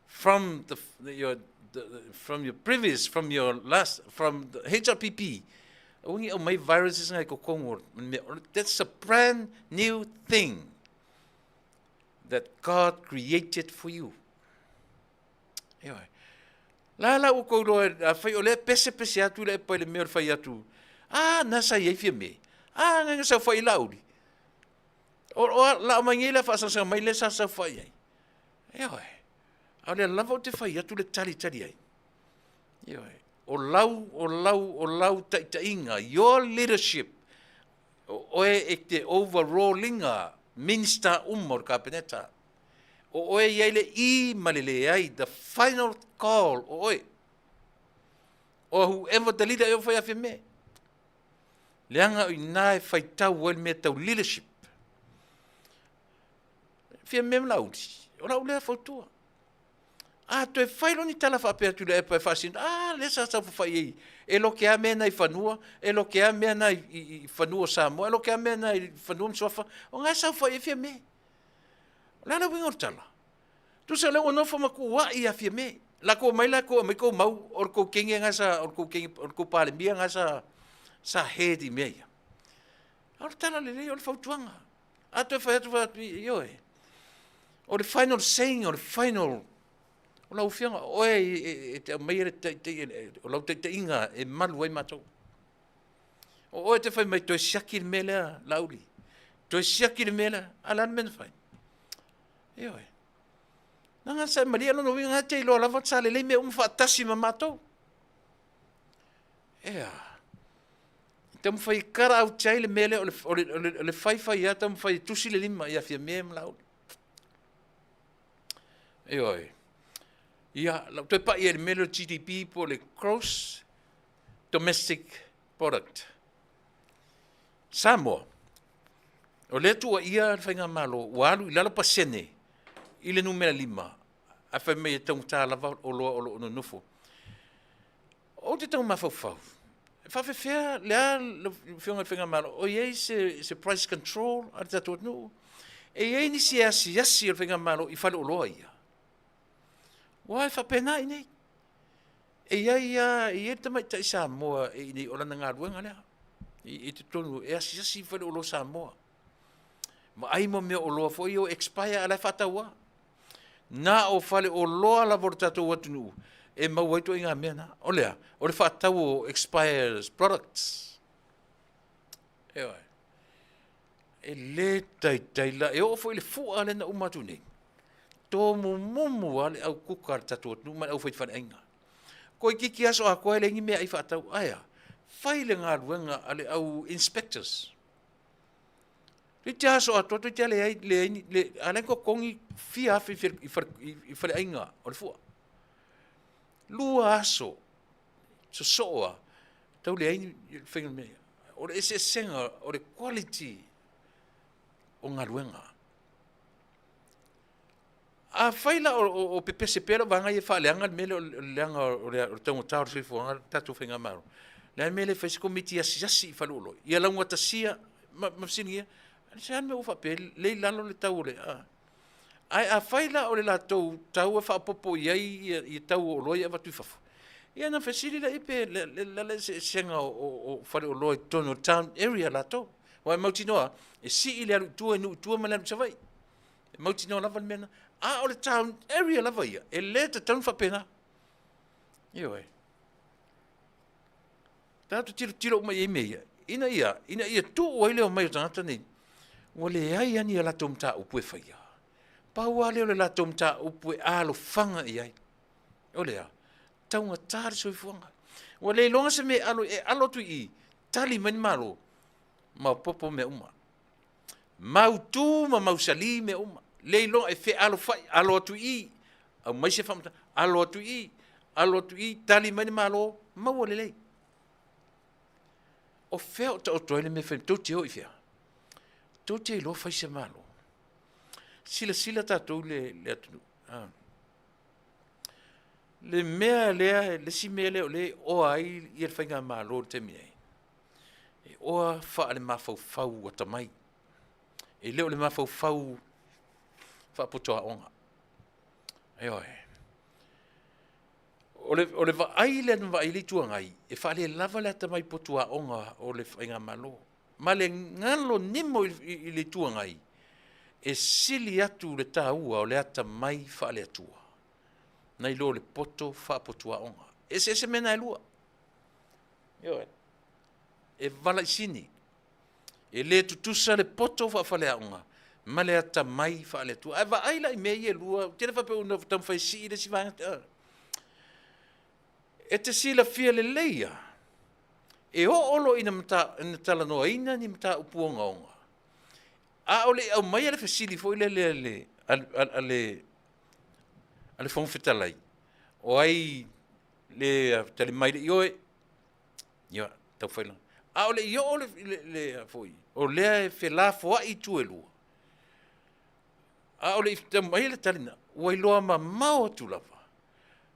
from the, your, the, from your previous, from your last, from the HRPP. Aua ne i aumai viruses nga i totonu o, that's a brand new thing that God created for you. Ioe. La la ua kou loa, afai o lea pesepese atu le epa i le mea o le fai atu, a, na sa i ai fia me, a, ngai na saofai i Laauli. O, o, la o mai nei la faasagasanga mai lea sa saofai ai. Ioe. A o lea lava ou te fai atu le talitali ai. Ioe. O lau, o lau, o lau taitaiga, your leadership, o oe e te overruling-a Minista uma o le Kapeneta. O oe e i ai le i ma le leai, the final call o oe. Or whoever the leader e oo foi ia Fiame. Leaga o i ina e faitau ai le mea tau leadership. Fiame ma Laauli, o lau lea fautua. A toe fai loa ni tala faapea atu i le epa e faasino, a lea sa saofafai ai, e loke lava mea na i fanua, e loke lava mea na i fanua o Samoa, e loke lava mea na i fanua ma suafa, o na e saofafai ai Fiame. O le a le uiga o le tala? Tusa o lea ua nofo ma tuuai ia Fiame. Latou omai latou e aumai tou mau, o le tou teine na sa, o le tou teine, o le tou Palemia na sa, sa head i mea ia. A o le tala lelei o le fautuaga. A toe fai atu, fai atu, ioe. O le final saying, o le final, o lau afioga, o oe e te aumaia le taitaiga, o lau taitaiga e malu ai matou. O oe e te fai mai, toe siaki le mea lea, Laauli. Toe siaki le mea lea. A o le a le mea na fai? Ioe. Leaga sa e malie lona uiga na e te iloa lava sa lelei mea uma faatasi ma matou. Ea. Taumafai e kara out ai le mea lea o le, o le, o le, o le faifai lava taumafai e tusi le lima ia Fiame ma Laauli. Ioe. Ia, lau toe pai ai i le mea lea o le GDP po o le Gross Domestic Product. Samoa, o lea tuuaia le Faigamalo ua alu i lalo pasene i le numera 5, ae fai mai e taugata lava oloa o lo o nonofo. Ou te tau mafaufau, e faafefea le a le afioga i le Faigamalo, o i ai se, se price control a le tatou atunuu? E i ai nisi e asiasi o le Faigamalo i faleoloa ia? Aua e faapena i inei. E i ai lava, e i ai le tamaitai Samoa e i inei o lana galuega lea. I, i totonu, e asiasi i faleoloa Samoa. Vaai mo mea oloa foi ia ua expire a o la e faatau lava. Na o faleoloa lava o le tatou atunuu e maua ai ituaiga mea na. O le a? O le faatau o expires products. Ioe. E le taitai la, e oo foi i le fua lea na uma atu nei, tomumumu lava le au kuka a le tatou atunuu ma le aufaifaleaiga. Toeitiiti aso atoa e leai ni meaai faatau. Ae a? Fai le galuega a le au inspectors. Toeitiiti aso atoa, toeitiiti lava leai, leai ni, le, a o la e totogi fia afe i faleaiga o le fua. 2 aso sosoo lava, tau leai ni faiga mea. O le eseesega o le quality o galuega. Afai la o pepese pea lau vaega ia e faaleaga le mea lea o le leaga o le taugata o le soifuaga le tatou faigamalo, le a le mea e le fai se komiti asiasi i faleoloa ia laugatasia ma fesiligia se a le mea ua faapea ai lea i lalo le tau o le a. Ae afai la o le latou tau e faaopoopo i ai ia tau o oloa ia e avatu i fafo, ia ona fesili lea pe o le a le eseesega o faleoloa i totonu o le town area latou. Aua e mautinoa e sii le alu i tua i nuu i tua ma le alu i Savaii. E mautinoa lava le mea lena. A o le town area lava ia, e le tatau ona faapena. Ioe. Tatou tilotilo uma i ai mea ia, ina ia, ina ia tuu ai le omai o tagata nei, ua leai lava ni a latou mataupu e faia. Pau lava lea o le latou mataupu e alofaga i ai. O le a? Taugata le soifuaga. Ua le iloga se mea e alo, e alo atu i i, tali mai le Malo, maopoopo mea uma. Mautu ma mausali mea uma. Le iloga e fealofai, alo atu i i, aumai se faamatalaga, alo atu i i, alo atu i i, tali mai le Malo, maua lelei. O fea o taoto ai le mea fai, tou te o i fea? Tou te iloa fai se Malo. Silasila tatou i le, le atunuu. Ah. Le mea lea, le isi mea lea o lea e oa ai ia le faigamalo i le taimi nei, e oa faalemafaufau atamai. E le o le mafaufau faapotoaoga. Ioe. O le, o le vaai lea na vaai le Itu Agai, e faalelava le atamai potuaoga o le Faigamalo. Ma le galo nimo i, i, i le Itu Agai, e sili atu le taua o le atamai faale-Atua nai lo le poto faapotuaoga. E eseese mea na e lua. Ioe. E valaisini. E le tutusa le poto faafaleaoga ma le atamai faale-Atua. Ae vaai la i mea ia e lua, ou te le faapea ua taumafai e sii le isi vaega. E te silafia lelei lava, e oo loa ina talanoaina ni mataupu ogaoga, a o le i aumaia le fesili foi lele a le a, a, le, a le Fofoga Fetalai, o ai le tali mai le ioe, ia, taufai laga. A o le i oo le, le, le foi, o lea e felafoai itu e lua. A o le i mai le tali na, ua iloa mamao atu lava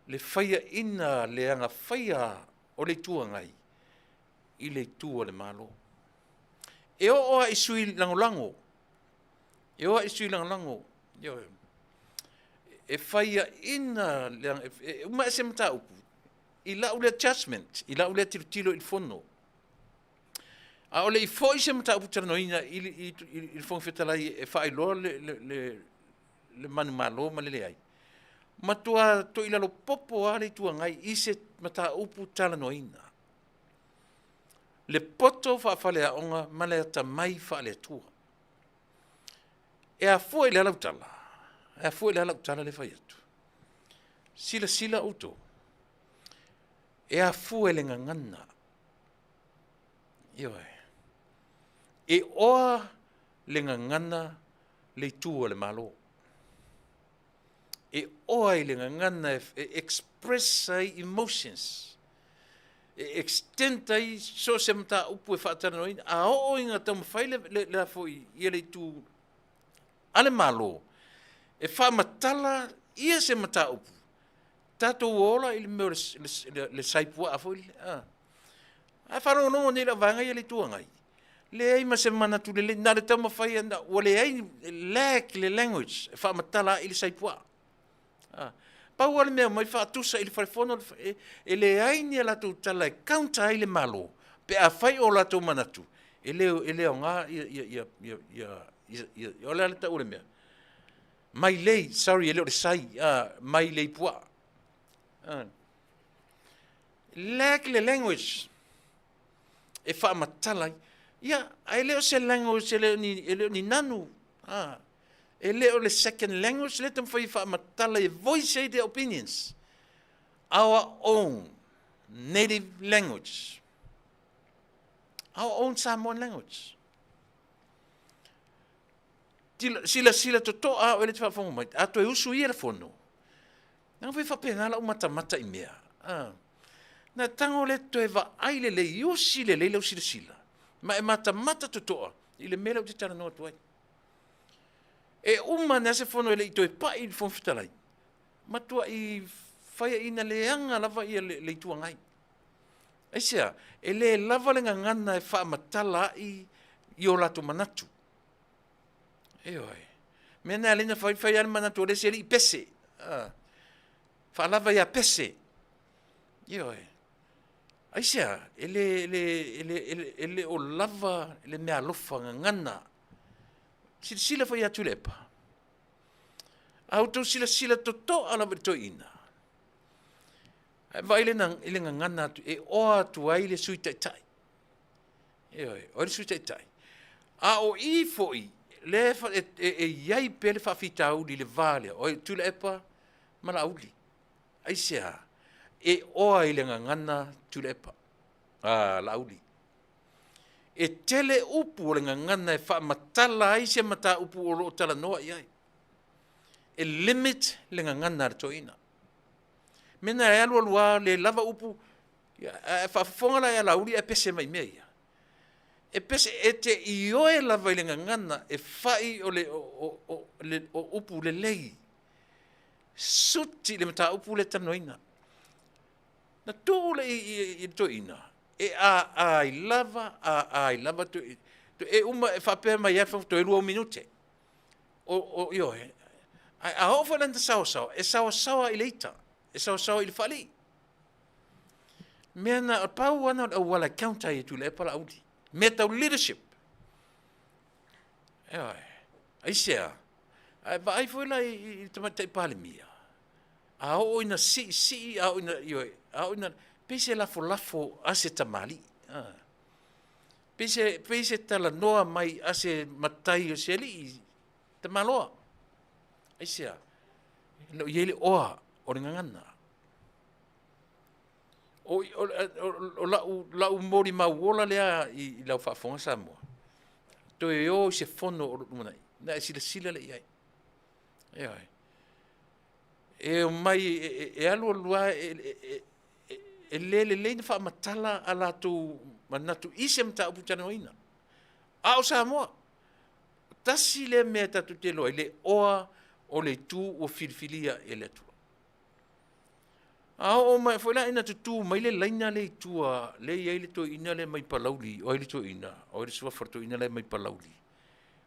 le faiaina le agafaia o le Itu Agai i le itu a le Malo. E oo lava i sui lagolago, e oo lava i sui lagolago, ioe, e faiaina, e uma ese mataupu i lau lea judgment, i lau lea tilotilo i le fono. A o le i foi se mataupu talanoaina i, i, i, i le Fofoga Fetalai e faailoa le, le, le, le manumalo ma le leai, matua toilalo popo lava le Itu Agai i se mataupu talanoaina. Le poto faafaleaoga ma le atamai faale-Atua. E afua i le ala tala, e afua i le ala tala le fai atu. Silasila outou, e afua i le gagana. Ioe. E oa le gagana le itu a le Malo. E oa i le gagana e express ai emotions, e extend ai so o se mataupu e faatalanoaina, a oo ina taumafai le, le, le foi ia le itu a le Malo e faamatala ia se mataupu, tatou ola i le mea o le, le, le, le saipuaa foi lele. Ah. Ae faalogologo nei lau vaega ia le Itu Agai, leai ma se manatu lelei, na o le taumafai ua leai, lack le language e faamatala ai le saipuaa. Ah. Pau lava le mea mai faatusa i le falefono, e, e leai ni a latou tala e counter ai le Malo, pe afai o latou manatu, e le, e le aoga ia, ia, ia, ia, ia, ia, ia, o le a le tau o le mea. Mai lei, sorry, e le o le sai, ah, mai lei puaa. Ah. Lack le language e faamatala ai. Ia, ae le o se language e le o ni, e le o ni nanu. Ah, e le o le second language le taumafai e faamatala e voice ai their opinions. Our own native language. Our own Samoan language. Silasila totoa o ele te faafofoga mai. A toe usu ia le fono. Leaga foi faapena lau matamata i mea. Ah. Na tago le toe vaai lelei, usi lelei lau silasila. Ma e matamata totoa i le mea lea ou te talanoa atu ai. E uma ane se fono e le i toe pai i le Fofoga Fetalai, matuai faiaina leaga lava ia le, le Itu Agai. Aisea? E le lava le gagana e faamatala ai i o latou manatu. Ioe. Mea na alina fai fai le manatu o le isi alii pese. Ah. Faalava ia pese. Ioe. Aisea, e le, e le, e le, e le, e le o lava le meaalofa gagana. Silasila foi ia Tuilaepa. A outou silasila totoa lava i le toeaina. Ae vaai i le gagana atu, e oa atu ai le Sui Taitai. Ioe, o le Sui Taitai. A o i foi, lea e, e, e i ai pea le faafitauli i le va lea, o Tuilaepa ma Laauli. Aisea? E oa i le gagana Tuilaepa, a Laauli. E tele upu o le gagana e faamatala ai se mataupu o lo o talanoa i ai. E limit le gagana a le toeaina. Mena e alualu lava le lava upu, ae faafofoga la ia Laauli ae pese mai i mea ia. E pese, e te ioe lava i le gagana e fai o le, o, o, o, le, o upu lelei. Suti le mataupu lea talanoaina. Na tuu le i, i, i le toeaina, e aai lava, aai lava, e uma e faapea mai ai toe 2 minute. O, o, ioe, ae a oo foi la ina saoasaoa, e saoasaoa i le ita, e saoasaoa i le faalii. Mea na, pau ana o le auala e counter ai e Tuilaepa Laauli. Mea tau leadership. Ioe, aisea? Ae vaai foi la i, i, i le Tamaitai Palemia, a oo ina siisii, a oo ina, ioe, a oo ina, pei se lafolafo a se tamalii. Ah. Pei se, pei se talanoa mai a se matai o se alii tamaloa. Aisea? E le o i ai le oa o le gagana. O, o, o, o lau, lau molimau ola lea i, i lau faafofoga Samoa. Toe o i se fono o lo o lumanai, na e silasila lea i ai. Ioe. E omai e alu alu lava e le lelei ona faamatala a latou manatu i se mataupu talanoaina. A o Samoa, tasi lea mea tatou te iloa ai le oa o le itu ua filifilia e le Atua. A oo mai foi la ina tutu mai le laina lea i tua, lea e i ai le toeaina lea mai Palauli, o ai le toeaina? O ai le suafa o le toeaina lea mai Palauli?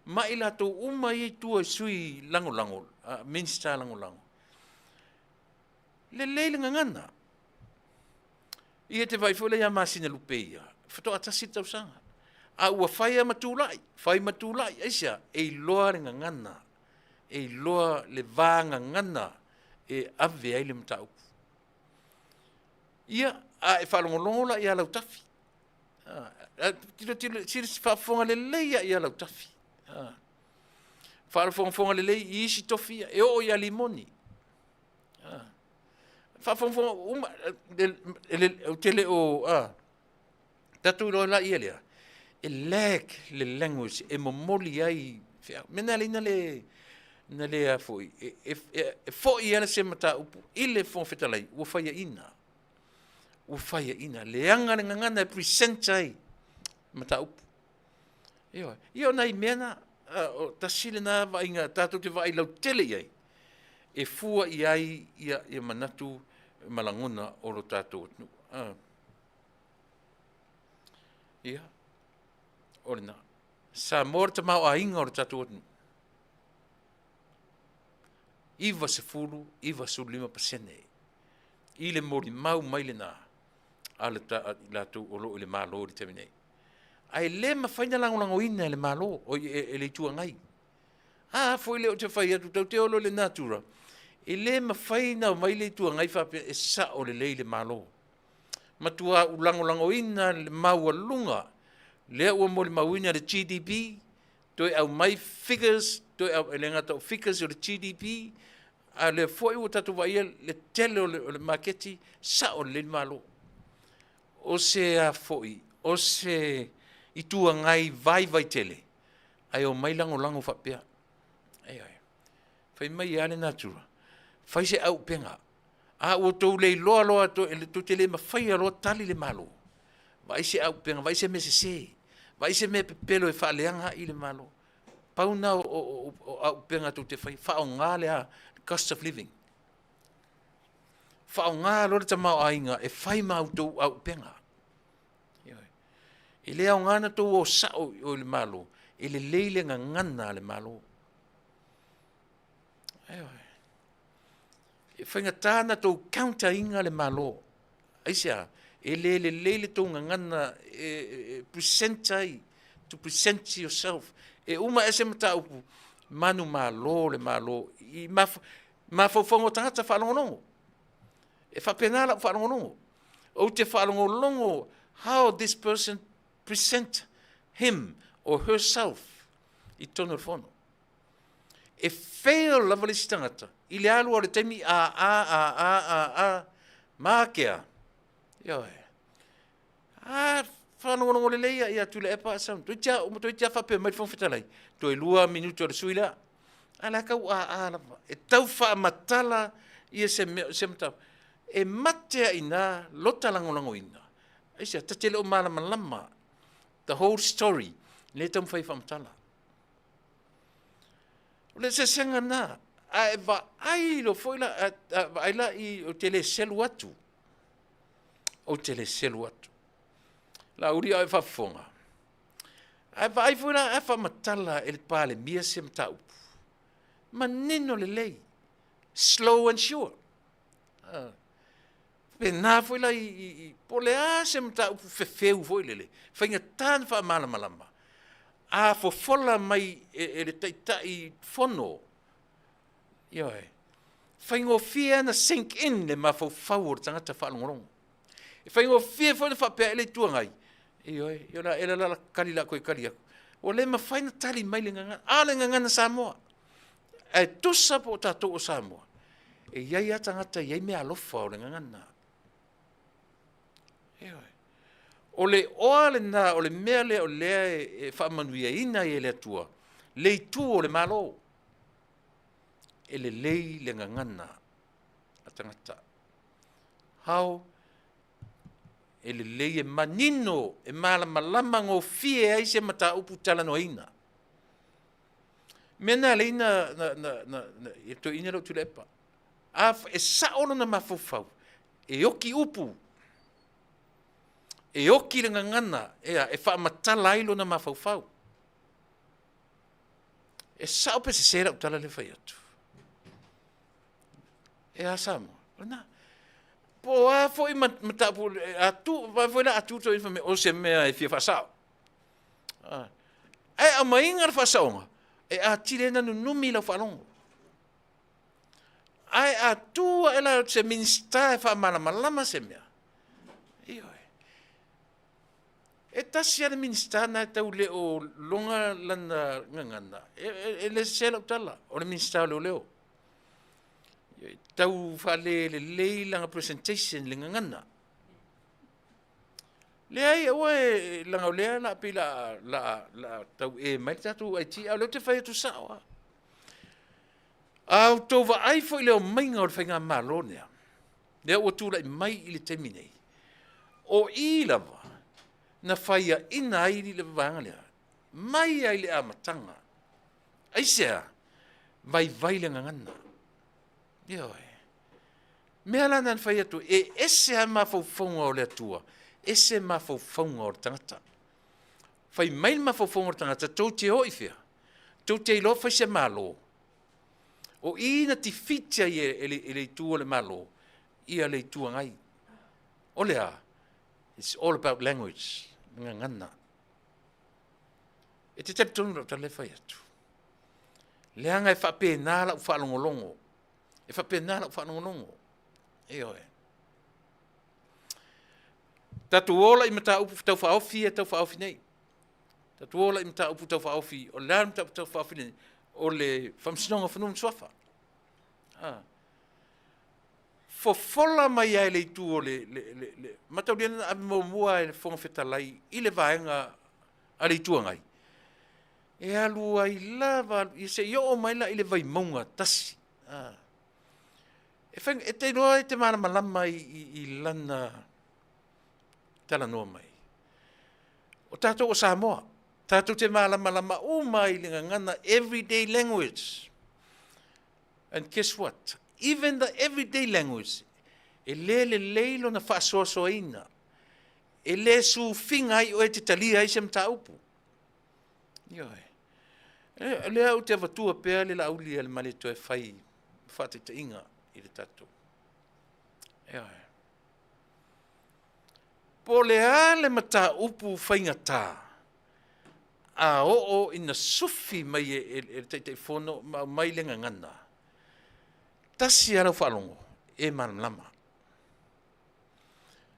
Ma i latou uma ia i tua i sui lagolago, Minisita lagolago. Lelei le gagana. Ia te vaai foi la ia Masinalupe ia, faatoa tasi le tausaga. A ua fai lava ma tulai, fai ma tulai, aisea? E iloa le gagana, e iloa le vagagana e ave ai le mataupu. Ia, a e faalogologo la ia Lautafi, tilotilo, faafofoga lelei lava ia Lautafi, faafogafoga lelei i isi tofi ia, e oo ia Limoni. Faafogafoga uma, ou te le o, tatou iloa la ia lea, e lag le language e momoli ai feau. Mea na ala ai na le a foi, e foi lava se mataupu i le Fofoga Fetalai, ua faiaina, ua faiaina, leaga le gagana e present ai mataupu. Ioe. Ia o nai mea na, o tasi lena vaaiga tatou te vaai lautele i ai, e fua i ai ia manatu ma lagona o lo tatou atunuu. Ia, o lena. Samoa le tamaoaiga o le tatou atunuu. 90, 95% i le molimau mai lena a le latou o lo o i le Malo i le taimi nei. Ae le mafai ona lagolagoina e le Malo, e le Itu Agai. A foi lea ou te fai atu, tau te olo i le natura, e le mafai ona omai le Itu Agai faapea e sao lelei le Malo. Matua ou lagolagoina le maualuga lea ua molimauina le GDP, toe aumai figures, toe e le gata o figures o le GDP, a o lea foi ua tatou vaaia le tele o le maketi, sao lelei le Malo. O se a foi, o se Itu Agai vaivai tele, ae omai lagolago faapea. Ioe. Fai mai lava le natura, fai se aupega. A ua tou le iloa loa, tou te le mafaia loa tali le Malo, vaai se aupega, vaai se mea sese, vaai se mea pepelo e faaleaga ai le Malo. Pau na o aupega tou te fai, faaaoga le cost of living. Faaaoga loa le tamaoaiga e fai ma outou aupega. E le aoga na tou o sao i le Malo, e lelei le gagana a le Malo. E faigata na tou counter ina le Malo. Aisea? E le lelei le tou gagana e present ai, to present yourself. E uma ese mataupu, manumalo le Malo i mafaufauga o tagata faalogologo. E faapena lau faalogologo. Ou te faalogologo how this person present him or herself i totonu o le fono. E fail lava le isi tagata i le alu o le taimi a a a a a a makea. Ioe. A faalogologo lelei ia Tuilaepa a sau. Toeitiiti lava faapea mai le Fofoga Fetalai, toe 2 minute o le sui lea. A la e tau a a lava. E tau faamatala ia se mea, se mataupu. E mate ai ina lota lagolagoina. Aisea, ta te le o malamalama the whole story, le taumafai faamatala. O le eseesega lena, a e vaai loa foi la, a vaai la i, ou te le selu atu, ou te le selu atu. Laauli a o e faafofoga, a e vaai foi la, a faamatala e le Palemia se mataupu, manino lelei, slow and sure. Pena foi la i po o le a se mataupu fefeu foi lele, faigata ona faamalamalama, a fofola mai e le taitai fono, ioe, faigofie ona sink in le mafaufau o le tagata faalogologo. E faigofie foi ona faapea ai le Itu Agai, ioe, ia la ela la kali la koe kali aku. Ua le mafai ona tali mai le gagana, a o le gagana Samoa. Ae tusa po o tatou o Samoa, e i ai lava tagata e i ai meaalofa o le gagana. Ioe. O le oa lena, o le mea lea o lea e faamanuiaina ai e le Atua, le itu o le Malo. E lelei le gagana a tagata. How e lelei e manino, e malamalama gofie ai se mataupu talanoaina. Mea na alai na, na, na, na, na e toeaina lou Tuilaepa. A e sao lona mafaufau, e oki upu, e oki le gagana, ea, e faamatala ai lona mafaufau. E sao pe sese lau tala lea fai atu. E a Samoa? O lena. Po o a foi mataupu, a tu, vai foi la a tu toi o se mea e fia faasao. Ah. Ae aumaiga le faasaoga, e atili ai na nunumi i lau faalogo. Ae a tu ae la se Minista e faamalamalama se mea, ioe. E tasi lava le Minista na e tau le o loga lana gagana, e, e, e le sese lau tala, o le Minista o Leoleo. E tau faalelelei lana presentation le gagana. Leai, aua e, leaga o lea la pei la, la, la tau e mai le tatou IT, a o lea ou te fai atu sao lava. A outou vaai foi i le omaiga o le faigamalo lea, lea ua tulai mai i le taimi nei, o i lava na faiaina ai le vaega lea, mai lava i le amataga. Aisea? Vaivai le gagana. Ioe. Mea la na fai atu, e ese lava mafaufauga o le Atua, ese mafaufauga o le tagata. Fai mai le mafaufauga o le tagata, tou te o i fea? Tou te iloa fai se Malo. O i na tifiti ai e, e, e le itu o le Malo, ia le Itu Agai. O le a? It's all about language, gagana. E te talitonu lau tala e fai atu. Leaga e faapena lau faalogologo. E faapena lau faalogologo. Ioe. Tatou ola i mataupu tau faaofi e tau faaofi nei. Tatou ola i mataupu tau faaofi, o le a le mataupu tau faaofi nei? O le Faamasinoga o Fanua ma Suafa. Ah. Fofola mai ai le itu o le, le, le, le mataulia na ave muamua e le Fofoga Fetalai i le vaega a le Itu Agai, e alu ai lava se i oo mai la i le Vaimauga tasi. Ah. E, fai, e te iloa e te malamalama i, i, i lana talanoa mai. O tatou o Samoa, tatou te malamalama uma i le gagana everyday language. And guess what? Even the everyday language, e le lelei lona faasoasoaina. E le sufiga ai oe e te talia ai se mataupu. Ioe. E, lea ou te avatua pea le Laauli a le Malietoa e fai faataitaiga i le tatou. Ioe. Po o le a le mataupu faigata, a oo ina sufi mai e, e, e le Taitaifono ma aumai le gagana, tasi lava lau faalogo e malamalama.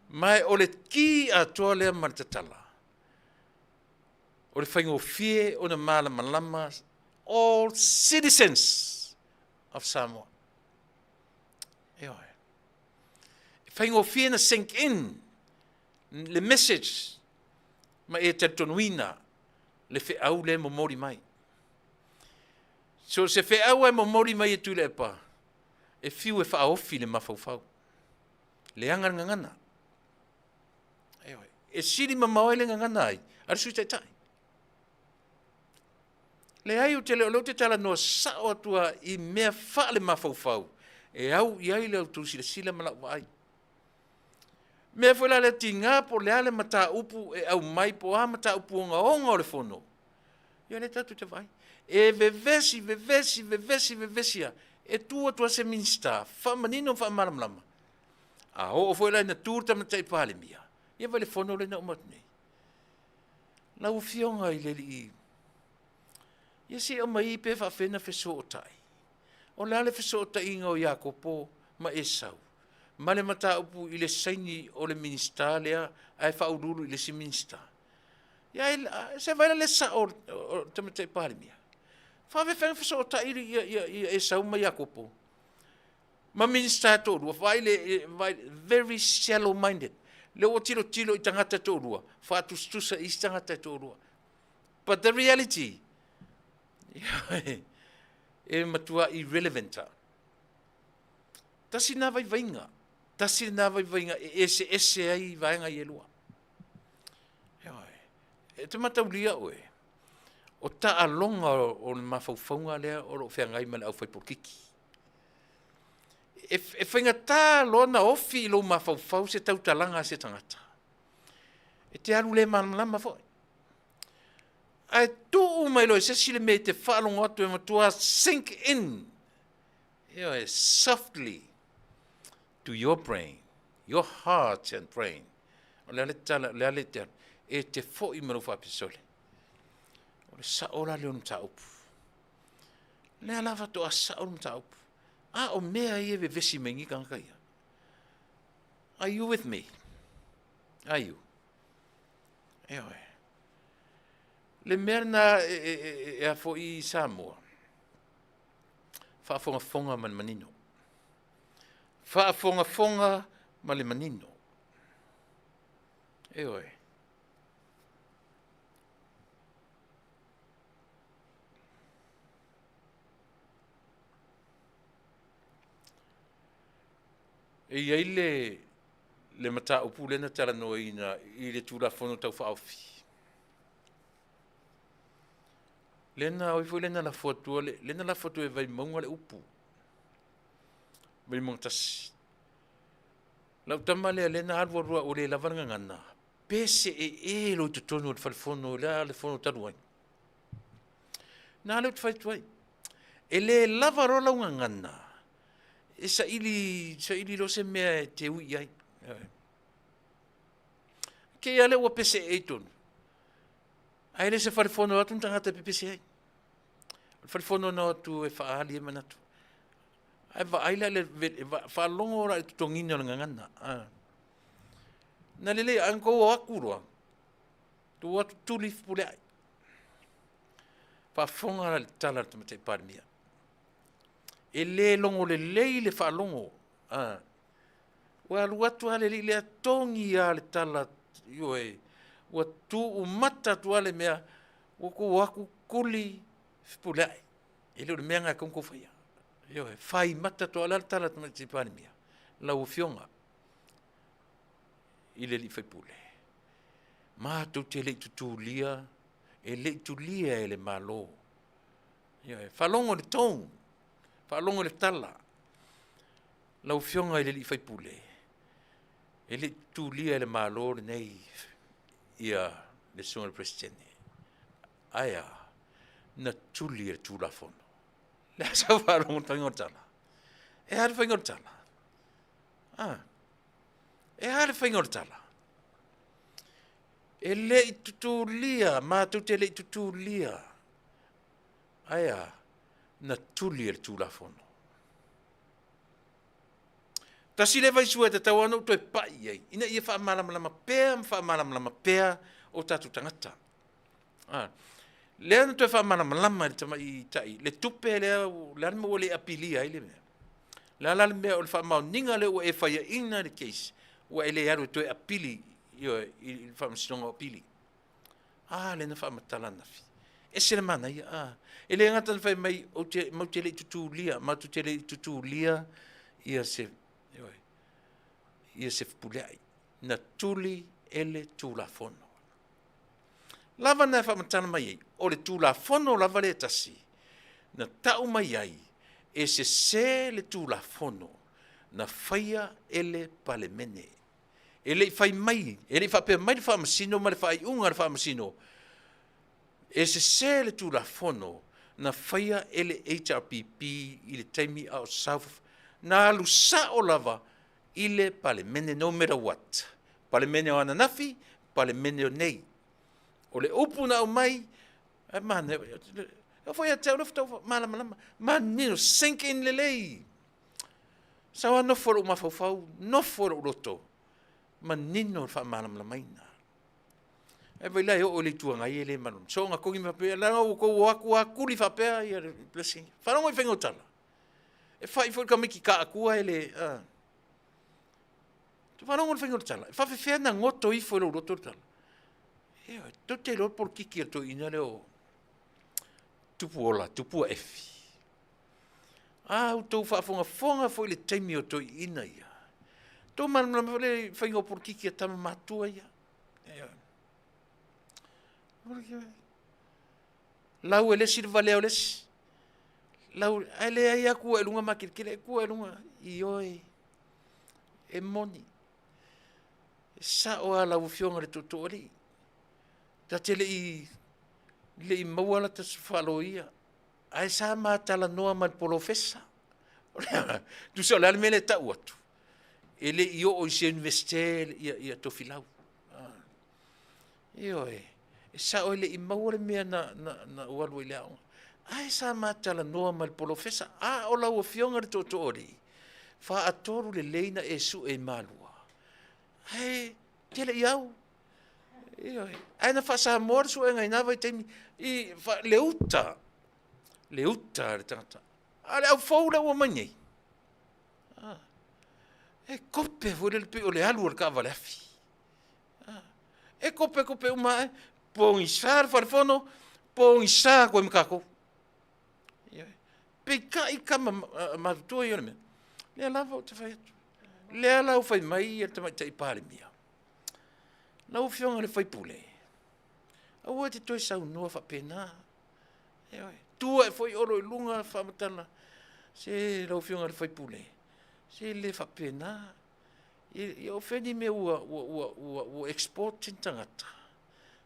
Ma o le ki atoa lea ma le tatala, o le faigofie ona malamalama all citizens of Samoa. Ioe. E faigofie na sink in le message ma e talitonuina le feau lea e momoli mai. So se feau e momoli mai e Tuilaepa, e fiu e faaofi le mafaufau. Leaga le gagana. Ioe. E sili mamao ai le gagana ai a le Sui Taitai. Leai, ou te le o lea ou te talanoa sao atu lava i mea faale-mafaufau e au i ai le outou silasila ma lau vaai. Mea foi la lea tiga po o le a le mataupu e aumai po o a mataupu ogaoga o le Fono, ia lea tatou te vaai. E vevesi, vevesi, vevesi, vevesi lava, e tu atu lava se Minisita, faamanino ma faamalamalama. A oo foi la ina tu le Tamaitai Palemia, ia vaai le Fono lea na uma atu nei. Lau Afioga i le Alii, ia se i aumai pe faapefea ona fesootai. O le a le fesootaiga o Iakopo ma Esau ma le mataupu i le saini o le Minisita lea ae faauluulu i le isi Minisita? Ia se vaai la le sao o le Tamaitai Palemia. Faapefea ona fesootai ia, ia, ia Esau ma Iakopo ma Minisita e toalua, vaai le, vaai, very shallow minded. Lea ua tilotilo i tagata e toalua, faatusatusa i isi tagata e toalua. But the reality, E matua irrelevant a. Tasi nā vaivaiga, tasi nā vaivaiga e eseese ai vaega ia e lua. Ioe, e te mataulia oe, o taaloga o le mafaufauga lea o lo o feagai ma le aufaipolokiki. E, e faigata loa ona ofi i lou mafaufau se tautalaga a se tagata. E te alu le malamalama foi. Ae tuu mai loa e se isi le mea e te faalogo atu e matua sink in, ioe, softly to your brain, your heart and brain. O le a le tala, o le a le te alu, e te foi ma lou faapisole. O le sao la lea o le mataupu. Lea la faatoa sao le mataupu. A o mea ia e vevesi mai nei tagata ia. Are you with me? Are you? Ioe. Le mea lena e, e, e, e a foi i Samoa, faafogafoga ma le manino. Faafogafoga ma le manino. Ioe. E i ai le, le mataupu lea na talanoaina i le Tulafono Tau Faaofi. Lea na, oi foi lea na lafo atua, lea na lafo atu e Vaimauga le upu. Vaimauga tasi. Lau tama lea, lea na alu alu ua le lava le gagana. Pese e e lo i totonu o le falefono, lea le fono talu ai. Na lea ou te fai atu ai. E le lava loa lau gagana, e saili, saili loa se mea e te ui i ai. Ke ia lea ua pese e i tonu. Ae le se falefono atu ni tagata e pepese ai. O le falefono na o atu e faaali ai manatu. Ae vaai la le, faalogo la i le totogiina o le gagana. Ah. Na lelei, ae na tou o atu loa, tou o atu tuli fepuleai. Faafofoga la i le tala a le Tamaitai Palemia. E le logo lelei le faalogo. Ah. Ua alu atu lava le alii lea togi lava le tala, ioe, ua tuumata atu lava le mea, ua tou o atu tuli fepuleai. E le o le mea lena e tatau ona tou faia. Ioe, fai mata atu lava, o le a le tala a le Tamaitai Palemia? Lau Afioga i le alii faipule, matou te le i tutulia, e le i tulia e le Malo. Ioe, faalogo i le tone, faalogo i le tala. Lau Afioga i le alii faipule, e le i tutulia e le Malo lenei ia le Susuga i le Peresetene. Ae a? Na tuli e le Tulafono. Le a sau faalogo i le faiga o le tala? E a le faiga o le tala? Ah. E a le faiga o le tala? E le i tutulia, matou te le i tutulia. Ae a? Na tuli e le Tulafono. Tasi lea vaisua e tatau lava ona ou toe pai i ai, ina ia faamalamalama pea ma faamalamalama pea o tatou tagata. Ah, lea na toe faamalamalama e le tamaitai le tupe lea, le a le mea ua le apilia ai le mea. Le a la le mea o le faamaoniga lea ua e faiaina le case, ua e le alu e toe apili i le faamasinoga o apili. A lea na faamatala ananafi. Ese le manaia, a. E le gata na fai mai, ou te, matou te le i tutulia, matou te le i tutulia ia se, ioe, ia se fepuleai. Na tuli e le Tulafono. Lava na e faamatala mai ai, o le Tulafono lava lea e tasi, na tau mai ai e sese le Tulafono na faia e le Palemene. E le i fai mai, e le i faapea mai le Faamasino ma le faaiuga a le Faamasino, e sese le Tulafono na faia e le HRPP i le taimi a o South, na alu sao lava i le Palemene no matter what. Palemene o ananafi, Palemene o nei. O le upu na aumai, e manaia, e foi ia te au le faatoa malamalama, manino, sink in lelei. Sau lava nofo lou mafaufau, nofo lou loto, manino le faamalamalamaina. Ae vai la e oo i le Itu Agai e le malamalama. Soona togi mai faapea, leaga ua tou o atu lava tuli faapea ia le blessing. Faalogo i faiga o tala. E fai foi le tamaiti taatua e le... Uh, faalogo i le faiga o le tala. E faafefea na goto ifo i lou loto le tala. Ioe, tou te iloa le polokiki a le toeaina lea o Tupuola, Tupua Efi. A outou faafogafoga foi i le taimi o toeaiina ia. Tou malamalama foi le faiga o polokiki a tama matutua ia. Lau e le isi le valea o le isi. Lau, ae leai lava tua i luga makeletele, e tua i luga, ioe, e moni. E sao lava lau Afioga i le Tootooalii, ta te le i maua lata faaloia, ae sa ma talanoa ma le polofesa. Tusa o le a le mea lea e tau atu, e le i oo i se Iunivesite ia Tofilau. Ioe, e sao e le i maua le mea na ou alu ai i le aoga. Ae sa ma talanoa ma le polofesa, a o lau Afioga i le Tootooalii, faatolu lelei na e sue i Malua, ae te le i au. Ioe, ae na faa-Samoa le suega i na vaitaimi, i le uta, le uta a le tagata. A o le au fou lea ua omai nei, e kope foi lele pei o le alu o le taavale afi. E kope kope uma ae, pogisa le falefono, pogisa atu ai ma tatou. Peitai tama matutua ia o le mea, lea lava ou te fai atu. Lea la ua fai mai le Tamaitai Palemia, lau Afioga i le sui usufono, aua e te toe saunoa faapena. Ioe, tu ae foi Olo i luga faamatala, se lau Afioga i le sui usufono, se le faapena. Ia o fea ni mea ua export ni tagata?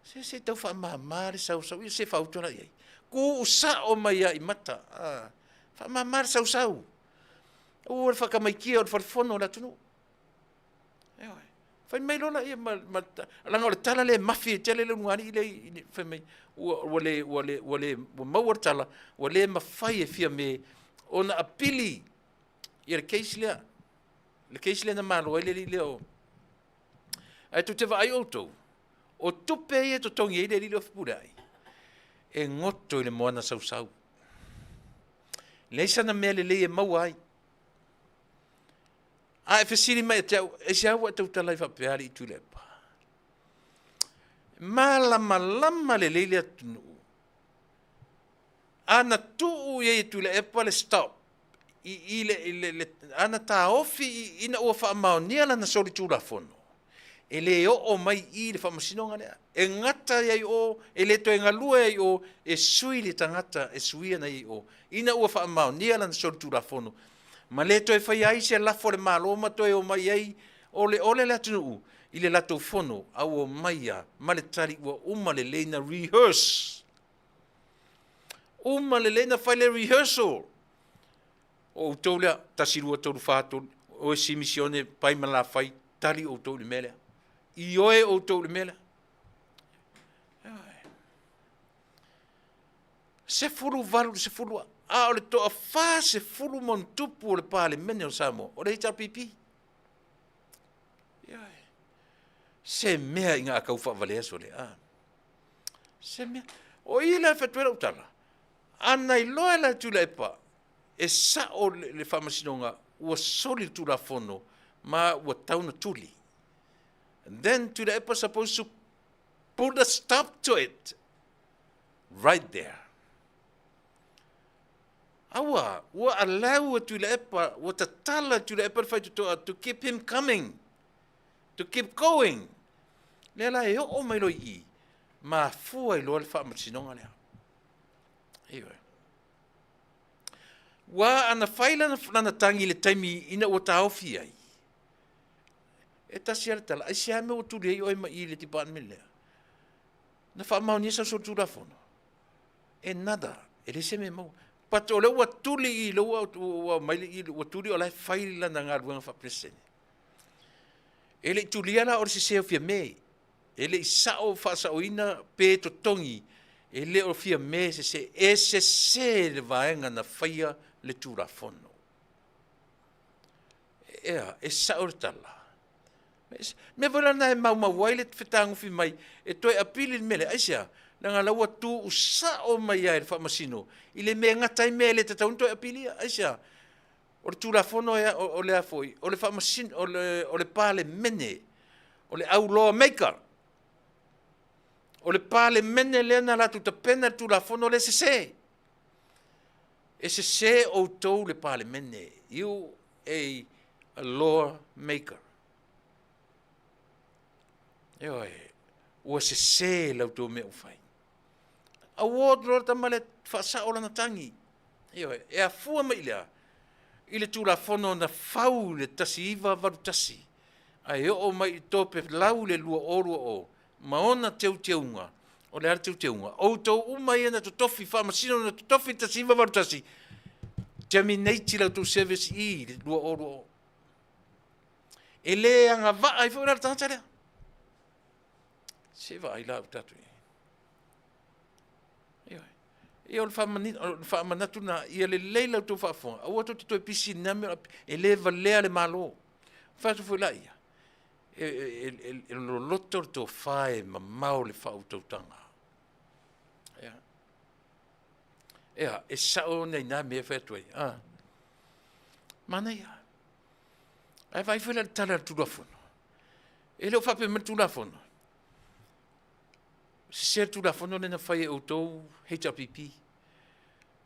Se se i tau faamama le sausau, ia se fautua la i ai. Tuu sao mai lava i mata, faamama le sausau. Aua le faatamaitia o le falefono o le atunuu. Ioe. Fai mai loa lea ma, ma, leaga o le tala lea e mafi ai tele le ulugalii lea i, fai mai, ua, ua le, ua le, ua le, ua maua le tala, ua le mafai e Fiame ona apili ia le case lea. Le case lea na malo ai le alii lea o... Ae tou te vaai outou, o tupe ia e totogi ai le alii lea o Fepuleai, e goto i le moana sausau. Leai sana mea lelei e maua ai. A e fesili mai ia te au, aisea ua e tautala ai faapea alii Tuilaepa? Malamalama lelei le atunuu. A na tuu i ai e Tuilaepa le stop i, i le, i le, le, ana taofi ina ua faamaonia lana solitulafono, e le oo mai i le faamasinoga lea. E gata ai i o, e le toe galue ai i o, e sui le tagata e suia na i o, ina ua faamaonia lana solitulafono, ma le toe faia ai se lafo a le Malo ma toe omai ai oleole le atunuu i le latou fono, a ua omai lava ma le tali ua uma lelei na rehearse. Uma lelei na fai le rehearsal. O outou lea, 1, 2, 3, 4, 3, oe Simisione, Pai ma Lafai, tali outou i le mea lea. Ioe outou i le mea lea. 18 i le 10, a o le toa 40 ma ona tupu o le Palemene o Samoa, o le HRPP. Se mea ina a tau faavalea sole, a. Se mea. O i la e fai atu ai lau tala, a na iloa e la Tuilaepa e sao le faamasinoga ua soli le Tulafono ma ua tau na tuli. And then Tuilaepa supposed to put a stop to it right there. Aua, ua allow e Tuilaepa, ua tatala e Tuilaepa le faitotoa to keep him coming, to keep going. Lea la e oo mai loa i i, mafua ai loa le faamasinoga lea. Ioe. Ua ana fai lana, lana tagi i le taimi ina ua taofi ai, e tasi lava le tala, aisea mea ua tuli ai oe mai i le department lea? Na faamaonia sau solitulafono? E nada, e leai se mea e maua. But o lea ua tuli i, lea ua, ua aumai i, ua tuli o la e fai lana galuega faa-Peresetene. E le i tulia la o le sese o Fiame. E le i sao faasaoina pe totogi, e le o Fiame e sese, e sese le vaega na faia le Tulafono. Ea, e sao le tala. Mea foi la lena e maumau ai le fetagofi mai e toe apili le mea lea. Aisea? Leaga la ua tuu sao mai lava e le Faamasino i le mea e gata ai mea e le tatau ona toe apilia. Aisea? O le Tulafono e, o le a foi? O le Faamasino, o le Palemene, o le au law maker. O le Palemene lea na latou tapena le Tulafono lea sese. E sesē outou le Palemene, you a law maker. Ioe, ua sesē la outou mea ua fai. Award loa le tama lea faasao lana tagi. Ioe, e afua mai i le a? I le Tulafono na fau i le 1981, ae oo mai i tope lau i le 2020, ma ona teuteuga, o le a le teuteuga? Outou uma ia na totofi, faamasino na totofi i le 1981, terminate la outou service i le 2020. E le agavaa ai foi la le tagata lea. Se vaai la au tatou i ai. Ioe. Ia o le faamanatu lena, ia lelei la outou faafofoga, aua tou te toe pisi i lena mea, e le valea le Malo. Fai atu foi laia, e loloto le tofa e mamao le faautautaga. Ia, ia e sao ona i na mea e fai atu ai. Ah. Manaia. Ae vaai foi la le tala a le Tulafono. E le o faapea mai le Tulafono. Sese le Tulafono lea na fai e outou HRPP.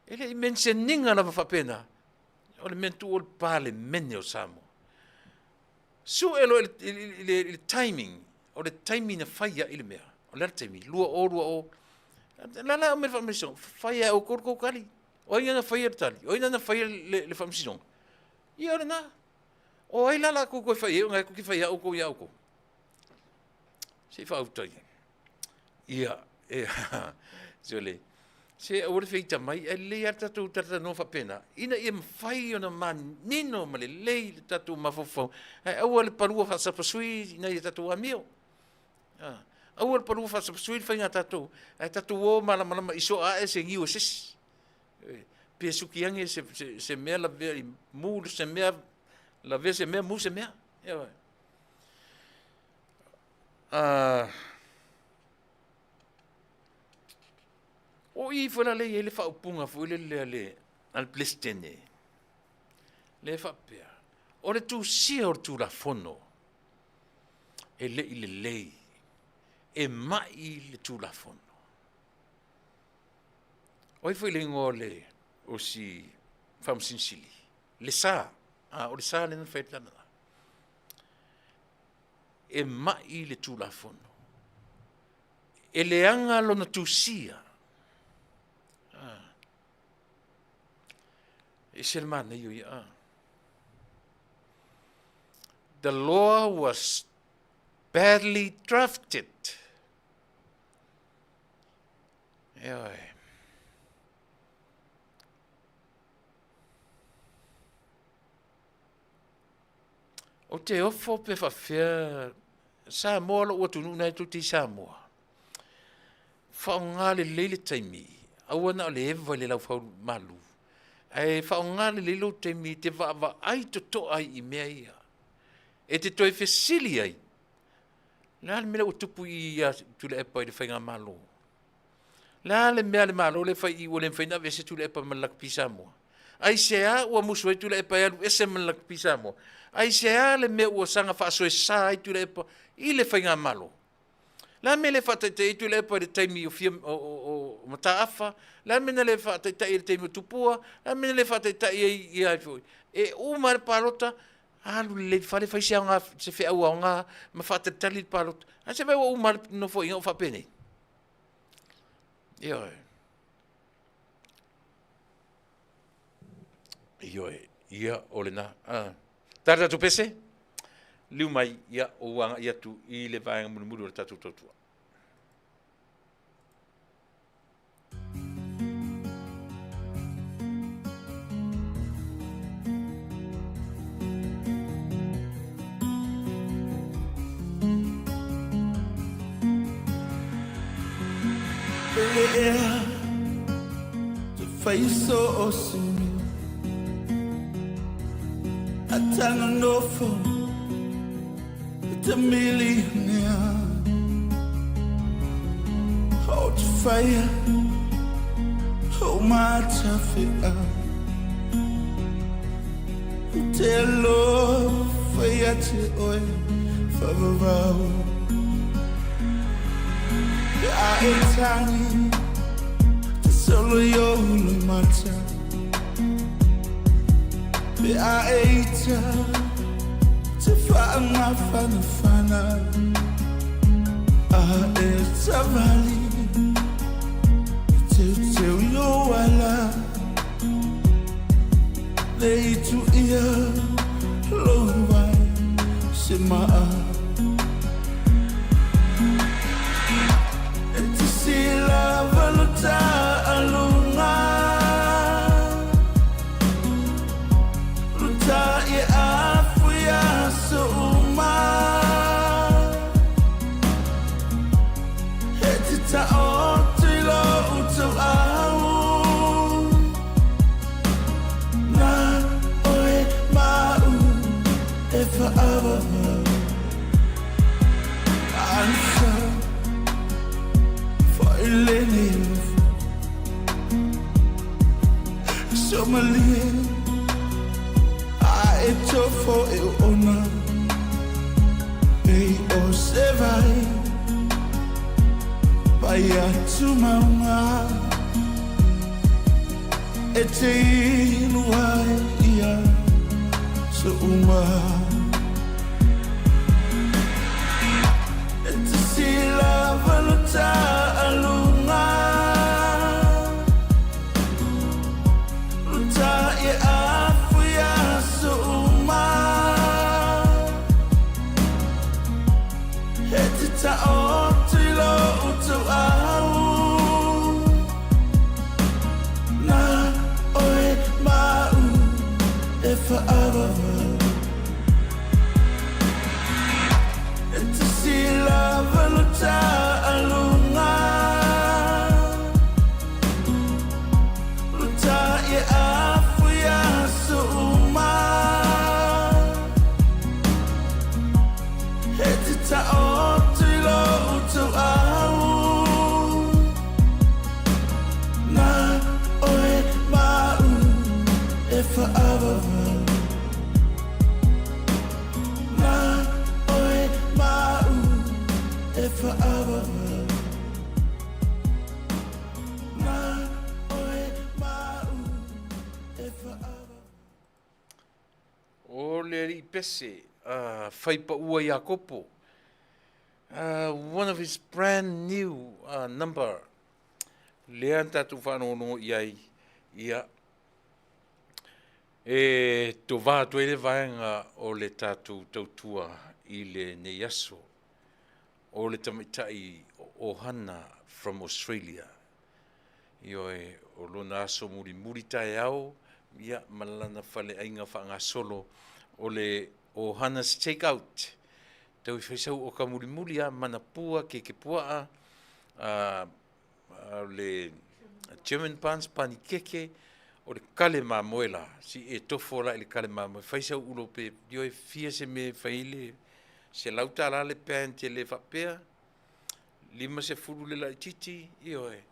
E le i mention ina lava faapena. O le mea na tuu o le Palemene o Samoa. Sue loa i le timing, o le taimi na fai ai le mea. O le a le taimi? 2020. La la aumai le faamasinoga, fai e outou le tou tali. O ai na faia le tali? O ai na faia le faamasinoga? Ia o lena. O ai la latou toe fai ai ona e tou te fai lava outou ia outou. Se i faauta ia. Ia, e, sole, se aua le feita mai, ae lelei lava le tatou talatalanoa faapena, ina ia mafai ona manino ma lelei le tatou mafaufau, ae aua le palua faasapasui ina ia tatou amio. Ah, aua le palua faasapasui le faiga a tatou, ae tatou o malamalama i soa ae se niu e se isi. Pe suki age se mea lavea i mu se mea, lavea se mea, mu se mea. Ia, o i foi la lea e i ai le faaupuga foi lele a le, a le Peresetene, lea e faapea, o le tusia o le Tulafono e le i lelei, e mai le Tulafono. O ai foi le igoa o le o si Faamasino Sili? Le Sa. Ah, o le Sa lea na fai ai le tala lena. E mai le Tulafono. E leaga lona tusia. Ah. E ese le manaia o ia. Ah. The law was badly drafted. Ioe. Ou te ofo pe faapefea Samoa lou atunuu na e tou te i Samoa. Faaaoga lelei le taimi, aua na o le eva i le laufau malu, ae faaaoga lelei lou taimi e te vaavaai totoa ai i mea ia. E te toe fesili ai, le a le mea lea ua tupu i ia Tuilaepa i le faigamalo? Le a le mea a le Malo lea e fai i ua le mafai ona aveese Tuilaepa ma le Lakapi Samoa? Aisea ua musu ai Tuilaepa e alu ese ma le Lakapi Samoa? Aisea le mea ua saga faasoesa ai Tuilaepa i le faigamalo? Le a le mea e le faataitai ai Tuilaepa i le taimi o, fia, o, o, o Mataafa? Le a le mea na le faataitai ai i le taimi o Tupua? Le a le mea na le faataitai ai ia ai foi? E uma le palota, alu lelei i le fale, fai se, aoga, se feau aoga ma faatalitali le palota. Ae se mea ua uma le nofoaiga o faapenei? Ioe. Ioe, ia o lena. Ah. Tala tatou pese, liu mai, ia, o ua agai atu i le vaega mulimuli o le tatou tautua. Pe a eita te whaangafanafana A e tawali I teuteu i o ala Le itu ia lou vai se maa E te sila valuta alunga Luta i afu ia suuma E te taoto i lo utu au Na oe mau e whaavava Answer for Somalie A e tofo e ona Ei o se vai Vai atu maunga E te inu ai ia Se uma E te sila valuta alunga Luta i afu ia suuma E te taoto i lo utu au Na oe mau e whaavava E te sila valuta alunga Luta i afu ia suuma E te taoto i lo utu au Na oe mau e whaavava Na oe mau e whaavava Na oe mau e whaavava O le alii pese a Faipaua Iakopo, one of his brand new number lea na tatou faalogologo i ai, ia, e tovā atu ai le vaega o le tatou tautua i lenei aso, o le tamaitai o Ohana from Australia. Ioe, o lona aso mulimuli taeao, ia, ma lana faleaiga faagasolo o le Ohana's Takeout. Tau i fai sau oka mulimuli a manapua, keke puaa, a, o le German buns, panikeke, o le kale mamoe la. Si e tofo la i le kale mamoe, fai sau ulo pe, ioe, fia se mea e fai ai le $100 le pan tele faapea, 50 le laitiiti, ioe.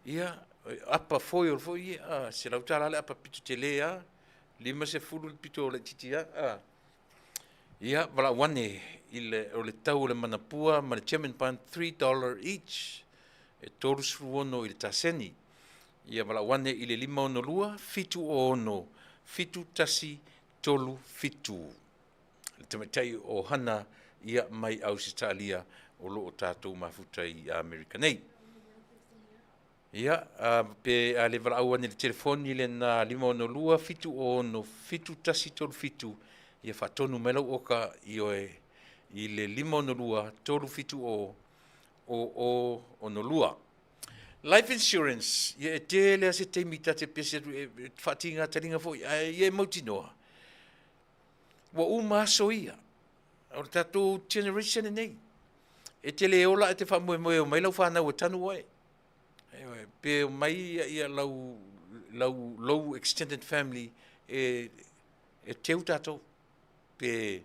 Ia, apa foil foi ia, a, $100 le apa pito tele lava, 50 le pito laitiiti lava, a. Ia, valaau ane i le, o le tau o le manapua ma le German bun, $3 each, e 36 i le taseni. Ia, valaau ane i le 562 706 7137. Le tamaitai o Hana ia mai Ausetalia o lo o tatou mafuta i Amerika nei. Ia, pe a le valaau ane i le telefoni lena 562 706 7137, ia faatonu mai lau oka ioe i le 562 370 0062. Life insurance, ia e tele lava se taimi ta te pese atu e faatiga taliga foi, ae ia e mautinoa. Ua uma aso ia. O le tatou generation lenei. E te le ola ae te faamoemoe e omai lau fanau e tanu oe. Ioe, pe omai ia, ia lau, lau, lou extended family e, e teu tatou. Pe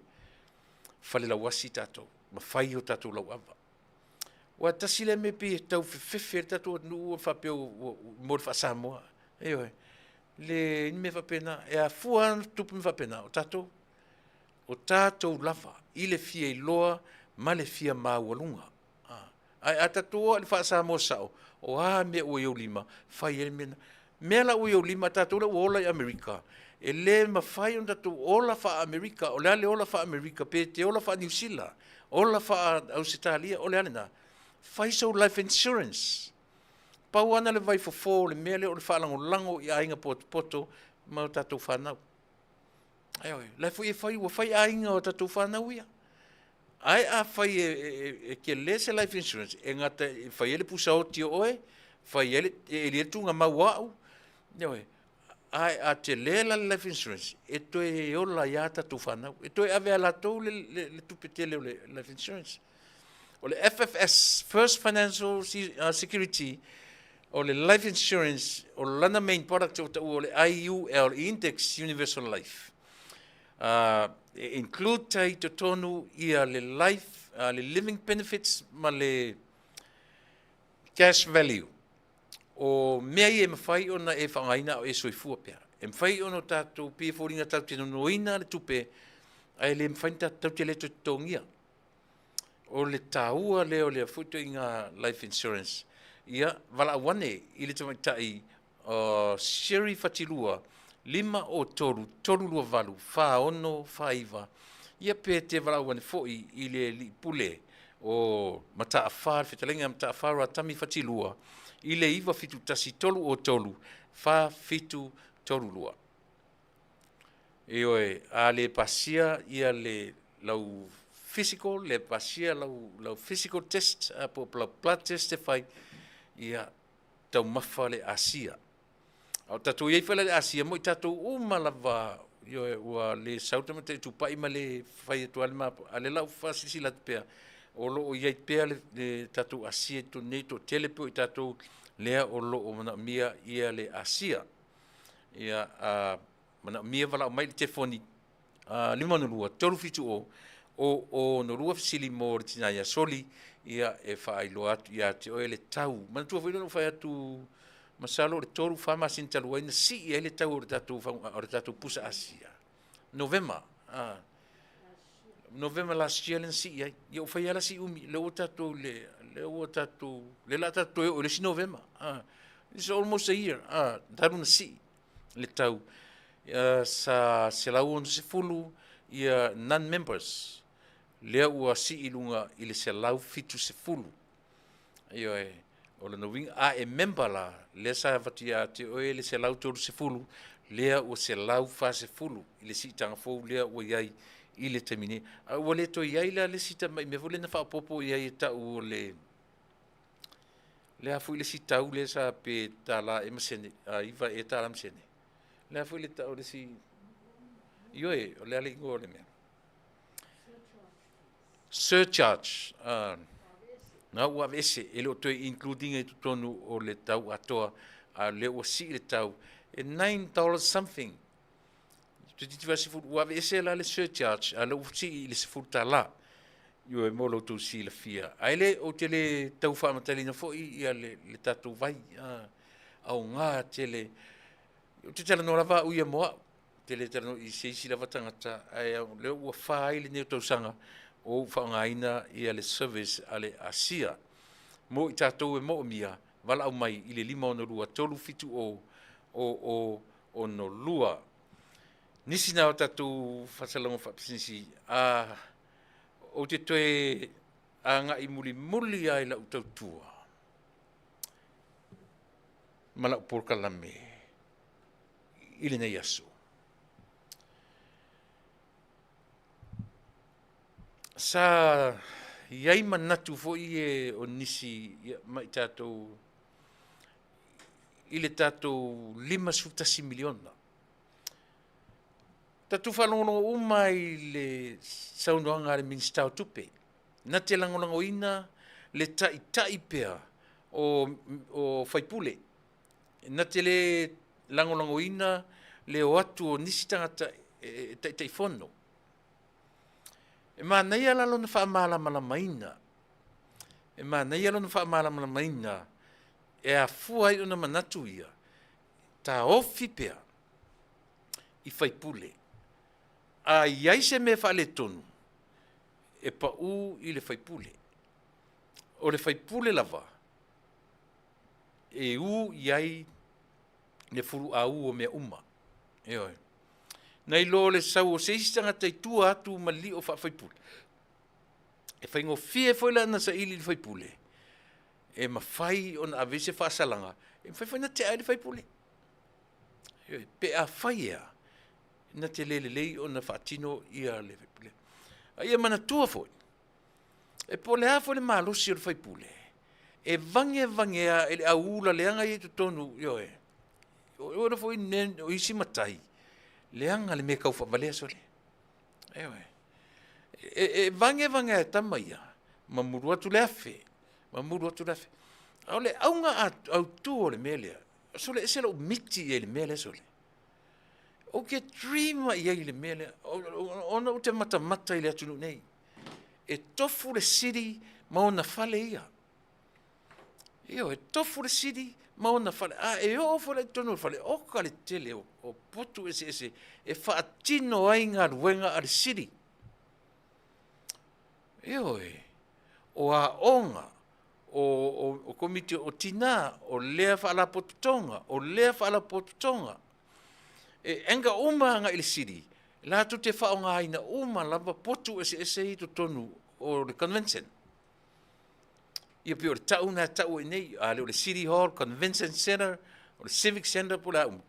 falelauasi tatou, ma fai o tatou lauava. Ua tasi lea mea pei e tau fefefe le tatou atunuu faapea mo le faa-Samoa. Ioe, le ni mea faapena, e afua lava ona tupu mea faapena, o tatou, o tatou lava i le fia iloa ma le fia maualuga. Ae a tatou o i le faa-Samoa sao, o a mea ua i ou lima, fai ai le mea lena. Mea la ua i ou lima, tatou la ua ola i Amerika, E lē mafai ona tatou ola faa-Amerika, o le a le ola faa-Amerika, pe te ola faa-Niu Sila, ola faa-Ausetalia, o le a lena? Fai sou life insurance. Pau lava na le vaifofo o le mea lea o le faalagolago i aiga potopoto ma o tatou fanau. Ioe, la e foi e fai, ua fai aiga o tatou fanau ia. Ae afai e tele se life insurance, e gata e fai ai le pusaoti o oe, fai ai le, e eli ai le tuugamau o au, ioe, ae a tele la le life insurance, e toe ola ai lava tatou fanau. E toe ave lava e latou le tupe tele o le life insurance. O le FFS, First Financial Security, o le life insurance, o lana main product ua taua o le IUL, Index Universal Life. E include ai i totonu ia le life, le living benefits ma le cash value. O mea ia e mafai ona e faaaogaina a o e soifua pea. E mafai ona tatou, pei e foliga tatou te nonoina le tupe, ae le mafai ona tatou te le toe totogia. O le taua lea o lea foi ituaiga life insurance. Ia, valaau ane i le tamaitai Sherry Fatilua 503 328 4649, ia pe te valaau ane foi i le alii pule o Mataafa, le fetalaiga ia Mataafa Ratami Fatilua i le 971 303 4732. Ioe, a le pasia ia le lau physical, le pasia lau physical test po o lau blood test e fai, ia taumafa le asia. A o tatou i ai foi la i le asia, mo i tatou uma lava, ioe, ua le sau le tamaitai tupai ma le fai atu lava le ma, a o lea la ua faasilasila atu pea, o lo o i ai pea le tatou asia i totonu nei, toatele pea o i tatou lea o lo o manaomia ia le asia. Ia, a manaomia valaau mai i le telefoni 562 370 002 fesili mo le tina ia Soli, ia e faailoa atu ia te oe le tau. Manatua foi lea na ou fai atu, masalo o le 3, 4 masina talu ai na sii ai le tau o le tatou, o le tatou pusa asia. Novema, Novema last year lea na sii ai. Ia ua fai lava la si umi, lea ua tatou le, lea ua tatou, lea la tatou toe oo i le isi Novema. It's almost a year, talu na sii le tau. Sa 160 ia non-members, lea ua sii i luga i le 170. Ioe, o lona uiga, a e member la, lea sa avatu ia te oe le 130, lea ua 140 i le siitaga fou lea ua i ai i le taimi nei. A ua le toe i ai la le isi tamai mea foi lea na faaopoopo i ai e tau o le, le a foi le isi tau lea sa pe tala ea ma sene, a iva ea tala ma sene. Le a foi le tau o le isi, ioe, o le a le igoa o le mea. Surcharge, na ua aveese, e le o toe include ina i totonu o le tau atoa, a o lea ua sii le tau, e $9 something. Toeitiiti 40, ua aveese la le surcharge, a o lea ua sii i le $10. Ioe, mo lo outou silafia. Ae le, ou te le tau faamatalaina foi ia le tatou vai, aoga tele. Ou te talanoa lava au ia mo au, ou te le talanoa i se isi lava tagata, ae o lea ua fa ai lenei tausaga o ou faaaogaina ia le service a le Asia. Mo i tatou e moomia, valaau mai i le 562 370 0062. Nisi na o tatou faasalalauga faapisinisi, a ou te toe agai mulimuli lava i lau tautua ma lau polokalame i lenei aso. Sa i ai manatu foi e o nisi ma i tatou i le tatou $51 miliona. Tatou faalogologo uma i le saunoaga a le Minisita o Tupe, na te lagolagoina le taitai pea o faipule, na te le lagolagoina le o atu o nisi tagata e taitaifono. E manaia la lona faamalamalamaina, e manaia lona faamalamalamaina e afua ai ona manatu ia, taofi pea i faipule. A i ai se mea faaletonu, e pau i le faipule. O le faipule lava e u i ai le fuluau o mea uma. Ioe. Nai lo le sau o se isi tagata i tua atu ma le lio faafaipule. E faigofie foi la ona saili i le faipule e mafai ona ave ai se faasalaga e mafai foi ona tea ai le faipule. Pe afai e a, na te le lelei ona faatino ia le faipule. A ia manatua foi, e po o le a foi le malosi o le faipule, e vage vage lava e le au ula leaga ia i totonu, ioe. O iloa foi o isi matai, leaga le mea e tau faavalea sole. Ioe. E vage vage lava e tama ia, mamulu atu le afe, mamulu atu le afe. A o le auga autu o le mea lea, sole, e ese lou miti i ai i le mea lea sole. Ou te dream lava i ai i le mea lea, ona ou te matamata i le atunuu nei. E tofu le sili ma ona fale ia. Ioe, e tofu le sili ma ona fale. A e oo foi la i totonu o le fale, oka le tele o potu eseese e faatino ai galuega a le sili. Ioe, o aoga, o komiti o tina, o lea faalapotopotoga, o lea faalapotopotoga. E anchor uma agai i le sili, latou te faaaogaina uma lava potu eseese ia i totonu o le convention. Ia pei o le tau lena e tau ai nei, a le o le City Hall, Convention Centre, o le Civic Centre po o le a uma.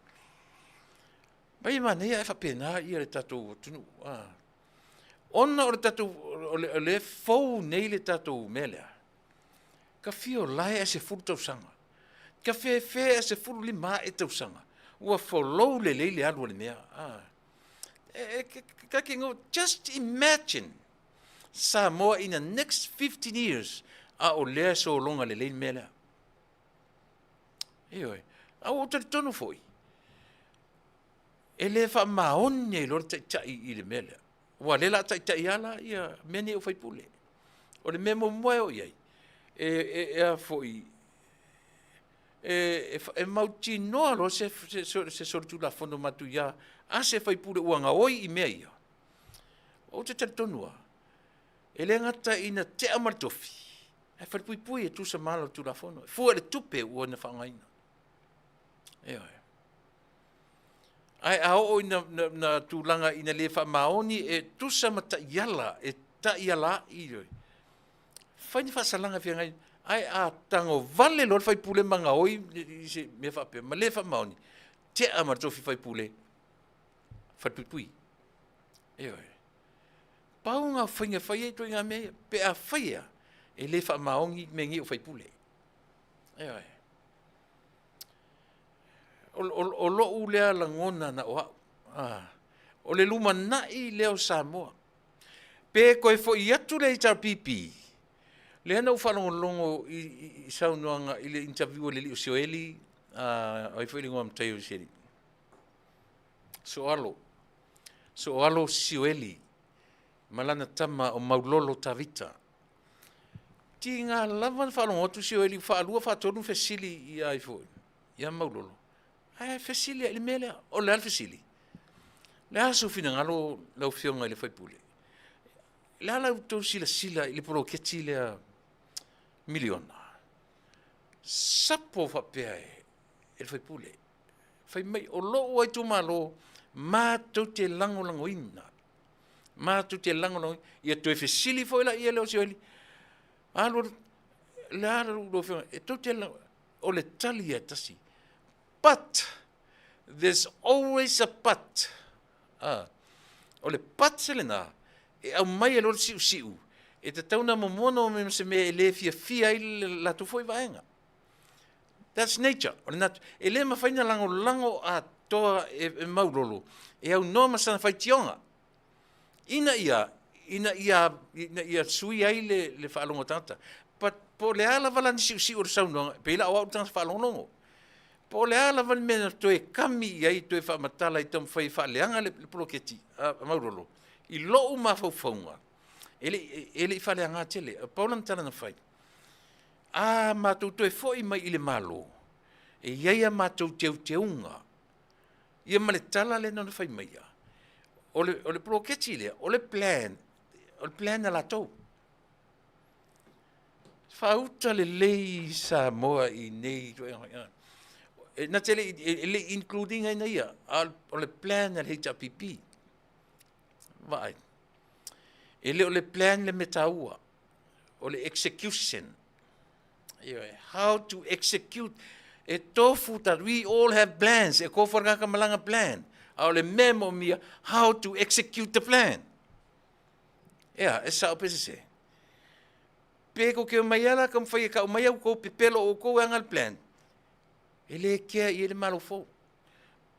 Mai e manaia ae faapena ia le tatou atunuu. Ona o le tatou, o lea e fou nei le tatou mea lea, ta fia o la e 10 tausaga, ta fefe ae 15 ae tausaga, ua folou lelei le alu o le mea. Just imagine Samoa in the next 15 years, a o lea e sologa lelei le mea lea. Ioe. A ua ou talitonu foi, e le faamaoni ai loa le taitai i le mea lea. Aua o lea o le a taitai lava la ia mea nei o faipule. O le mea muamua e oo i ai, e mautinoa loa se solitulafono matuia a se faipule ua gaoi i mea ia. Ou te talitonu lava, e le gata ina tea ma le tofi, ae falepuipui e tusa ma ala o le Tulafono, e fua i le tupe ua ia faaaogaina. Ioe. Ae a oo ina tulaga ina le faamaoni e tusa ma taiala, e taiala ai, fai ni faasalaga e feagai, ae a tagovale loa le faipule ma gaoi i se mea faapea ma le faamaoni, tea ma le tofi faipule, falepuipui. Ioe. Pau lena o faiga e fai ai ituaiga mea ia, pe afai e e le faamaoni mea nei o faipule. Ioe. O lou lea lagona na o au. O le lumanai lea o Samoa. Pe toe foi atu le HRPP, lea na ou faalogologo i saunoaga i le interview a le alii o Sioeli, o ai foi le igoa matai o Sioeli? Soalo. Soalo Sioeli ma lana tama o Maulolo Tavita. Tiga lava na faalogo atu Sioeli faalua faatolu fesili ia ai foi, ia Maulolo. Ae fesili i le mea lea, o le a le fesili? Le a sou finagalo lau Afioga i le faipule? Le a la outou silasila i le poloketi lea miliona? Sapo faapea e le faipule. Fai mai, o lou itumalo, matou te lagolagoina. Matou te lagolagoina. Ia toe fesili foi la ia lea o Sioeli. Alu, le a lau afioga, e tou te o le tali e tasi. But, there's always a but. O le but se lena, e aumai e loa le siusiu, e tatau na momono me se mea e le fiafia ai le latou foi vaega. That's nature. O le nat e le mafai na lagolago atoa e Maulolo, e aunoa ma sana faitioga. Ina ia sui ai le faalogo tagata. But po o le a lava la ni siusiu o le saunoaga, pei la o au le tagata faalogologo. Po o le a lava le mea na toe kami i ai, toe faamatala i taumafai e faaleaga le poloketi a Maulolo, i lou mafaufauga, e le i faaleaga tele. Pau lana tala na fai, a matou toe foi mai i le Malo, e i ai a matou teuteuga. Ia ma le tala lea na ona fai mai ia, o le poloketi lea, o le plan, o le plan a latou. Faauta lelei Samoa i nei e na te le i include ina ia, a o le plan a le HRPP. Vaai. E le o le plan le mea taua, o le execution. Ioe, how to execute. E tofu ta, we all have plans. E kofu le kaka malanga plan. A o le mea moomia, how to execute the plan. Ea, e sao pe se. Pe ko ke mai ala ka mwhai e ka umai au kou pepelo o kou e anga le plan. E le kea i e le malo fou.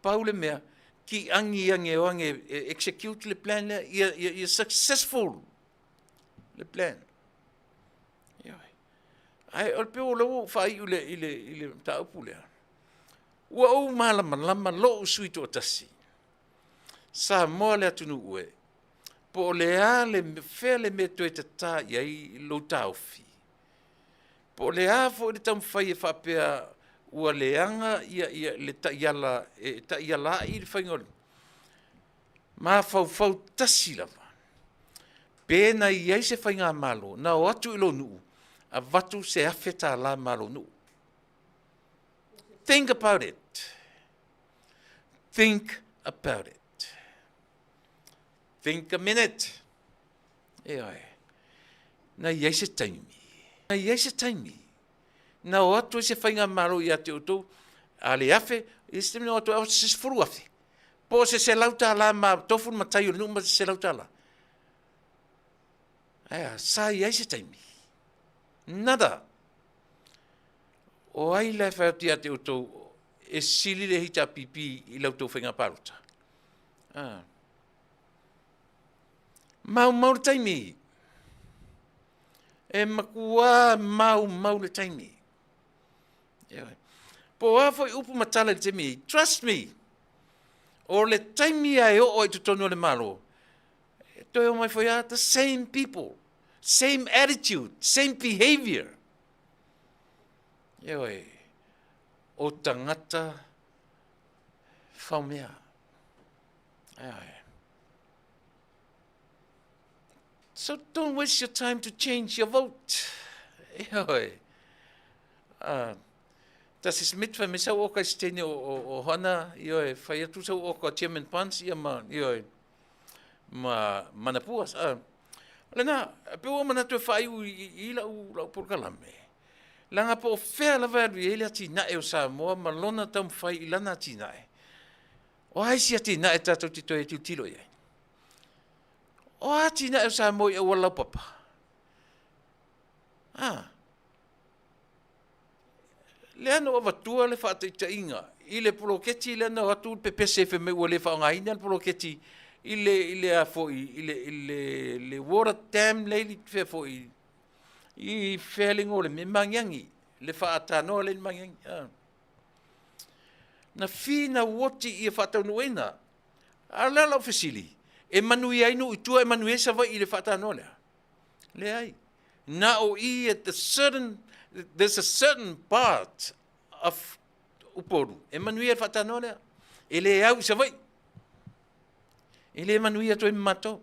Pau le mea, ki angi angi o angi e execute le plan lea, ia, ia, ia successful le plan. Ioe. Ae o le pei o lea ua ou faaiu i le, i le, i le mataupu lea. Ua ou malamalama lou sui toatasi. Samoa le atunuu e, po o le a le, fea le mea toe tatā i ai lou taofi. Po o le a foi le taumafai e faapea ua leaga ia, ia le taiala e taiala ai le faiga o le mafaufau tasi lava. Pe na i ai se faigamalo na o atu i lou nuu avatu se $1,000 ma lou nuu. Think about it. Think about it. Think a minute. Ioe. Na i ai se taimi. Na i ai se taimi. Na o atu ai se faigamalo ia te outou, a le afe, i se taimi na o atu ai se 10,000. Po o se $100 ma tofu le matai o le nuu ma se $100. Ae a, sa i ai se taimi. Nada. O ai la e fai atu ia te outou e sili le HRPP i la outou faiga palota? Ah. Maumau le taimi. E matua maumau le taimi. Ioe. Po o a foi upu ma tala i le taimi nei, trust me, o le taimi a e oo ai i totonu o le Malo, e toe omai foi lava the same people, same attitude, same behavior. Ioe, o tagata faumea. Ioe. So don't waste your time to change your vote. Ioe. Das ist mit, fai mai sau oka i se teine o, o, o Hana, ioe, fai atu sau oka Chairman Pans, ia ma, ioe, ma Manapua. O lena, pe ua manatu e faaiu i, i, i lau, lau polokalame. Leaga po o fea lava e alu i ai le atinae o Samoa ma lona taumafai i lana atinae. O a isi atinae tatou te toe tilotilo i ai? O a atinae o Samoa i auala laupapa? Ah. Lea na ou avatua le faataitaiga i le poloketi lea na o atu pepese fai mai ua le faaaogaina le poloketi i le i le a foi i le i le le water dam lea i fea foi i fea le igoa o le mea Magiagi le faatanoa lea i le Magiagi ah. Na finau oti ia faataunuuina. A o le a lau fesili, e manuia ai nuu i tua, e manuia ai Savaii i le faatanoa lea? Leai. Na o i at the certain, there's a certain part of Upolu e manuia i le faatanoa lea. E le au i Savaii. E le manuia atu ai ma matou.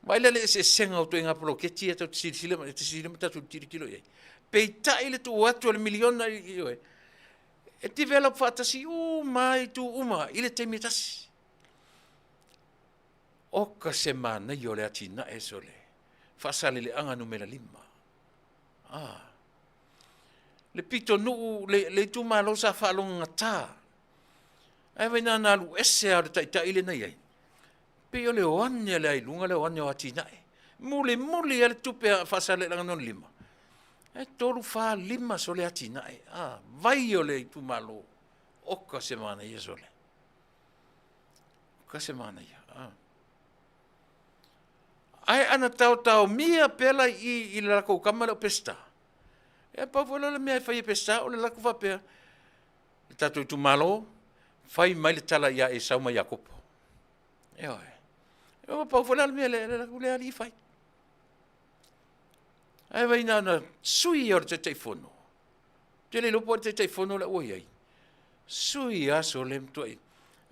Vaai la le eseesega o ituaiga poloketi ia tatou te silasila ma te silasila ma tatou tilotilo i ai. Peitai le tuu atu o le miliona i oe, e develop faatasi uma lava itu uma i le taimi e tasi. Oka se manaia o le atinae sole, Faasaleleaga numera 5. Ah. Le pitonuu, le, le itumalo sa faalogogata. Ae vai na na alu ese lava o le taitai lea na i ai. Pei o le o ane a le ailuga le o ane o atinae. Mulimuli lava le tupe a Faasaleleaga No. 5, e 3, 4, 5 sole atinae. A, vai o le itumalo, oka se manaia sole. Oka se manaia. A. Ae ana taotaomia pea la i, i le lakou kama lea o Peseta. E pau foi lea o le mea e fai e Peseta, o le lakou faapea, le tatou itumalo, fai mai le tala ia Esau ma Iakopo. Ioe. Ua pau foi la le mea le, le, le alii fai. Ae vai na ona sui ia o le Taitaifono. Ou te le iloa po o le Taitaifono la ua i ai. Sui aso le matuai.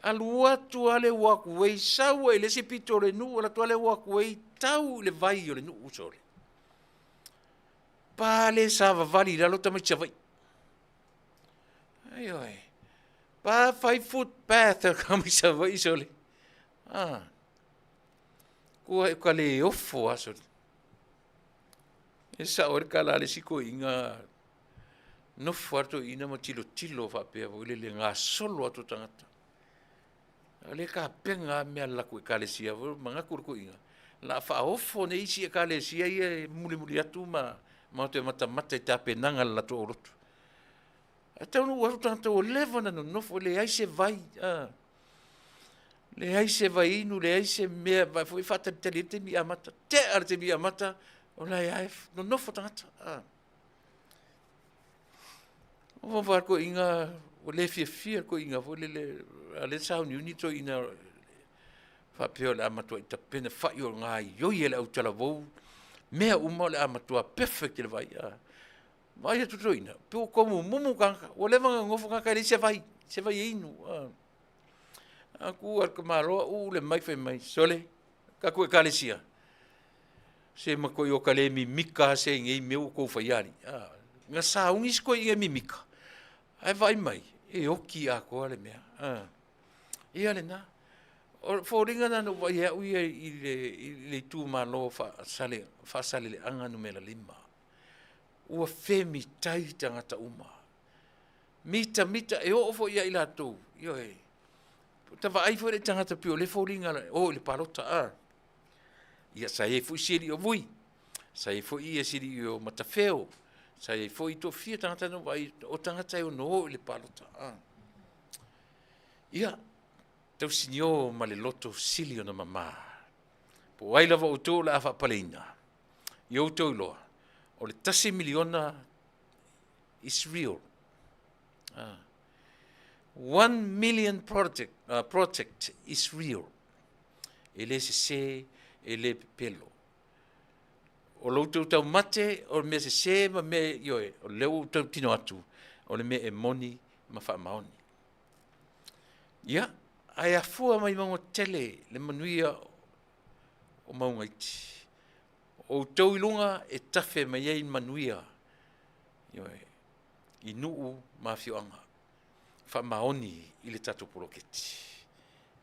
Alu atu lava le walkway, sau ai i le isi pito o le nuu, alu atu lava le walkway, tau i le vai o le nuu sole. Pa le savavali i lalo tamaiti Savaii. Ioe. Pa fai footpath a tamaiti Savaii sole. Ah. Kua e ka le ofo aso. E sao ai le tala a le isi toeaina, nofo lava le toeaina ma tilotilo faapea foi lele e gasolo atu o tagata. O lea e tapena lava mea a le latou Ekalesia foi lea, manatu le toeaina, o le a faaofo nei isi Ekalesia ia e mulimuli atu ma o atu e matamata i tapenaga a le latou aulotu. Ae taunuu atu tagata ua leva ona nonofo, e leai se vai, leai se vaiinu, leai se mea foi e faatalitali ai le taimi amata. Tea le taimi amata, o la e lava e nonofo tagata. Ua fai atu toeaiina, ua le fiafia le toeaina foi lele, a o lea e sauniuni le toeaina faapea o le a matuai tapena, fai o le gaoioi e le autalavou mea uma o le a matua perfect i le vaai. Vaai atu le toeaina, pei ua tomumumu tagata, ua leva ona nonofo tagata e leai se vai, se vai e inu. Ae tu lava le tamaloa uu le mic fai mai, sole, tatou Ekalesia, se matuai ota le mimita lava se i nei mea ua outou faia alii. Na sauni isi toeaiina e mimita, ae vaai mai, e oti atoa le mea. Ia lena. O foliga na na ou vaai e au ia i le itumalo o Faasaleleaga 5, ua femitai tagata uma, mitamita, e oo foi ia i latou, ioe, ua ta vaai foi lea i tagata pei o lea e foliga e o i le palota, a. Ia sa i ai foi si alii o Vui, sa i ai foi si alii o Matafeo, sa i ai foi, e toafia tagata na ou vaai o tagata e ono o i le palota. Ia, tausinio ma le loto sili ona mama, po o ai lava outou o le a faapaleina, ia outou iloa, o le $1 miliona is real. $1 million project, project is real. E le sese, e le pepelo. O lo outou taumate, o le mea sese ma mea, ioe, o lea ua ou tautino atu, o le mea e moni ma faamaoni. Ia, ae afua mai mauga tele le manuia o mauga iti. O outou i luga e tafe mai ai manuia, ioe, i nuu ma afioaga. Faamaoni i le tatou poloketi.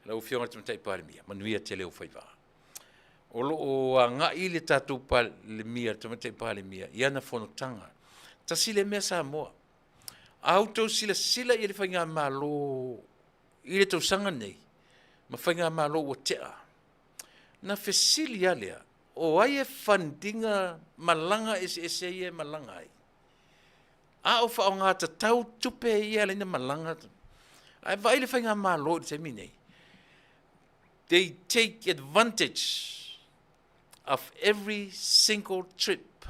Lau Afioga i le Tamaitai Palemia, manuia tele ou faiva. O lo o agai le tatou Palemia, le Tamaitai Palemia i ana fonotaga. Tasi lea mea Samoa, a outou silasila i le faigamalo i le tausaga lenei ma faigamalo ua tea, na fesili lava lea, o ai e fund ina malaga eseese ia e malaga ai? A o faaaoga tatau tupe ia e ala ai ona malaga? Ae vaai le faigamalo i le taimi lenei, they take advantage of every single trip.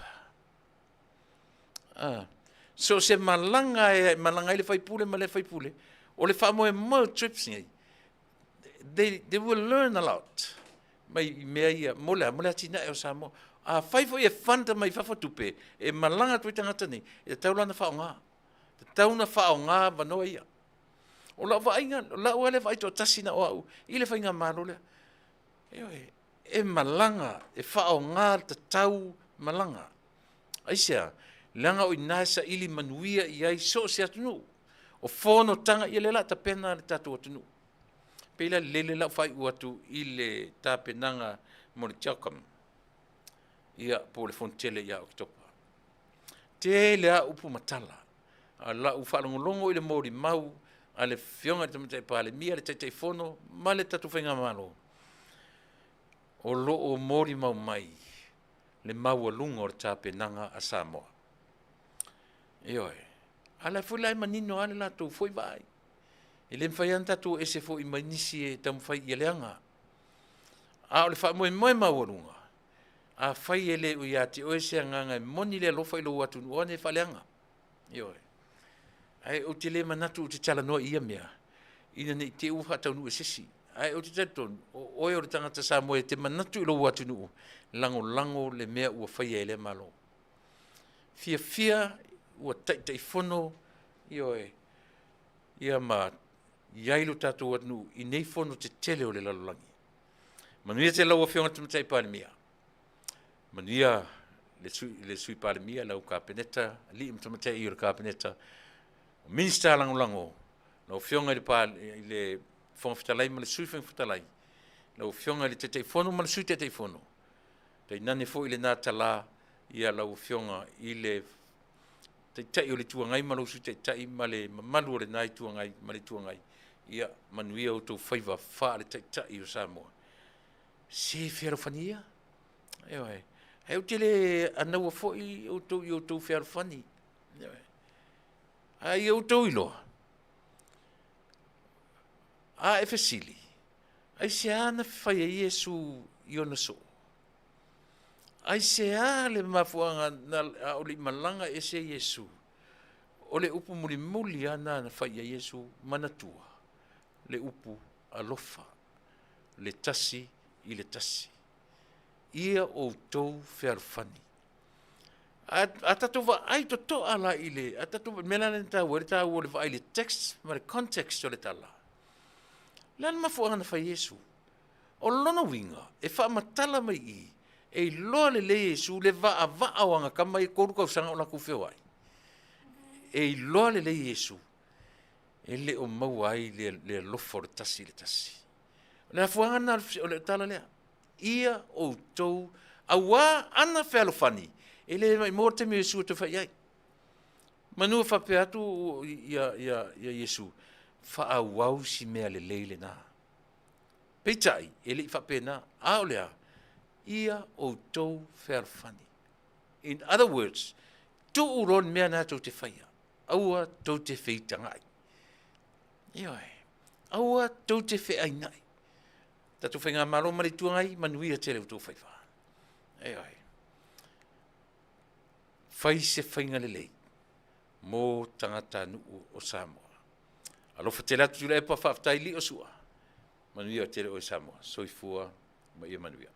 So o se malaga e malaga ai le faipule ma le faipule, o le faamoemoe o trips nei, they will learn a lot mai i mea ia mo le a? Mo le atinae o Samoa. Afai foi e fund mai fafo tupe e malaga atu ai tagata nei, e tatau la ona faaaoga. E tatau ona faaaoga avanoa ia. O lau vaaiga, o lau lava lea vaai toatasi na o au i le faigamalo lea. Ioe, e malaga, e faaaoga tatau malaga. Aisea? Leaga o i ina e saili manuia i ai so o se atunuu. O fonotaga, ia lea o le a tapena le tatou atunuu. Pei la lele lau faaiu atu i le tapenaga mo le CHOGM, ia po o le Fonotele ia Oketopa. Tele lava upu ma tala, a o lau faalogologo i le molimau a le Afioga i le Tamaitai Palemia, le Taitaifono ma le tatou Faigamalo, o lo o molimau mai le maualuga o le tapenaga a Samoa. Ioe. A o la foi la e manino lava le latou foi vaai. E le mafai lava ona tatou ese foi mai nisi e taumafai ia leaga. A o le faamoemoe maualuga, afai e le o ia te oe se agaga e moni le alofa i lou atunuu, aua ne i faaleaga. Ioe. Ae ou te le manatu ou te talanoa i ia mea, ina ne i te i ua faataunuu e se isi. Ae ou te talitonu, o oe o le tagata Samoa e te manatu i lou atunuu, lagolago le mea ua faia e lea Malo. Fiafia ua Taitaifono, ioe, ia ma i ai lo tatou atunuu i nei fono tetele o le lalolagi. Manuia tele lau Afioga i le Tamaitai Palemia, manuia le Sui Palemia, lau Kapeneta, alii ma tamaitai o le Kapeneta, Minisita Lagolago, lau Afioga i le Fofoga Fetalai ma le Sui Fofoga Fetalai. Lau Afioga i le Taitaifono ma le Sui Taitaifono, tainane foi lena tala ia lau Afioga i le Taitai o le Itu Agai ma lou Sui Taitai ma le mamalu o lena Itu Agai ma le Itu Agai, ia manuia outou faiva faale-Taitai o Samoa. Se fealofani ia. Ioe. Ae ou te le anaua foi outou i outou fealofani. Ioe. A ia outou iloa, a e fesili, aisea na fai ai Iesu i ona soo? Aisea le mafuaaga na a o le i malaga ese Iesu? O le upu mulimuli lava na na fai i ai Iesu, manatua le upu alofa, le tasi i le tasi. Ia outou fealofani. A, a tatou vaai totoa la i le, a tatou, mea la lea na taua ai le taua o le vaai i le text ma le context o le tala. O le a le mafuaaga na fai Iesu? O lona uiga, e faamatala mai i i, e iloa lelei e Iesu le vaavaa o ana tama ia e 3 tausaga o latou feoai. E iloa lelei e Iesu, e le o maua ai le, le alofa o le tasi i le tasi. O le afuaga lena o le tala lea. Ia outou, auā ana fealofani, e le maimoa le taimi o Iesu e toe fai ai. Manu e faapea atu ia, ia, ia Iesu, faaauau si mea lelei lena. Peitai, e le i faapena, a o le a? Ia outou fealofani. In other words, tuu loa le mea lena tou te faia. Aua tou te feitagai. Ioe. Aua tou te feainai. Tatou Faigamalo ma le Itu Agai, manuia tele outou faiva. Ioe. Fai se faiga lelei mo tagatanuu o Samoa. Alofa tele atu Tuilaepa, faafetai lio sua. Manuia tele oe Samoa. Soifua ma ia manuia.